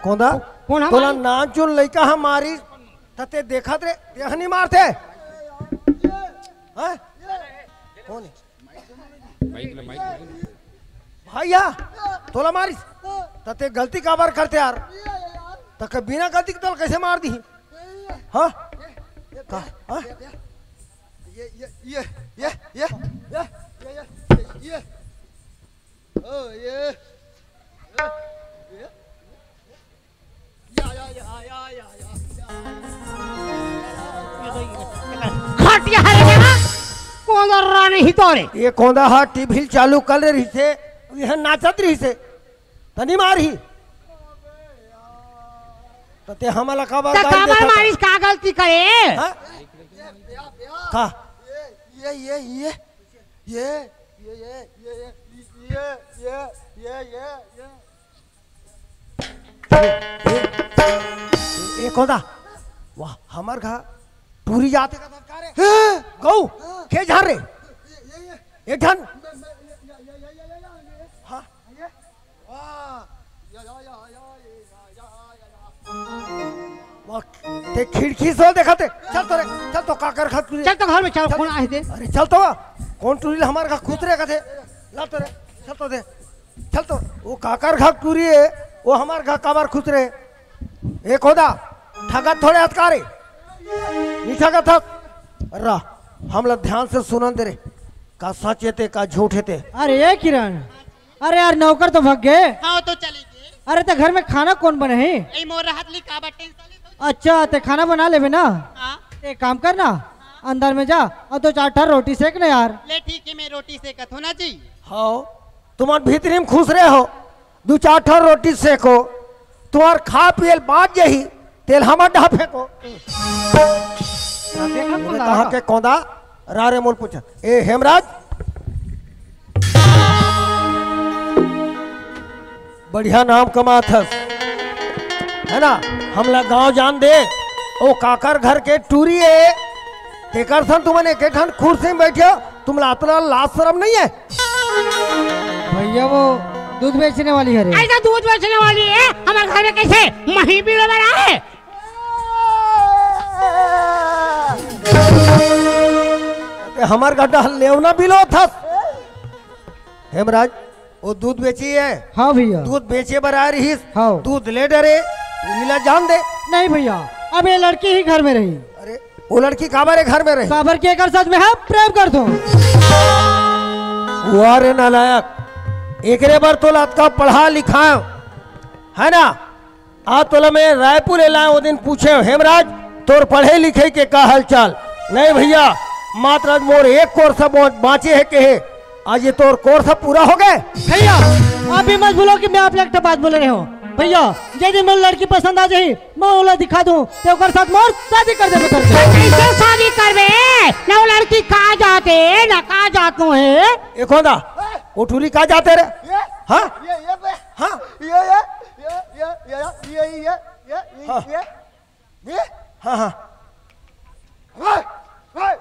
कोंदा? कोन हा तोला मारी? नानचुन लइका हा मारी। तते देखत रे, देह नहीं मारते। हाँ? कौन है? माइक ले, माइक ले। भैया, तोला मारिस। तते गलती काबर करते यार? तके बिना गलती के तोला कैसे मार दी? हाँ? का? हाँ? ये, ये, ये, ये, ये, ये, ये, ये, ये, ये। ओ, ये। खटिया हरे ना, कोंदा रानी ही तोरे। ये कोंदा हा टीवी चालू कर ले रही से, ये नाचत रही से, तनी मार ही। तो ते हमला काबर त गाली काबर देता? मारिस, का गलती करे? हाँ? का? ये, ये, ये, ये, ये, ये, ये, ये, ये, ये, ये, ये, ये, ये, ये। ए, ए, ए, ए, कोदा? वाह, हमर घर टूरी जाते का सरकार है। हाँ। गौ, हाँ। के झार रे? ये, ये, ये। एक झन। मैं, मैं, ये, ये, ये, ये, ये, ये, ये। हाँ। ये। वाह। या, या, या, या, ये, या, या, या, या। वाह, ते खिड़की से देखा थे। चल तो रे, चल तो काकर खा तू रे। चल तो घर में चल, चल। कौन आए थे? अरे चल तो, कौन टूरी ले हमार का खुद रे कथे। ला तो रे, चल तो दे। चल तो, वो काकर घर टूरी है, वो हमार घर काबर खुद रे। एक होदा, ठगत थोड़े हथकारे। नहीं ठगत हस। रा, हमला ध्यान से सुनन दे रे। का सच हे ते, का झूठ हे ते। अरे ए किरण, अरे यार, नौकर तो भग गए। हाँ, वो तो चली गई। अरे, तो घर में खाना कौन बने है? ए मोर हाथ ली का बा, टेंशन ले तो। अच्छा, ते खाना बना लेबे ना? हाँ। एक काम कर ना, अंदर में जा और दो चार ठा रोटी सेक ना यार। ले ठीक है, मैं रोटी सेकत हूँ ना जी। हाँ, तुमन भीतरी में खुश रहे हो, दो चार ठा रोटी सेको, तुम्हार खा पियल बाँच जाही, तेल हमर डहा फेंको। देखा मोरे कहा के कौंदा, रा रे मोर पूछा। ए हेमराज, बढ़िया नाम कमात हस, है ना? हमला गांव जान दे, ओ काकर घर के टूरी है, तेकर सन तुमन एक ठन कुर्सी में बैठे हो, तुमला अतना लाज शरम नहीं है? भैया, वो दूध बेचने वाली है रे। ऐसा दूध बेचने वाली है, हमारे घर में कैसे मही बिलो बना है? अरे, हमर गड्ढा लेवना बिलो थस। हेमराज, वो दूध बेची है। हाँ भैया। दूध बेचे बर आ रहीस। हाँ। दूध ले डरे, टूरी ला जान दे। नहीं भैया, अब ये लड़की ही घर में रही। अरे, वो लड़की काबर ए घर में रही? काबर के एकर सच में हम प्रेम करथों। वाह रे नालायक, एकरे बर तोला अतका पढ़ा लिखायो, है ना? आ तोला मैं रायपुर ले लाए, वो दिन पूछे, "हेमराज, तोर पढ़े लिखे के का हालचाल?" "नहीं भैया, मात्र आज मोर एक कोर्स बा-, बाँचे हे," कहे। आज ये तोर कोर्स पूरा हो गए? भैया, आप भी मत भूलो कि मैं आप लोग एक बात बोले रहे हो। भैया, जे दिन मोर लड़की पसंद आ जाही, मैं ओला दिखा दूं, ते ओकर साथ मोर शादी कर देबे करके। कैसे शादी करबे? ना वो लड़की का जाते, ना का जात नो है। ए कौन दा? वो टूरी का जाते रे? ये, हाँ? ये, ये बे। हाँ? ये, ये, ये, ये, ये, ये, ये, ये, हाँ। ये, ये। हाँ, हाँ। हाय, हाय।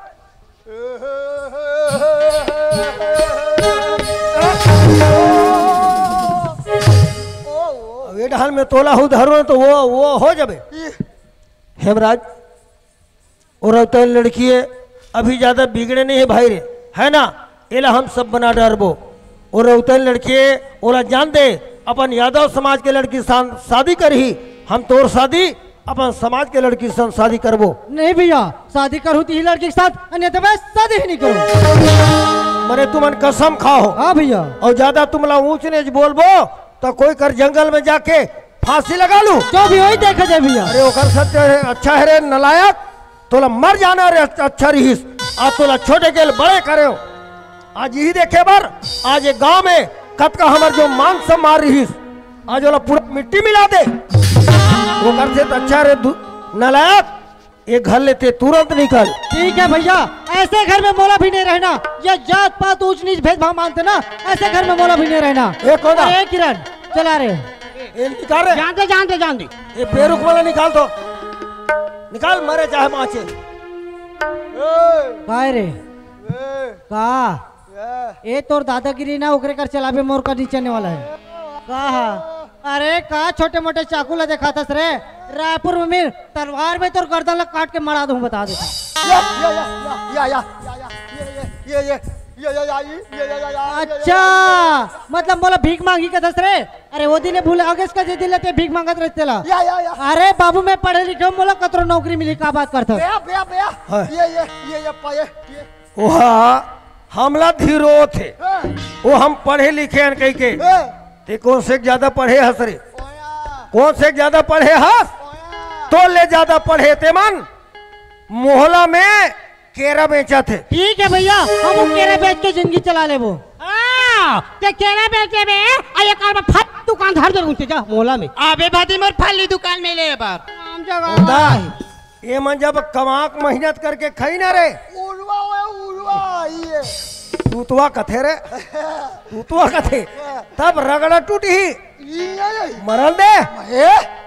अब ये डहान में तोला हूँ धरो तो वो, वो हो जाबे। ये। हेमराज, और तो लड़की है, अभी ज्यादा बिगड़े नहीं है भाई रे, है ना? एला हम सब बना डरबो। और रउतन लड़के ओला जान दे, अपन यादव समाज के लड़की सन शादी करही, हम तोर शादी अपन समाज के लड़की सन शादी करबो। नहीं भैया, शादी करहूँ तो ही लड़की के साथ, अन्यथा मैं शादी ही नहीं करूँ। मने तुमन कसम खाओ। हाँ भैया। और ज्यादा तुमला ऊंच नीच बोलबो तो कोई कर जंगल में जाके फांसी लगा लूं। जो भी होई देखा जाए भैया। अरे ओकर सत्य है, अच्छा है रे नलायक, तोला मर जाना रे अच्छा रहीस। आज तोला छोटे के बड़े करे हो। आज यही देखे बर, आज ये गांव में कतका हमर जो मान सम्मान रहीस, आज ओला पूरा मिट्टी मिला दे। ओकर से तो अच्छा रे दु-, नलायक, ये घर ले ते तुरंत निकल। ठीक है भैया, ऐसे घर में मोला भी नहीं रहना। ये जात पात ऊंच नीच भेदभाव मानते ना, ऐसे घर में मोला भी नहीं रहना। ए कौन है? ए किरण, चला रे। ए निकाल रे। जान दे, जान दे, जान दे। ये पेरुक वाला निकाल दो। निकाल, मरे चाहे बांचे। काय रे? का? ए तोर दादागिरी ना ओकरे कर चलाबे, मोर कर नहीं चलने वाला है। का हा? अरे का छोटे मोटे चाकू ला देखाथस रे? रायपुर में मिल, तलवार में तोर गर्दन ला काट के मरा दूं, बता देता। या, या, या, या, या, या, या, या, ये, ये, ये, ये, ये, ये, या, ये, ये, ये, या, या, या, या, अच्छा, मतलब मोला भीख मांगी कथस रे? अरे वो दिन भूल आ गेस का जे दिन ले ते भीख मांगत रहे तेला। या, या, या। अरे बाबू, मैं पढ़े लिखे हूँ, मोला कतरो नौकरी मिली, का बात करथस? बे, बे, बे। हाँ। ये, ये, ये, ये, पा, ये, ये। ओहा, हमला धीरो थे। हाँ। वो हम पढ़े लिखे हन कह के। हाँ। ते कौन से ज्यादा पढ़े हस रे? ओया। कौन से ज्यादा पढ़े हस? ओया। तो ले ज्यादा पढ़े ते मन मोहला में केरा बेचत हे। ठीक है भैया, हम वो केरा बेच के जिंदगी चला लेबो। हाँ, ते केरा बेच लेबे, आ ये कार में फल दुकान धर दे उनते जा मोहला में। अबे भादी मोर फल दुकान में ले बार। नाम जगह। होता है। ये मन जब कमाक मेहनत करके खाई ना रे। उड़वा ओए उड़वा, ये। तूतवा कथे रे, तूतवा कथे, तब रगड़ा टूटी ही। मरन दे,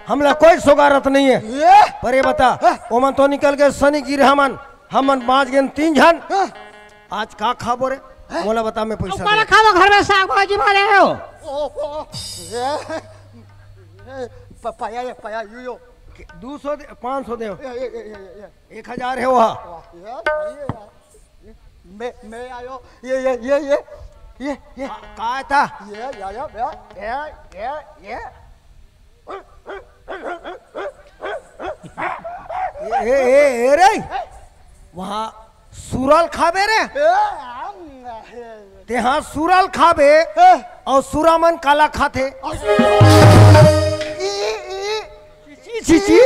हमला कोई सोगारत नहीं है। पर ये बता, ओमन तो निकल गए शनि गिरहा मन, हमन बाँच गेन तीन झन। आज का खाबो रे? मोला बता, मैं पैसा खाबो घर में साग भाजी बने हो। पाया, पाया, यू यो। दू सौ दे, पाँच सौ दे। एक हजार है वह। मैं, मैं आयो। ये, ये, ये, ये, ये, ये। का, का था? ये, या, या, या, ये, ये, ये। ए, ए, ए, ए रे, वहाँ सुरल खाबे रे। ए, आम, ए। ते हाँ सुरल खाबे। ए। और सुरामन काला खाथे। ई, ई। चीची, चीची।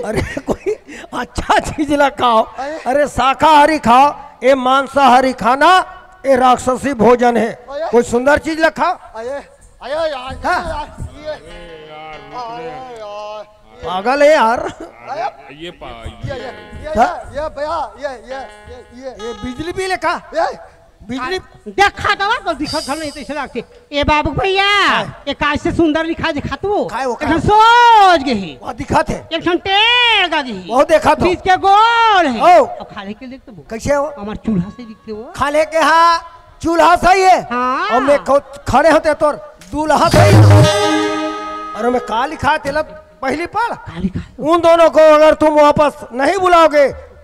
अरे कोई अच्छा चीज ला खाओ। अरे शाकाहारी खाओ, ये मांसाहारी खाना, ये राक्षसी भोजन है। कोई सुंदर चीज ला खाओ। अरे, अरे यार, हाँ। यार, ये, अरे यार, पागल है यार। ये पा ये, ये, ये, हाँ? ये भैया, ये, ये, ये, ये। ये बिजली बिल है का? ये बिजली। देखा दवा तो दिखत घलो नहीं, तइसे लागथे। ए बाबू भैया, हाँ। ए का से सुंदर लिखा दिखा तू। काय वो, एक ठन काय? सोच गे हे। वो दिखत हे। एक ठन टेढ़ गे हे। वो देखा तो। बीच के गोल हे। ओ। अब खाले के देख तो वो। कैसे हो? हमार चूल्हा से दिखथे वो। खाले के हा, चूल्हा सही है। हाँ। और मैं खो-, खड़े होते तोर दूल्हा सही है। और मैं का लिखा तेला पहली पढ़। का लिखा? उन दोनों को अगर तुम वापस नहीं बुलाओगे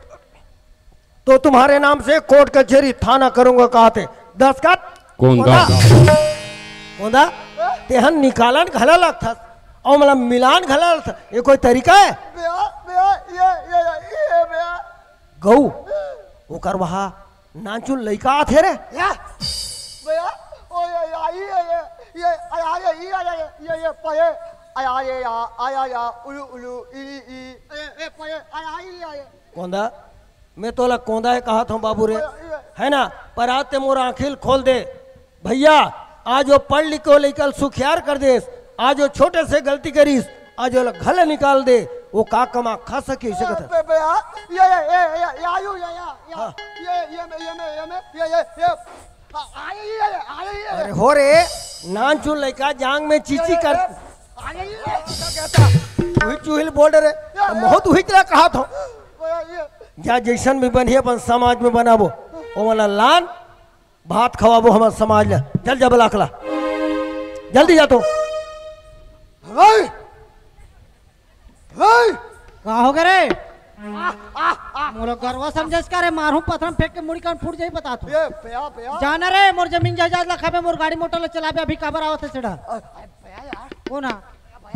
तो तुम्हारे नाम से कोर्ट कचहरी थाना करूंगा, कहाथे दस्तखत। कोंदा। कोंदा? कोंदा? तेहन निकालन घला लगथस, अउ मतलब मिलान घला लगथस, ये कोई तरीका है? भैया, भैया, ये, ये, ये, ये, भैया। गऊ, ओकर वहा नानचुन लइका आथे रे। या, भैया, ओ, ये, ये, ये, ये, ये, आ, ये, ये, ये, ये, ये, ये, पये, आ, ये, या, आ, या, या, उलू, उलू, ई, ई, ए, ए, पये, आ, आ, ये, ये, ये। कोंदा, मैं तोला कोंदा हे कहत हूँ बाबू रे, है ना? पर आज ते मोर आँखी ल खोल दे भैया। आज वो पढ़ लिख के वो लइका ल सुखियार कर देस, आज वो छोटे से गलती करिस, आज ओला घले निकाल दे, वो का कमा खा सके, इसे कथा। बे, बे, आ, ये, ये, ये, ये, ये, आयु, ये, ये, ये, हाँ। ये, ये, मैं, ये, मैं, ये, मैं, ये, ये, ये, आ, आ, ये, ये, ये, आ, ये, ये, अरे हो रे, नानचुन लइका जांग में चीची कर। आ, ये, ये, ये, क्या कहता? उही चुहिल बोल रे, ये, ये। बहुत उही चला कहा था। ये, ये। जा जैसन भी बनिए अपन समाज में बनाबो, ओ वाला लान भात खवाबो हमर समाज ला। जल जा बलाक ला, जल्दी जा तो। भाई, भाई। का हो गे रे? मोला गरवा समझेस का रे? मारहूं पथरा म फेंक के मुड़ी कान फूट जाही, बता तू। ये, भैया, भैया। जाना रे, मोर जमीन जायदाद ला खाबे, मोर गाड़ी मोटर ला चलाबे, अभी काबर आवत हे सेड़ा? अ, अ, भैया यार। कोन हा?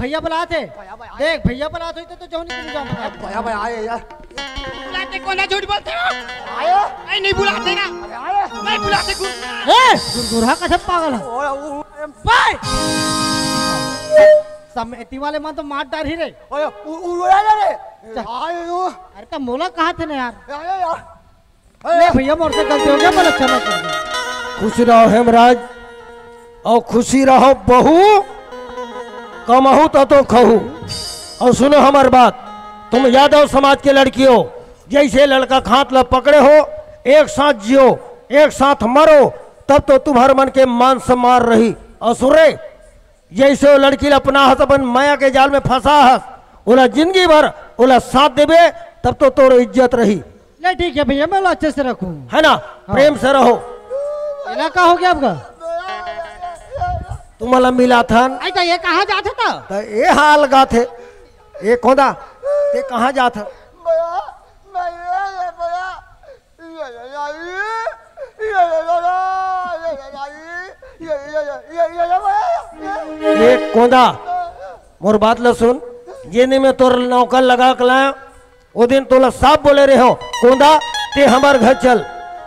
भैया बलात हे। भैया, भैया, आए। देख, भैया बलात होई तो, तो जौन नहीं जाऊंगा। भैया, भैया, आए यार। बुलाते कोन हा, झूठ बोलते हो? आए। नहीं, नहीं बुलाते ना। अरे, आए। नहीं बुलाते कोन? ए, गुरगुरहा कथे पागल हे। ओए, उ, उ, एम, बाय। समेती वाले मन तो मार डारही रे। ओए, उ, उ, उ, आए रे। चल। आए, उ। अरे, त मोला कहाथे ना यार। आए, यार। ले भैया, मोर से गलती हो गे, मोला क्षमा कर दे। खुश रहो हेमराज, अउ खुशी रहो बहू, कमहू त तो खहू। अउ सुनो हमर बात, तुम यादव समाज के लड़की हो, जैसे लड़का के हाथ ला पकड़े हो, एक साथ जियो, एक साथ मरो, तब तो तुम्हर मन के मान सम्मान रही। अउ सुन रे, जैसे वो लड़की ला अपना हस, अपन मया के जाल में फंसा हस, ओला जिंदगी भर ओला साथ देबे, तब तो तोर इज्जत रही। ले ठीक है भैया, मैं ओला अच्छे से रखूं। है ना? हाँ। प्रेम से रहो। एला का हो गे आपका? तुम्हाला मिलाथन। आई तो ये कहाँ जात हे तो? तो ये हाल गात हे। ये कोंदा, ते कहाँ जात हे? भैया, मैं ये, ये भैया, ये कोंदा, मोर बात ल सुन। जे दिन मैं तोर नौकर लगा के लाया, ओ दिन तोला साफ बोले रहे हो, कोंदा, ते हमर घर चल,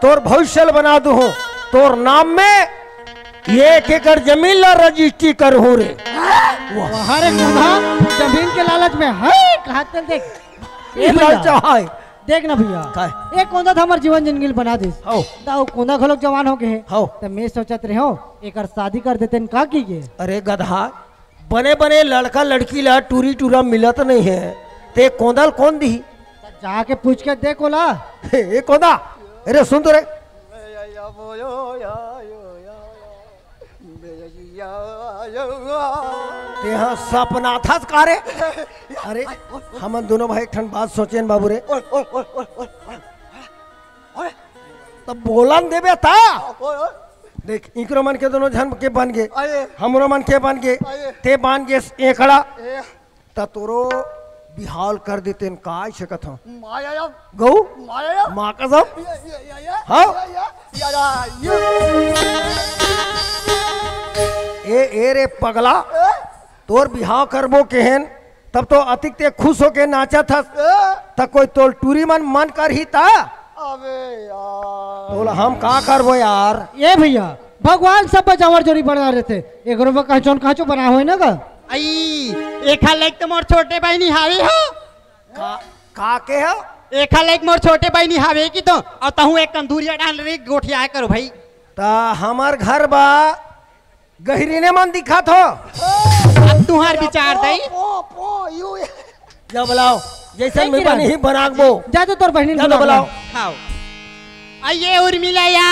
तोर भविष्य ल बना दूहूं, तोर नाम में एक एकड़ जमीन ला रजिस्ट्री करहूं रे। वाह रे कोंदा, जमीन के लालच में है, हाथ चल देख। ए भैया, चाहे। देख ना भैया, काय? एक कोंदा त हमर जीवन जिंदगी ल बना दिस। हौ। त ओ कोंदा घलोक जवान हो गे हे। हौ। त मैं सोचत रहे हो, एकर शादी कर देते न का की गे? अरे गधा, बने बने लड़का लड़की ला टूरी टूरा मिलत नहीं है, ते कोंदा ल कोन दिही? त जाके पूछ के देख ओला। ए कोंदा, अरे सुन तो रे। तेहा सपनाथस का रे? अरे, हमन दोनों भाई एक ठन बात सोचेन बाबू रे। ओए, ओए, ओए, ओए, ओए, ओए। ओए। तब बोलन देबे ता। ओए, ओए। देख, इकरो मन के दोनों झन के बन गे, अरे। हमरो मन के बन गे, अरे। ते बन गे एकड़ा। ए। त तोरो बिहाव कर देतेन, का सकत हव? माया या। गऊ? माया या। माँ कसम? या, या, या, या। हाँ? या, या, या, या, या। ए, ए रे पगला, ए? तोर बिहाव करबो केहेन, तब तो अतिक ते खुश होके नाचत हस। ए? त कोई तोर टूरी मन मन करही त? अबे यार। तोला हम का करबो यार? ए भैया, भगवान सब बचावर जोड़ी बना रहते। एकरो में कहचोन कहचो बना होय ना गा? आई, एखा लाइक तो मोर छोटे बहिनी हावे हो। का, का के हो? एखा लाइक मोर छोटे बहिनी हावे कि तो, अउ तहूँ एक कंदूरिया डाल रे गोठिया करो भाई। त हमर घर बा, गहिरीने मन दिखत हो। अब तुहार विचार दई। पो, पो, यू। जा बुलाओ, जइसन सही में किरण। बनी ही बनाकबो। जा तो तोर बहिनी जा तो बुला बुलाओ। बुला। खाओ। आइए उर्मिला या।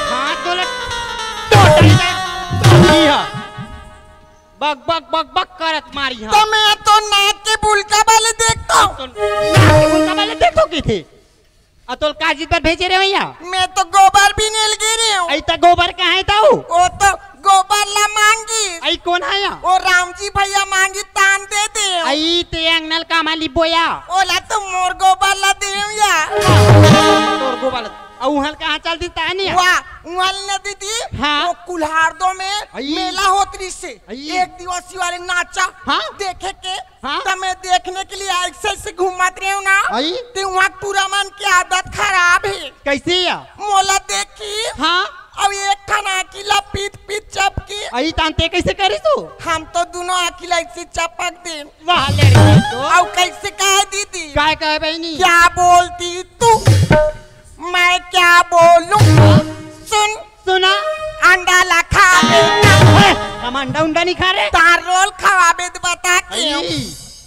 हाथ धो ले। टोटल का टोटी ह। बक, बक, बक, बक करत मारी ह। त मैं तो नाक के बुलका वाले देखता हूँ। तो नाक के बुलका वाले देखो की थे? अ तोल का चीज बर भेजे रे भैया? मैं तो गोबर भी नहीं गिरी हूँ। आई त गोबर कहाँ हे ताऊ? वो तो गोबर ला मांगी। आई कोन हे या? वो राम जी भैया मांगी तान दे दे। आई ते अंगनल कामा लिबो या? ओला तो मोर गोबर ला दे या। तोर गोबर ला। अउ उहल कहाँ चल दी तानी? वाह, उहल न दीदी। हाँ। वो कुल्हार दो में आई। मेला होत रही से। आई। एक दिवसीय वाले नाचा हाँ। देखे के हाँ? त मैं देखने के लिए ऐसे ऐसे घूमत रहे हूँ ना, आई? ते वहाँ टूरा मन की आदत खराब है। कैसे या? मोला देखी, हाँ? अब एक ठन आँखी ला पीत पीत चपकी। आई तान ते कैसे करी तू? हम तो दोनों आँखी ला ऐसे चपक दे। वाह, लड़की तो। अब कैसे कहे दीदी? काय कहे बहनी? क्या बोलती तू? मैं क्या बोलूं? सुन, सुना? अंडा ला खा बेटा। ए, हम अंडा उंडा नहीं खा रहे। तार रोल खवाबे त बता के। आई।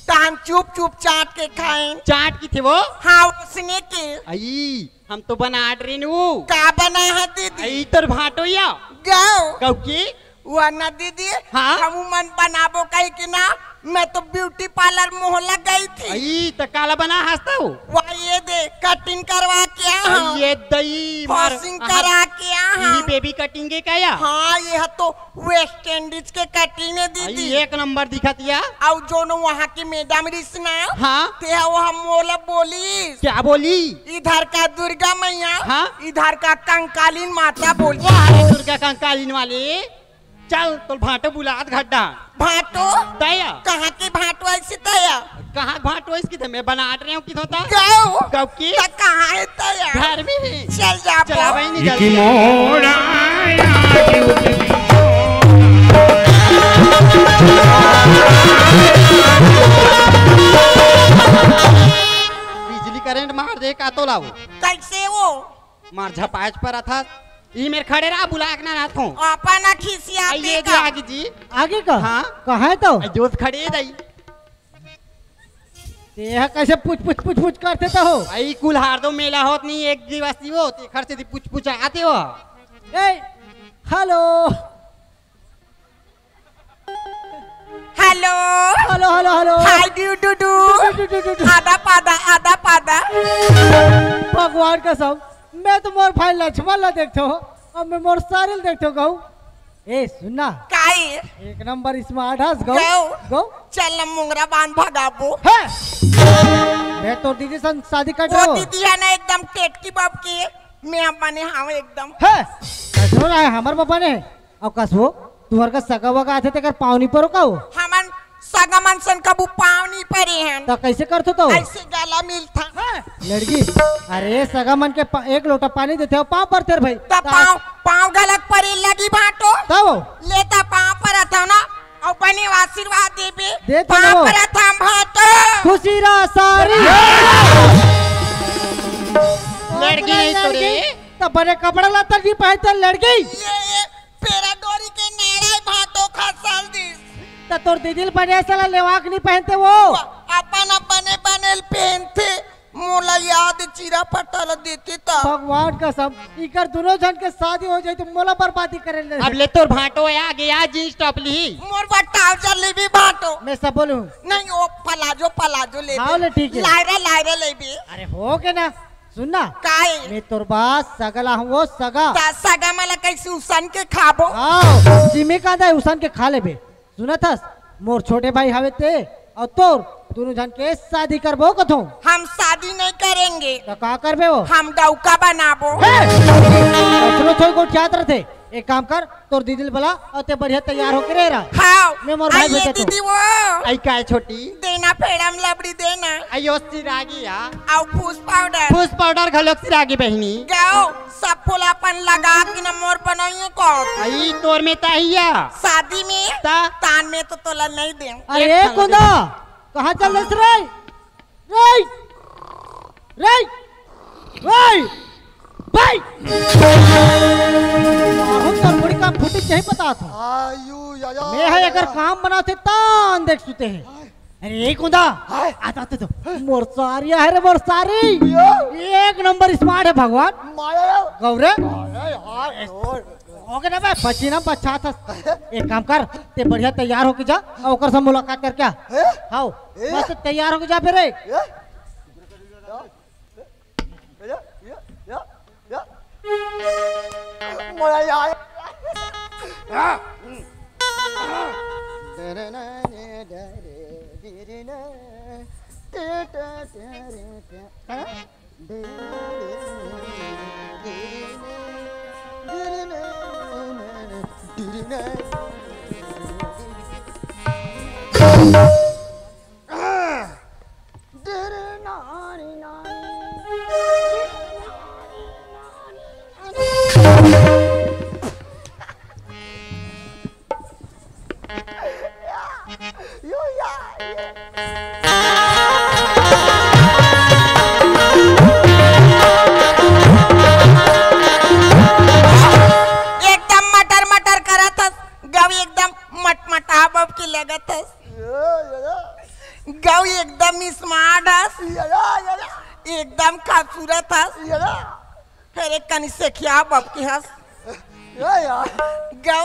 त हम चुप चुप चाट के खाएं। चाट की थे वो? हाँ, उसने के। आई, हम तो बनाट रहे नु। का बना है दीदी? आई तोर भाटो या। गौ। गौ की? वो ना दीदी, हाँ? हम मन बनाबो कही के ना, मैं तो ब्यूटी पार्लर मोहल्ला गई थी। आई, त काला बना हंसता हो? वाह, ये दे, कटिंग करवा के आ आई, हम। ये दई मार, फॉसिंग आहा, करा के आ ई हम। बेबी कटिंग के का या? हाँ, ये है तो वेस्ट इंडीज के कटिंग है आई, दीदी। एक नंबर दिखत या। अउ जोन वहाँ की मैडम रिस ना, हाँ? ते हा वो हम मोला बोली। क्या बोली? इधर का दुर्गा मैया, हाँ? इधर का कंकालीन माता बोली। वाह रे दुर्गा कंकालीन वाली। चल, तोल भांटो बुलात घड्डा। भांटो? तया। कहाँ के भांटो ऐसी तया? कहाँ भांटो ऐसी किधर? मैं बनाट रहे हूँ किधर होता? गौ। गौ की? त कहाँ है तया? घर में है। चल जा चला बो। बहनी, इकी जल्दी। मोड़ा आया बिजली करंट मार दे का तो लाओ। कैसे वो? मार झपाच पर था। ई मेर खड़े रहा, बुला के ना रहा थो। अपन खिसिया आइए देखा। आगे जी। आगे का? हाँ। कहाँ है तो? जोत खड़े दई। ते ह कैसे पुछ, पुछ, पुछ, पुछ करते तो हो? आई कुल हार दो मेला होत नहीं, एक दिवस ही हो, ते खर्चे दी पुछ, पुछ आते हो। ए, hello. Hello. Hello, hello, hello. Hi, डू, डू, डू। डू, डू, डू, डू, डू। आदा पादा, आदा पादा। भगवान कसम, मैं तो मोर भाई लक्ष्मण ला देखथो, अब मैं मोर सारिल देखथो गऊ। ए, सुन ना। काई? एक नंबर स्मार्ट हस गऊ। गऊ। गऊ। चल ना मुंगरा बांध भगाबो। है। मैं तो दीदी सन शादी कर वो रहा हूँ। दीदी है ना एकदम टेटकी बाप की, मैं अपने हाँ एकदम। है। कसो रहा है हमारे पापा ने। अब कसो। तुहर का सगा वगा आथे तेकर पाँव नी परो का हो? हमन सगा मन सन कभू पाँव नी परे हन। त कइसे करथो तो? अइसे गला मिलथन। हाँ। लड़की, अरे सगा मन के पा-, एक लोटा पानी देथे अउ पाँव परथे रे भाई। त पाँव, पाँव घलक परे लगी भाटो। तब? ले त पाँव परत हंव ना, अउ बने आशीर्वाद देबे। दे तो पाँव ना वो। परत हंव भाटो। खुशी रह सारी। लड़की नहीं तो रे। लड़की, त बने कपड़ा लत्ता नी पहनते लड़की। ये, ये, पेरा डोरी के नेड़े भाटो खसल दिस। त तोर दीदी ल बने साला लेवाक नी पहनते वो। अपन अपने बने ल पहनथे, मोला याद चिरा फटा ल देते त। भगवान कसम, इकर दुनों झन के शादी हो जाई त मोला बर्बादी करे ले। अब ले तोर भाटो है, आगे आ जींस टॉप ली। मोर बर ट्राउजर लेबे भाटो। मैं सब बोलूं। नहीं, वो प्लाजो, प्लाजो लेबे। हाँ, ले ठीक है। लायरा, लायरा लेबे। अरे हो के ना, सुन ना। काय? मैं तोर बात सगला हूँ वो सगा। त सगा मला कैसे उसन के खाबो? हाँ, जिमी कांदा है उसन के खा लेबे। सुनत हस, मोर छोटे भाई हवे ते अउ तोर दुनों झन के शादी करबो कथों। हम शादी नहीं करेंगे। त का करबे वो? हम डौका बनाबो। हे! कचरो छोड़ गोठियात रथे। एक काम कर, तोर दीदी ल बला अउ ते बढ़िया तैयार होके रह रहा। हाँ। मैं मोर भाई आइए भेजत हूँ। दीदी वो। आई काय छोटी? देना फेड़म लबड़ी देना। आयो सिरागी या। अउ फूस पाउडर। फूस पाउडर घलोक सिरागी बहिनी। गौ। सब फूल अपन लगा के न मोर बनइयो को। आई तोर में ताहिया। शादी में ता? तान में तो तोला नहीं दे। अरे एक कुंदा, कहाँ चल रहे रे? रे! रे! रे! भाई! हम तो मुड़ी का फुटी कहीं पता था। आयु, या, या, मैं है या, अगर या। काम बनाते तान देख सुते हैं। अरे, ए कुंदा, हाय। आ जा तो, तो। मोर सारी है रे, मोर सारी। यो। एक नंबर स्मार्ट है भगवान। माया यो। गौरे। अरे यार, छोड़। हो गया ना बे, बची ना बचा था। एक काम कर, ते बढ़िया तैयार होके जा, अउ ओकर से मुलाकात करके आ। हैं? हाओ, ए? बस तैयार होके जा फिर रे। ए? या, या, या, या। मोला यार। एकदम मटर मटर करत हस, गौ एकदम मटमटा बब के लगत हस। गौ एकदम स्मार्ट हस, एकदम खूबसूरत हस। फेर एक कनी सेखिया बब के हस। ए यार। गौ,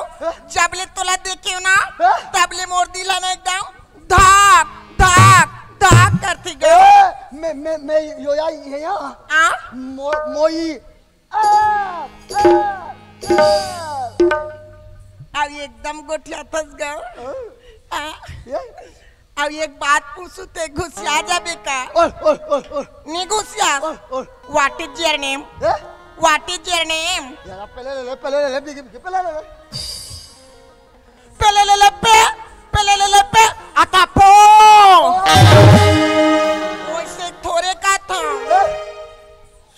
जब ले तोला देखे ना, हाँ? तब ले मोर दिल ह ना एकदम धक, धक, धक करथे गौ। ए, मैं, मैं, मैं यो या, ये या। आ? मो-, मोई। आ, आ, आ। अब एकदम गोठियाथस गौ। हाँ? आ? ये? अब एक बात पूछू, ते घुसिया जाबे का? ओए, ओए, ओए, ओए। नहीं घुसिया। ओए, ओए। What is your name? हैं? What is your name? यार, पहले ले ले, पहले ले ले, बिगी, बिगी, पहले ले ले। पहले ले ले पे, पहले ले ले पे, आता पो। वैसे थोरे का था। हैं?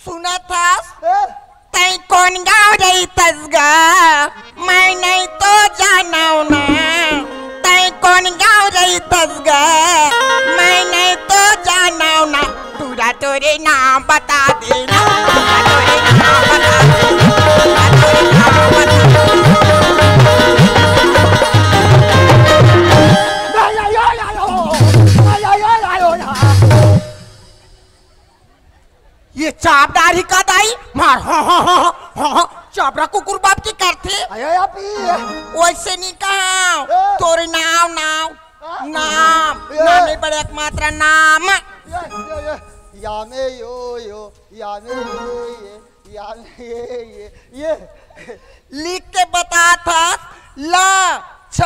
सुनत हस? हैं? तैं कोन गाँव रहिथस गा? मैं नहीं तो जानव ना। तैं कोन गाँव रहिथस गा? मैं नहीं तो जानव ना। टूरा टोरे नाम बता देना। टूरा टोरे नाम बता देना। टूरा टोरे नाम बता देना। ये चाप डारी का दाई मार, हाँ, हाँ, हाँ, हाँ, हाँ, चापरा कुकुर बाप की करथे। अरे, आप ही है। वैसे नहीं कहा, ए। तोरे नाम, नाम, हाँ। नाम, ए। नाम में बड़े एकमात्र नाम। ये, ये, ये, या में यो, यो, या में यो, ये, या में ये, ये, ये। लिख के बता था, ल, छ,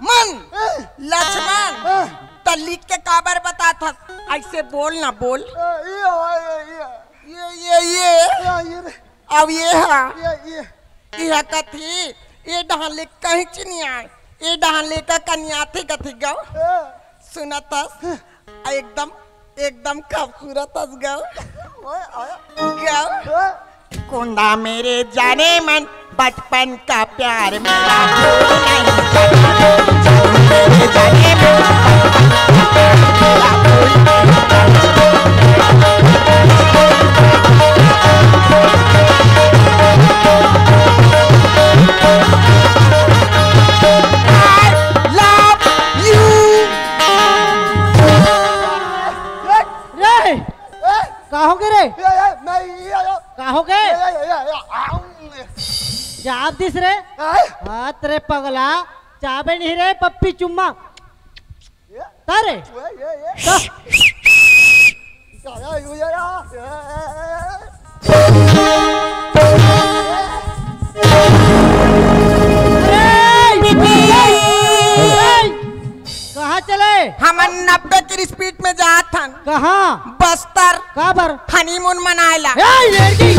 मन, ए। लक्ष्मण। ए। त लिख के काबर बता था? ऐसे बोल ना, बोल। ए, ये, ये, ये। ये, ये, ये। ये, ये रे। अब ये हा। ये, ये। ये कथी? ये डहान ले कहीं च नहीं आए, ये डहान ले का कनियाथे कथे गव। हाँ। सुनत हस? एकदम, एकदम खूबसूरत हस गव। ओए, ओए। गव। हाँ। कुंदा मेरे जाने मन, बचपन का प्यार मेरा भूल नहीं सकता। मेरे जाने मन, बचपन का प्यार मेरा भूल नहीं सकता। I love you। रे, का हो गे रे? ये, ये, मैं ये, ये, का हो गे? ये, ये, ये, ये, आऊ। जाब दिस रे। आए? हाथ रे पगला, चाबे नहीं रे पप्पी चुम्मा। ये? तारे? ये, ये, ये। का? ये, ये, ये, ये, ये। अरे! कहाँ चले? हमन नब्बे के स्पीड में जात हन। कहाँ? बस्तर। काबर? हनीमून मनाए ला। ए, लड़की!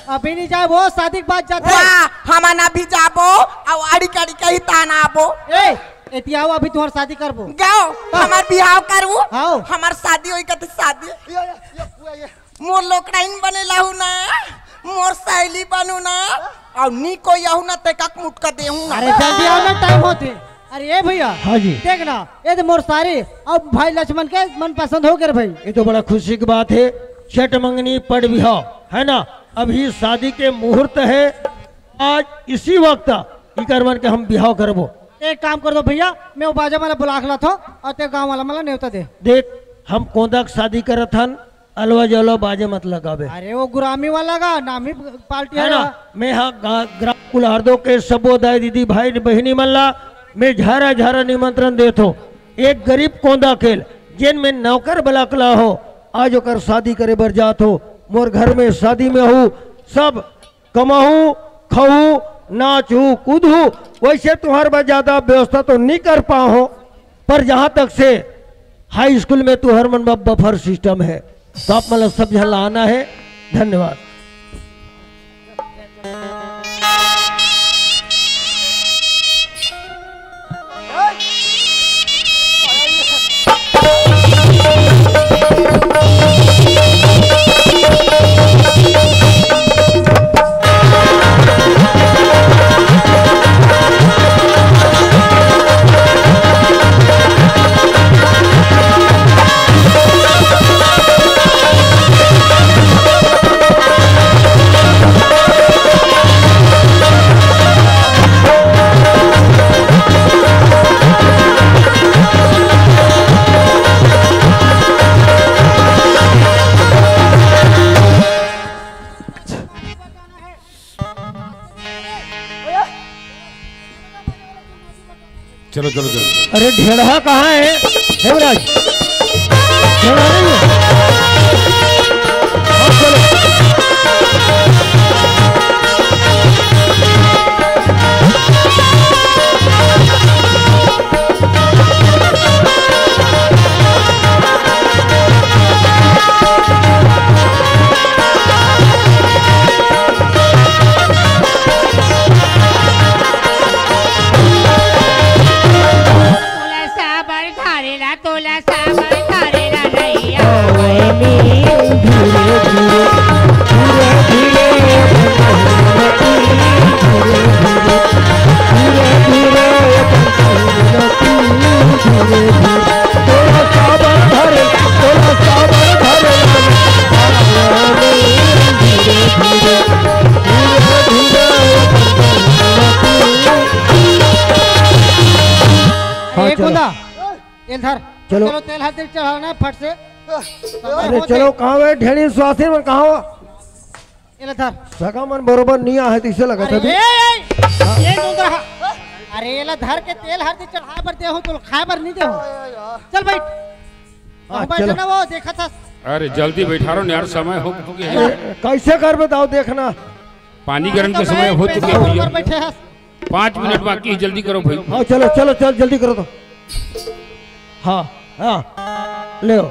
अभी नहीं जाए, वो शादी के बाद जाते। वाह, हमन अभी जाबो, अउ अड़ी कड़ी कही ताना आबो। ए, एती आओ, अभी तुम्हार शादी करबो। गव, हाँ। हमर बिहाव करबो। हाँ। हमर शादी होई कते शादी। ये, ये, ये, ये, ये। मोर लोकड़ाइन बने लाहू ना, मोर सहेली बनू ना, अउ नी कोई आहू ना तेका मुटका देहू ना। अरे जल्दी आओ ना, टाइम होते। अरे ए भैया, हाँ जी। देख ना, ये तो मोर सारी अब भाई लक्ष्मण के मन पसंद हो गए रे भाई। ये तो बड़ा खुशी की बात है। छठ मंगनी पड़ बिहाव है ना, अभी शादी के मुहूर्त है। आज इसी वक्त इकर मन के हम बिहाव करबो। एक काम कर दो भैया, मैं वो बाजा वाला बुला के लाता हूँ और ते गाँव वाला मला नेवता दे। देख, हम कोंदा के शादी करत हन, अलवा जलवा बाजे मत लगाबे। अरे वो गुरामी वाला का नाम ही पार्टी है है ना? ना। मैं हाँ गा-, ग्राम कुल्हारदो के सबो दाई दीदी भाई बहिनी मन ला मैं झारा झारा निमंत्रण देत हो। एक गरीब कोंदा केल जेन में नौकर बलकला हो, आज ओकर शादी करे बर जात हो। मोर घर में शादी में हूँ, सब कमाहू, खाहू, नाचहू, कूदहू। वैसे तुम्हारे बर ज्यादा व्यवस्था तो नहीं कर पाहूँ, पर जहाँ तक से हाई स्कूल में तुहर मन बर बफर सिस्टम है, तो आप मतलब सब झन ला आना है। धन्यवाद। चलो, चलो, चलो। अरे, ढेड़हा कहाँ है, हेमराज? ढेड़हा नहीं है? हाँ, चलो। तोला साबर धरेला, तोला साबर धरेला नैया। धीरे धीरे, धीरे धीरे, धीरे धीरे, धीरे धीरे, तोला साबर धरे, तोला साबर धरे। धीरे धीरे, धीरे धीरे। हाँ, ए चलो। कुंदा, तेल धर। चलो। चलो, तेल हर दिन चढ़ाना है फट से। अरे चलो, कहाँ है ढेड़ी स्वासी में, कहाँ हो? ये ले धर। सगा मन बरोबर नहीं आ है, तो इसे लगा अरे, था भी। ए, ए, हाँ। ये दूंगा। अरे, ये ले धर के तेल हर दिन चढ़ा बर दे हो, तो खाए बर नहीं दे हो। चल बैठ। हाँ, अब बैठ चलो। ना, वो देखा था। अरे, जल्दी बैठा रहो यार, समय हो चुके हैं। अरे, कैसे कर बताओ, देखना। पानी गिरन के समय हो चुके हैं भैया। ऊपर बैठे हैं। पाँच मिनट बाकी है, जल्दी करो भाई। हाँ, चलो, चलो, चल, जल्दी करो तो। हाँ, हाँ, ले आओ।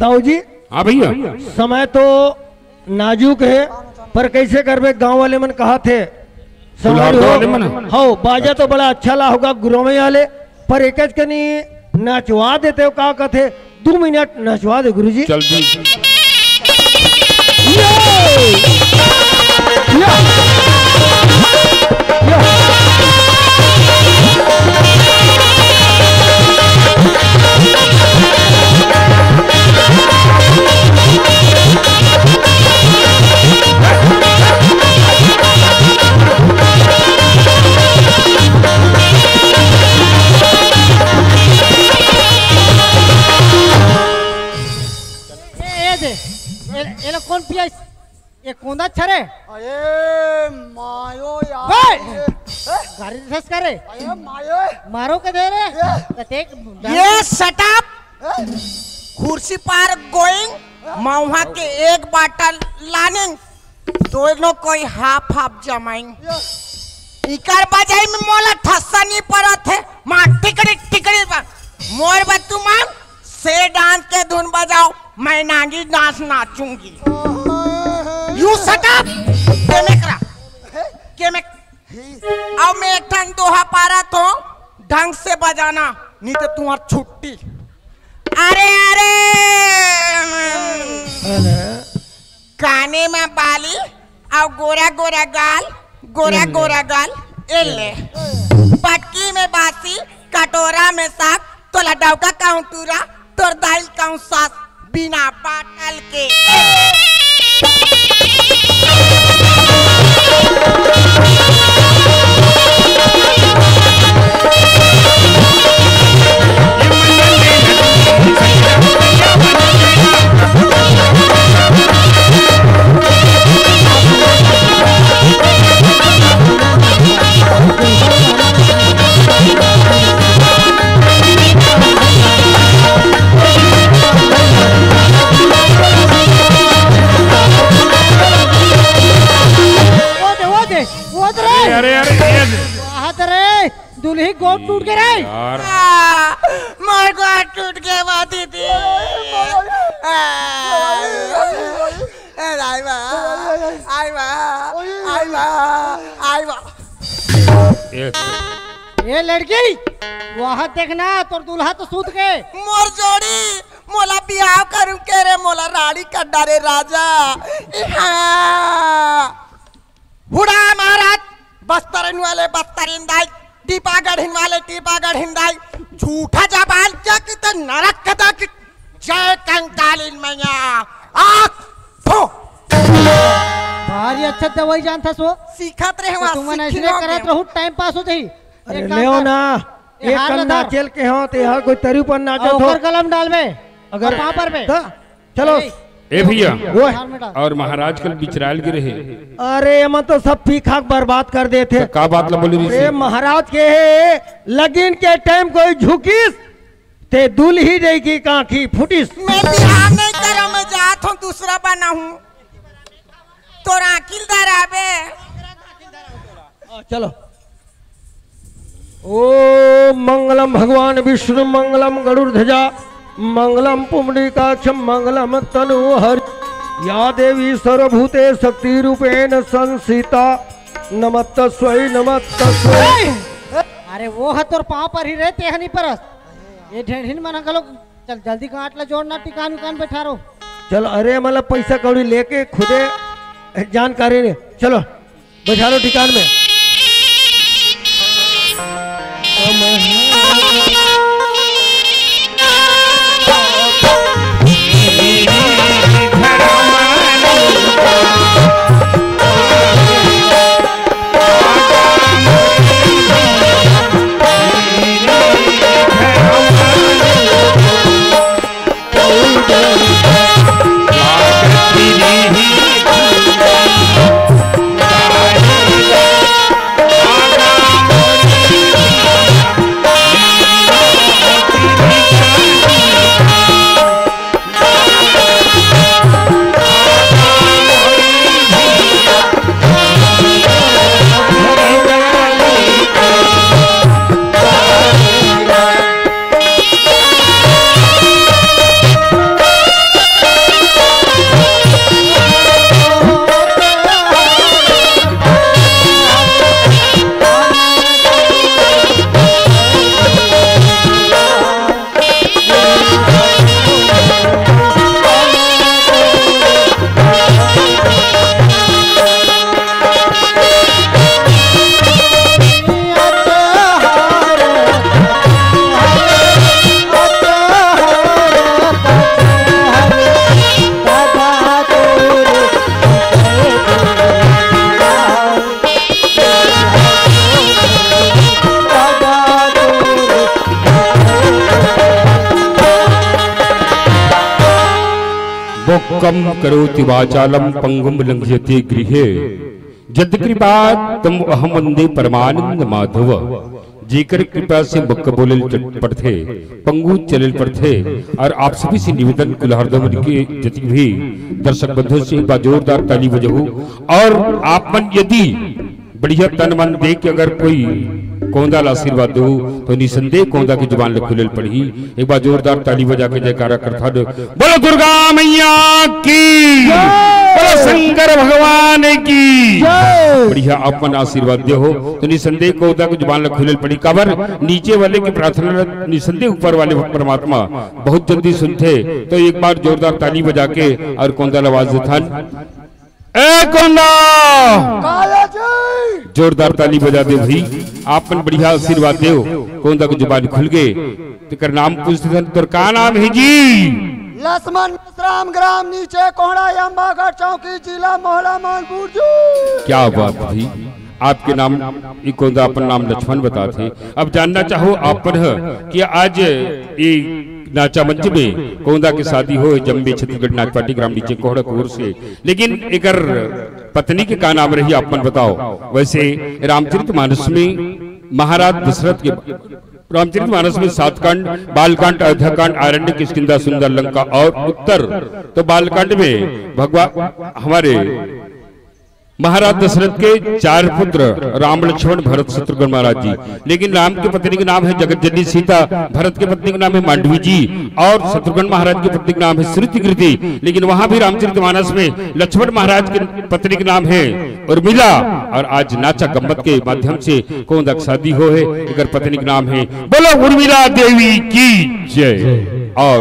आओ जी। हाँ भैया। समय तो नाजुक हे, पर कइसे करबे, गांव वाले मन कहाथे, संगवारी हो। वाले मन। हव, बाजा तो बड़ा अच्छा ला होगा गुरवई वाले, पर एकच कनी नचवा देते हो, का कथे, दू मिनट नचवा दे गुरुजी। चल जी। ए, ए दे। ए, ए ला कोन पियाइस? ए कोंदा छरे? अरे मायो यार। बे! ये, ए? गाड़ी से करे? अरे मायो। मारो के दे रे। ये? त देख, ये shut up। ए? कुर्सी पार going, महुआ के एक बाटल लानिंग, दोनों कोई हाफ हाफ जमाइन। ये? इकर बजाई में मोला ठस्सा नहीं पड़त हे, मार टिकड़ी टिकड़ी बा। मोर बा तुमन से dance के धुन बजाओ, मैं Nagi dance नाचूंगी। You shut up, केमेकरा, केमेक। अब मैं एक ठन दोहा पारत हों, ढंग से बजाना, नहीं तो तुम्हार छुट्टी। अरे, अरे, अरे। काने में बाली अउ गोरा गोरा गाल, गोरा गोरा गाल, ए ले। पटकी में बासी, कटोरा में साग, तोला डौका कहूं टूरा, तोर दाई ल कहूं सास, बिना बाटल के। वो दे, वो दे, वो दे रे। अरे, अरे, अरे, ये दे। हाथ रे, दुल्ही गोड़ टूट गे रे। यार। आ, मोर गोड़ टूट गे बा दीदी। आ, ए, आई बा, आई बा, आई बा, आई बा। ये ए लड़की, वहां देखना, तोर दूल्हा तो सूत के। मोर जोड़ी, मोला बिहाव करूं के रे, मोला रानी कर डारे राजा। इहाँ। हुड़ा महाराज, बस्तरन वाले बस्तरिन दाई, टीपागढ़िन वाले टीपागढ़िन दाई, झूठा जबान क्या किते नरक कदा की जय कंकालिन मैया। आख फो। भारी अच्छा दवाई जानथस वो। सीखत रहे तो वहाँ तुमन सीखी ऐसने लोग करत हैं। रहू, time pass हो जाही। अरे एक काम लेव कर। ना, ए, एक हार कन ला धर। नाचेल के हो, ते हर कोई तरी पर नाचत अउ हो। ओकर कलम डालबे। अगर अउ पापड़ में। त चलो। ए, ए भैया, वो हार में डाल। अउ महाराज कल बिचराल गे रहे। अरे, एमन तो सब पीखा के बर्बाद कर देथे। त का बात ला बोली अरे, रिहिसे? महाराज के हे, लगिन के time कोई झुकिस, ते दुल्ही रही की कांखी फुटिस। मैं बिहाव नहीं करो, मैं जात हूँ, दूसरा बना हूँ। तोर आँखी ल धराबे। हाँ, चलो। ओम मंगलम भगवान विष्णु मंगलम गरुड़ ध्वजा मंगलम पुंडरीकाक्ष मंगलम तनोहर। या देवी सर्वभूते शक्ति रूपेण संस्थिता। नमस्तस्वै, नमस्तस्वै। अरे वो ह तोर पाँव परही रे, तेह नहीं परस। ये ढेढ़िन मन घलो। चल जल्दी गांठ ला जोड़ना, टिकान उकान बैठा रहो। चल, अरे मतलब पैसा कौड़ी लेके खुदे जानकारी ने, चलो बैठा लो टिकान में। कम करोति वाचालं पंगुं लंघयते गिरिये। यद्यकृपा तमहं वंदे परमानंद माधव। जेकर कृपा से मुख बोले चट पड़थे, पंगु चले पड़थे। और आप सभी से निवेदन, कुल्हारधो मन के जितने भी दर्शक बंधु से एक बार जोरदार ताली बजाहू। और आप मन यदि बढ़िया तन मन दे के अगर कोई कौंदा ला आशीर्वाद दो, तो निसंदेह कौंदा की जुबान ले खुले ल पड़ही। एक बार जोरदार ताली बजा के जयकारा करथन, बोलो दुर्गा मैया की, बोलो शंकर भगवान की। बढ़िया आप मन आशीर्वाद दे हो, तो निसंदेह कौंदा की जुबान ले खुले ल पड़ही। काबर नीचे वाले की प्रार्थना निसंदेह ऊपर वाले परमात्मा बहुत जल्दी सुनथे। तो एक बार जोरदार ताली बजा के और कौंदा ला आवाज देथन। ए कौंदा, काया जी। जोरदार ताली बजा दे भाई, आप मन बढ़िया आशीर्वाद देव। कौंदा के जुबान खुल गे, तेकर नाम पूछथे, तोर का नाम हे जी? लक्ष्मण मेश्राम, ग्राम नीचे कोहड़ा, अम्बागढ़ चौकी, जिला मोहला मानपुर जी। क्या बात भाई, आपके नाम, ई कौंदा अपन नाम लक्ष्मण बताथे। अब जानना चाहो आप मन ह कि आज ये नाचा मंच में कौंदा के शादी होय, जम्मे छत्तीसगढ़ नाच पार्टी ग्राम नीचे कोहड़ा की ओर से, लेकिन एकर पत्नी के का नाम रही, आप मन बताओ। वैसे रामचरित मानस में महाराज दशरथ के, रामचरित मानस में सात कांड, बालकांड, अयोध्याकांड, आरण्य, किष्किंधा, सुंदर लंका और उत्तर। तो बालकांड में भगवान हमारे महाराज दशरथ के चार पुत्र राम, लक्ष्मण, भरत, शत्रुघ्न महाराज जी, लेकिन राम की पत्नी का नाम है जगत जननी सीता, भरत की पत्नी का नाम है मांडवी जी और शत्रुघ्न महाराज की पत्नी का नाम है श्रुति कृति। लेकिन वहां भी रामचरितमानस में लक्ष्मण महाराज की पत्नी का नाम है उर्मिला। और आज नाचा गम्मत के माध्यम से कौंदा के शादी हो है, एकर पत्नी का नाम है, बोलो उर्मिला देवी की जय। और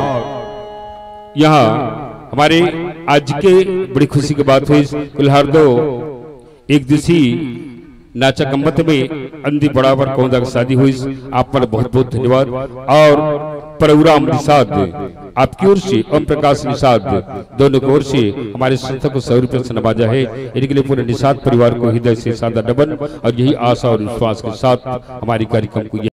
यहाँ हमारे आज के बड़ी खुशी की बात हुई, कुल्हारधो एक दिवसीय नाचा गम्मत में अंधी बड़ा बर कौंदा के शादी हुई। आप मन बहुत बहुत धन्यवाद। और प्रोग्राम निषाद आपकी ओर से, ओम प्रकाश निषाद दोनों की ओर से हमारे संस्था को सौ रुपये से नवाजा है। इनके लिए पूरे निषाद परिवार को हृदय से सादर नमन और यही आशा और विश्वास के साथ हमारी कार्यक्रम को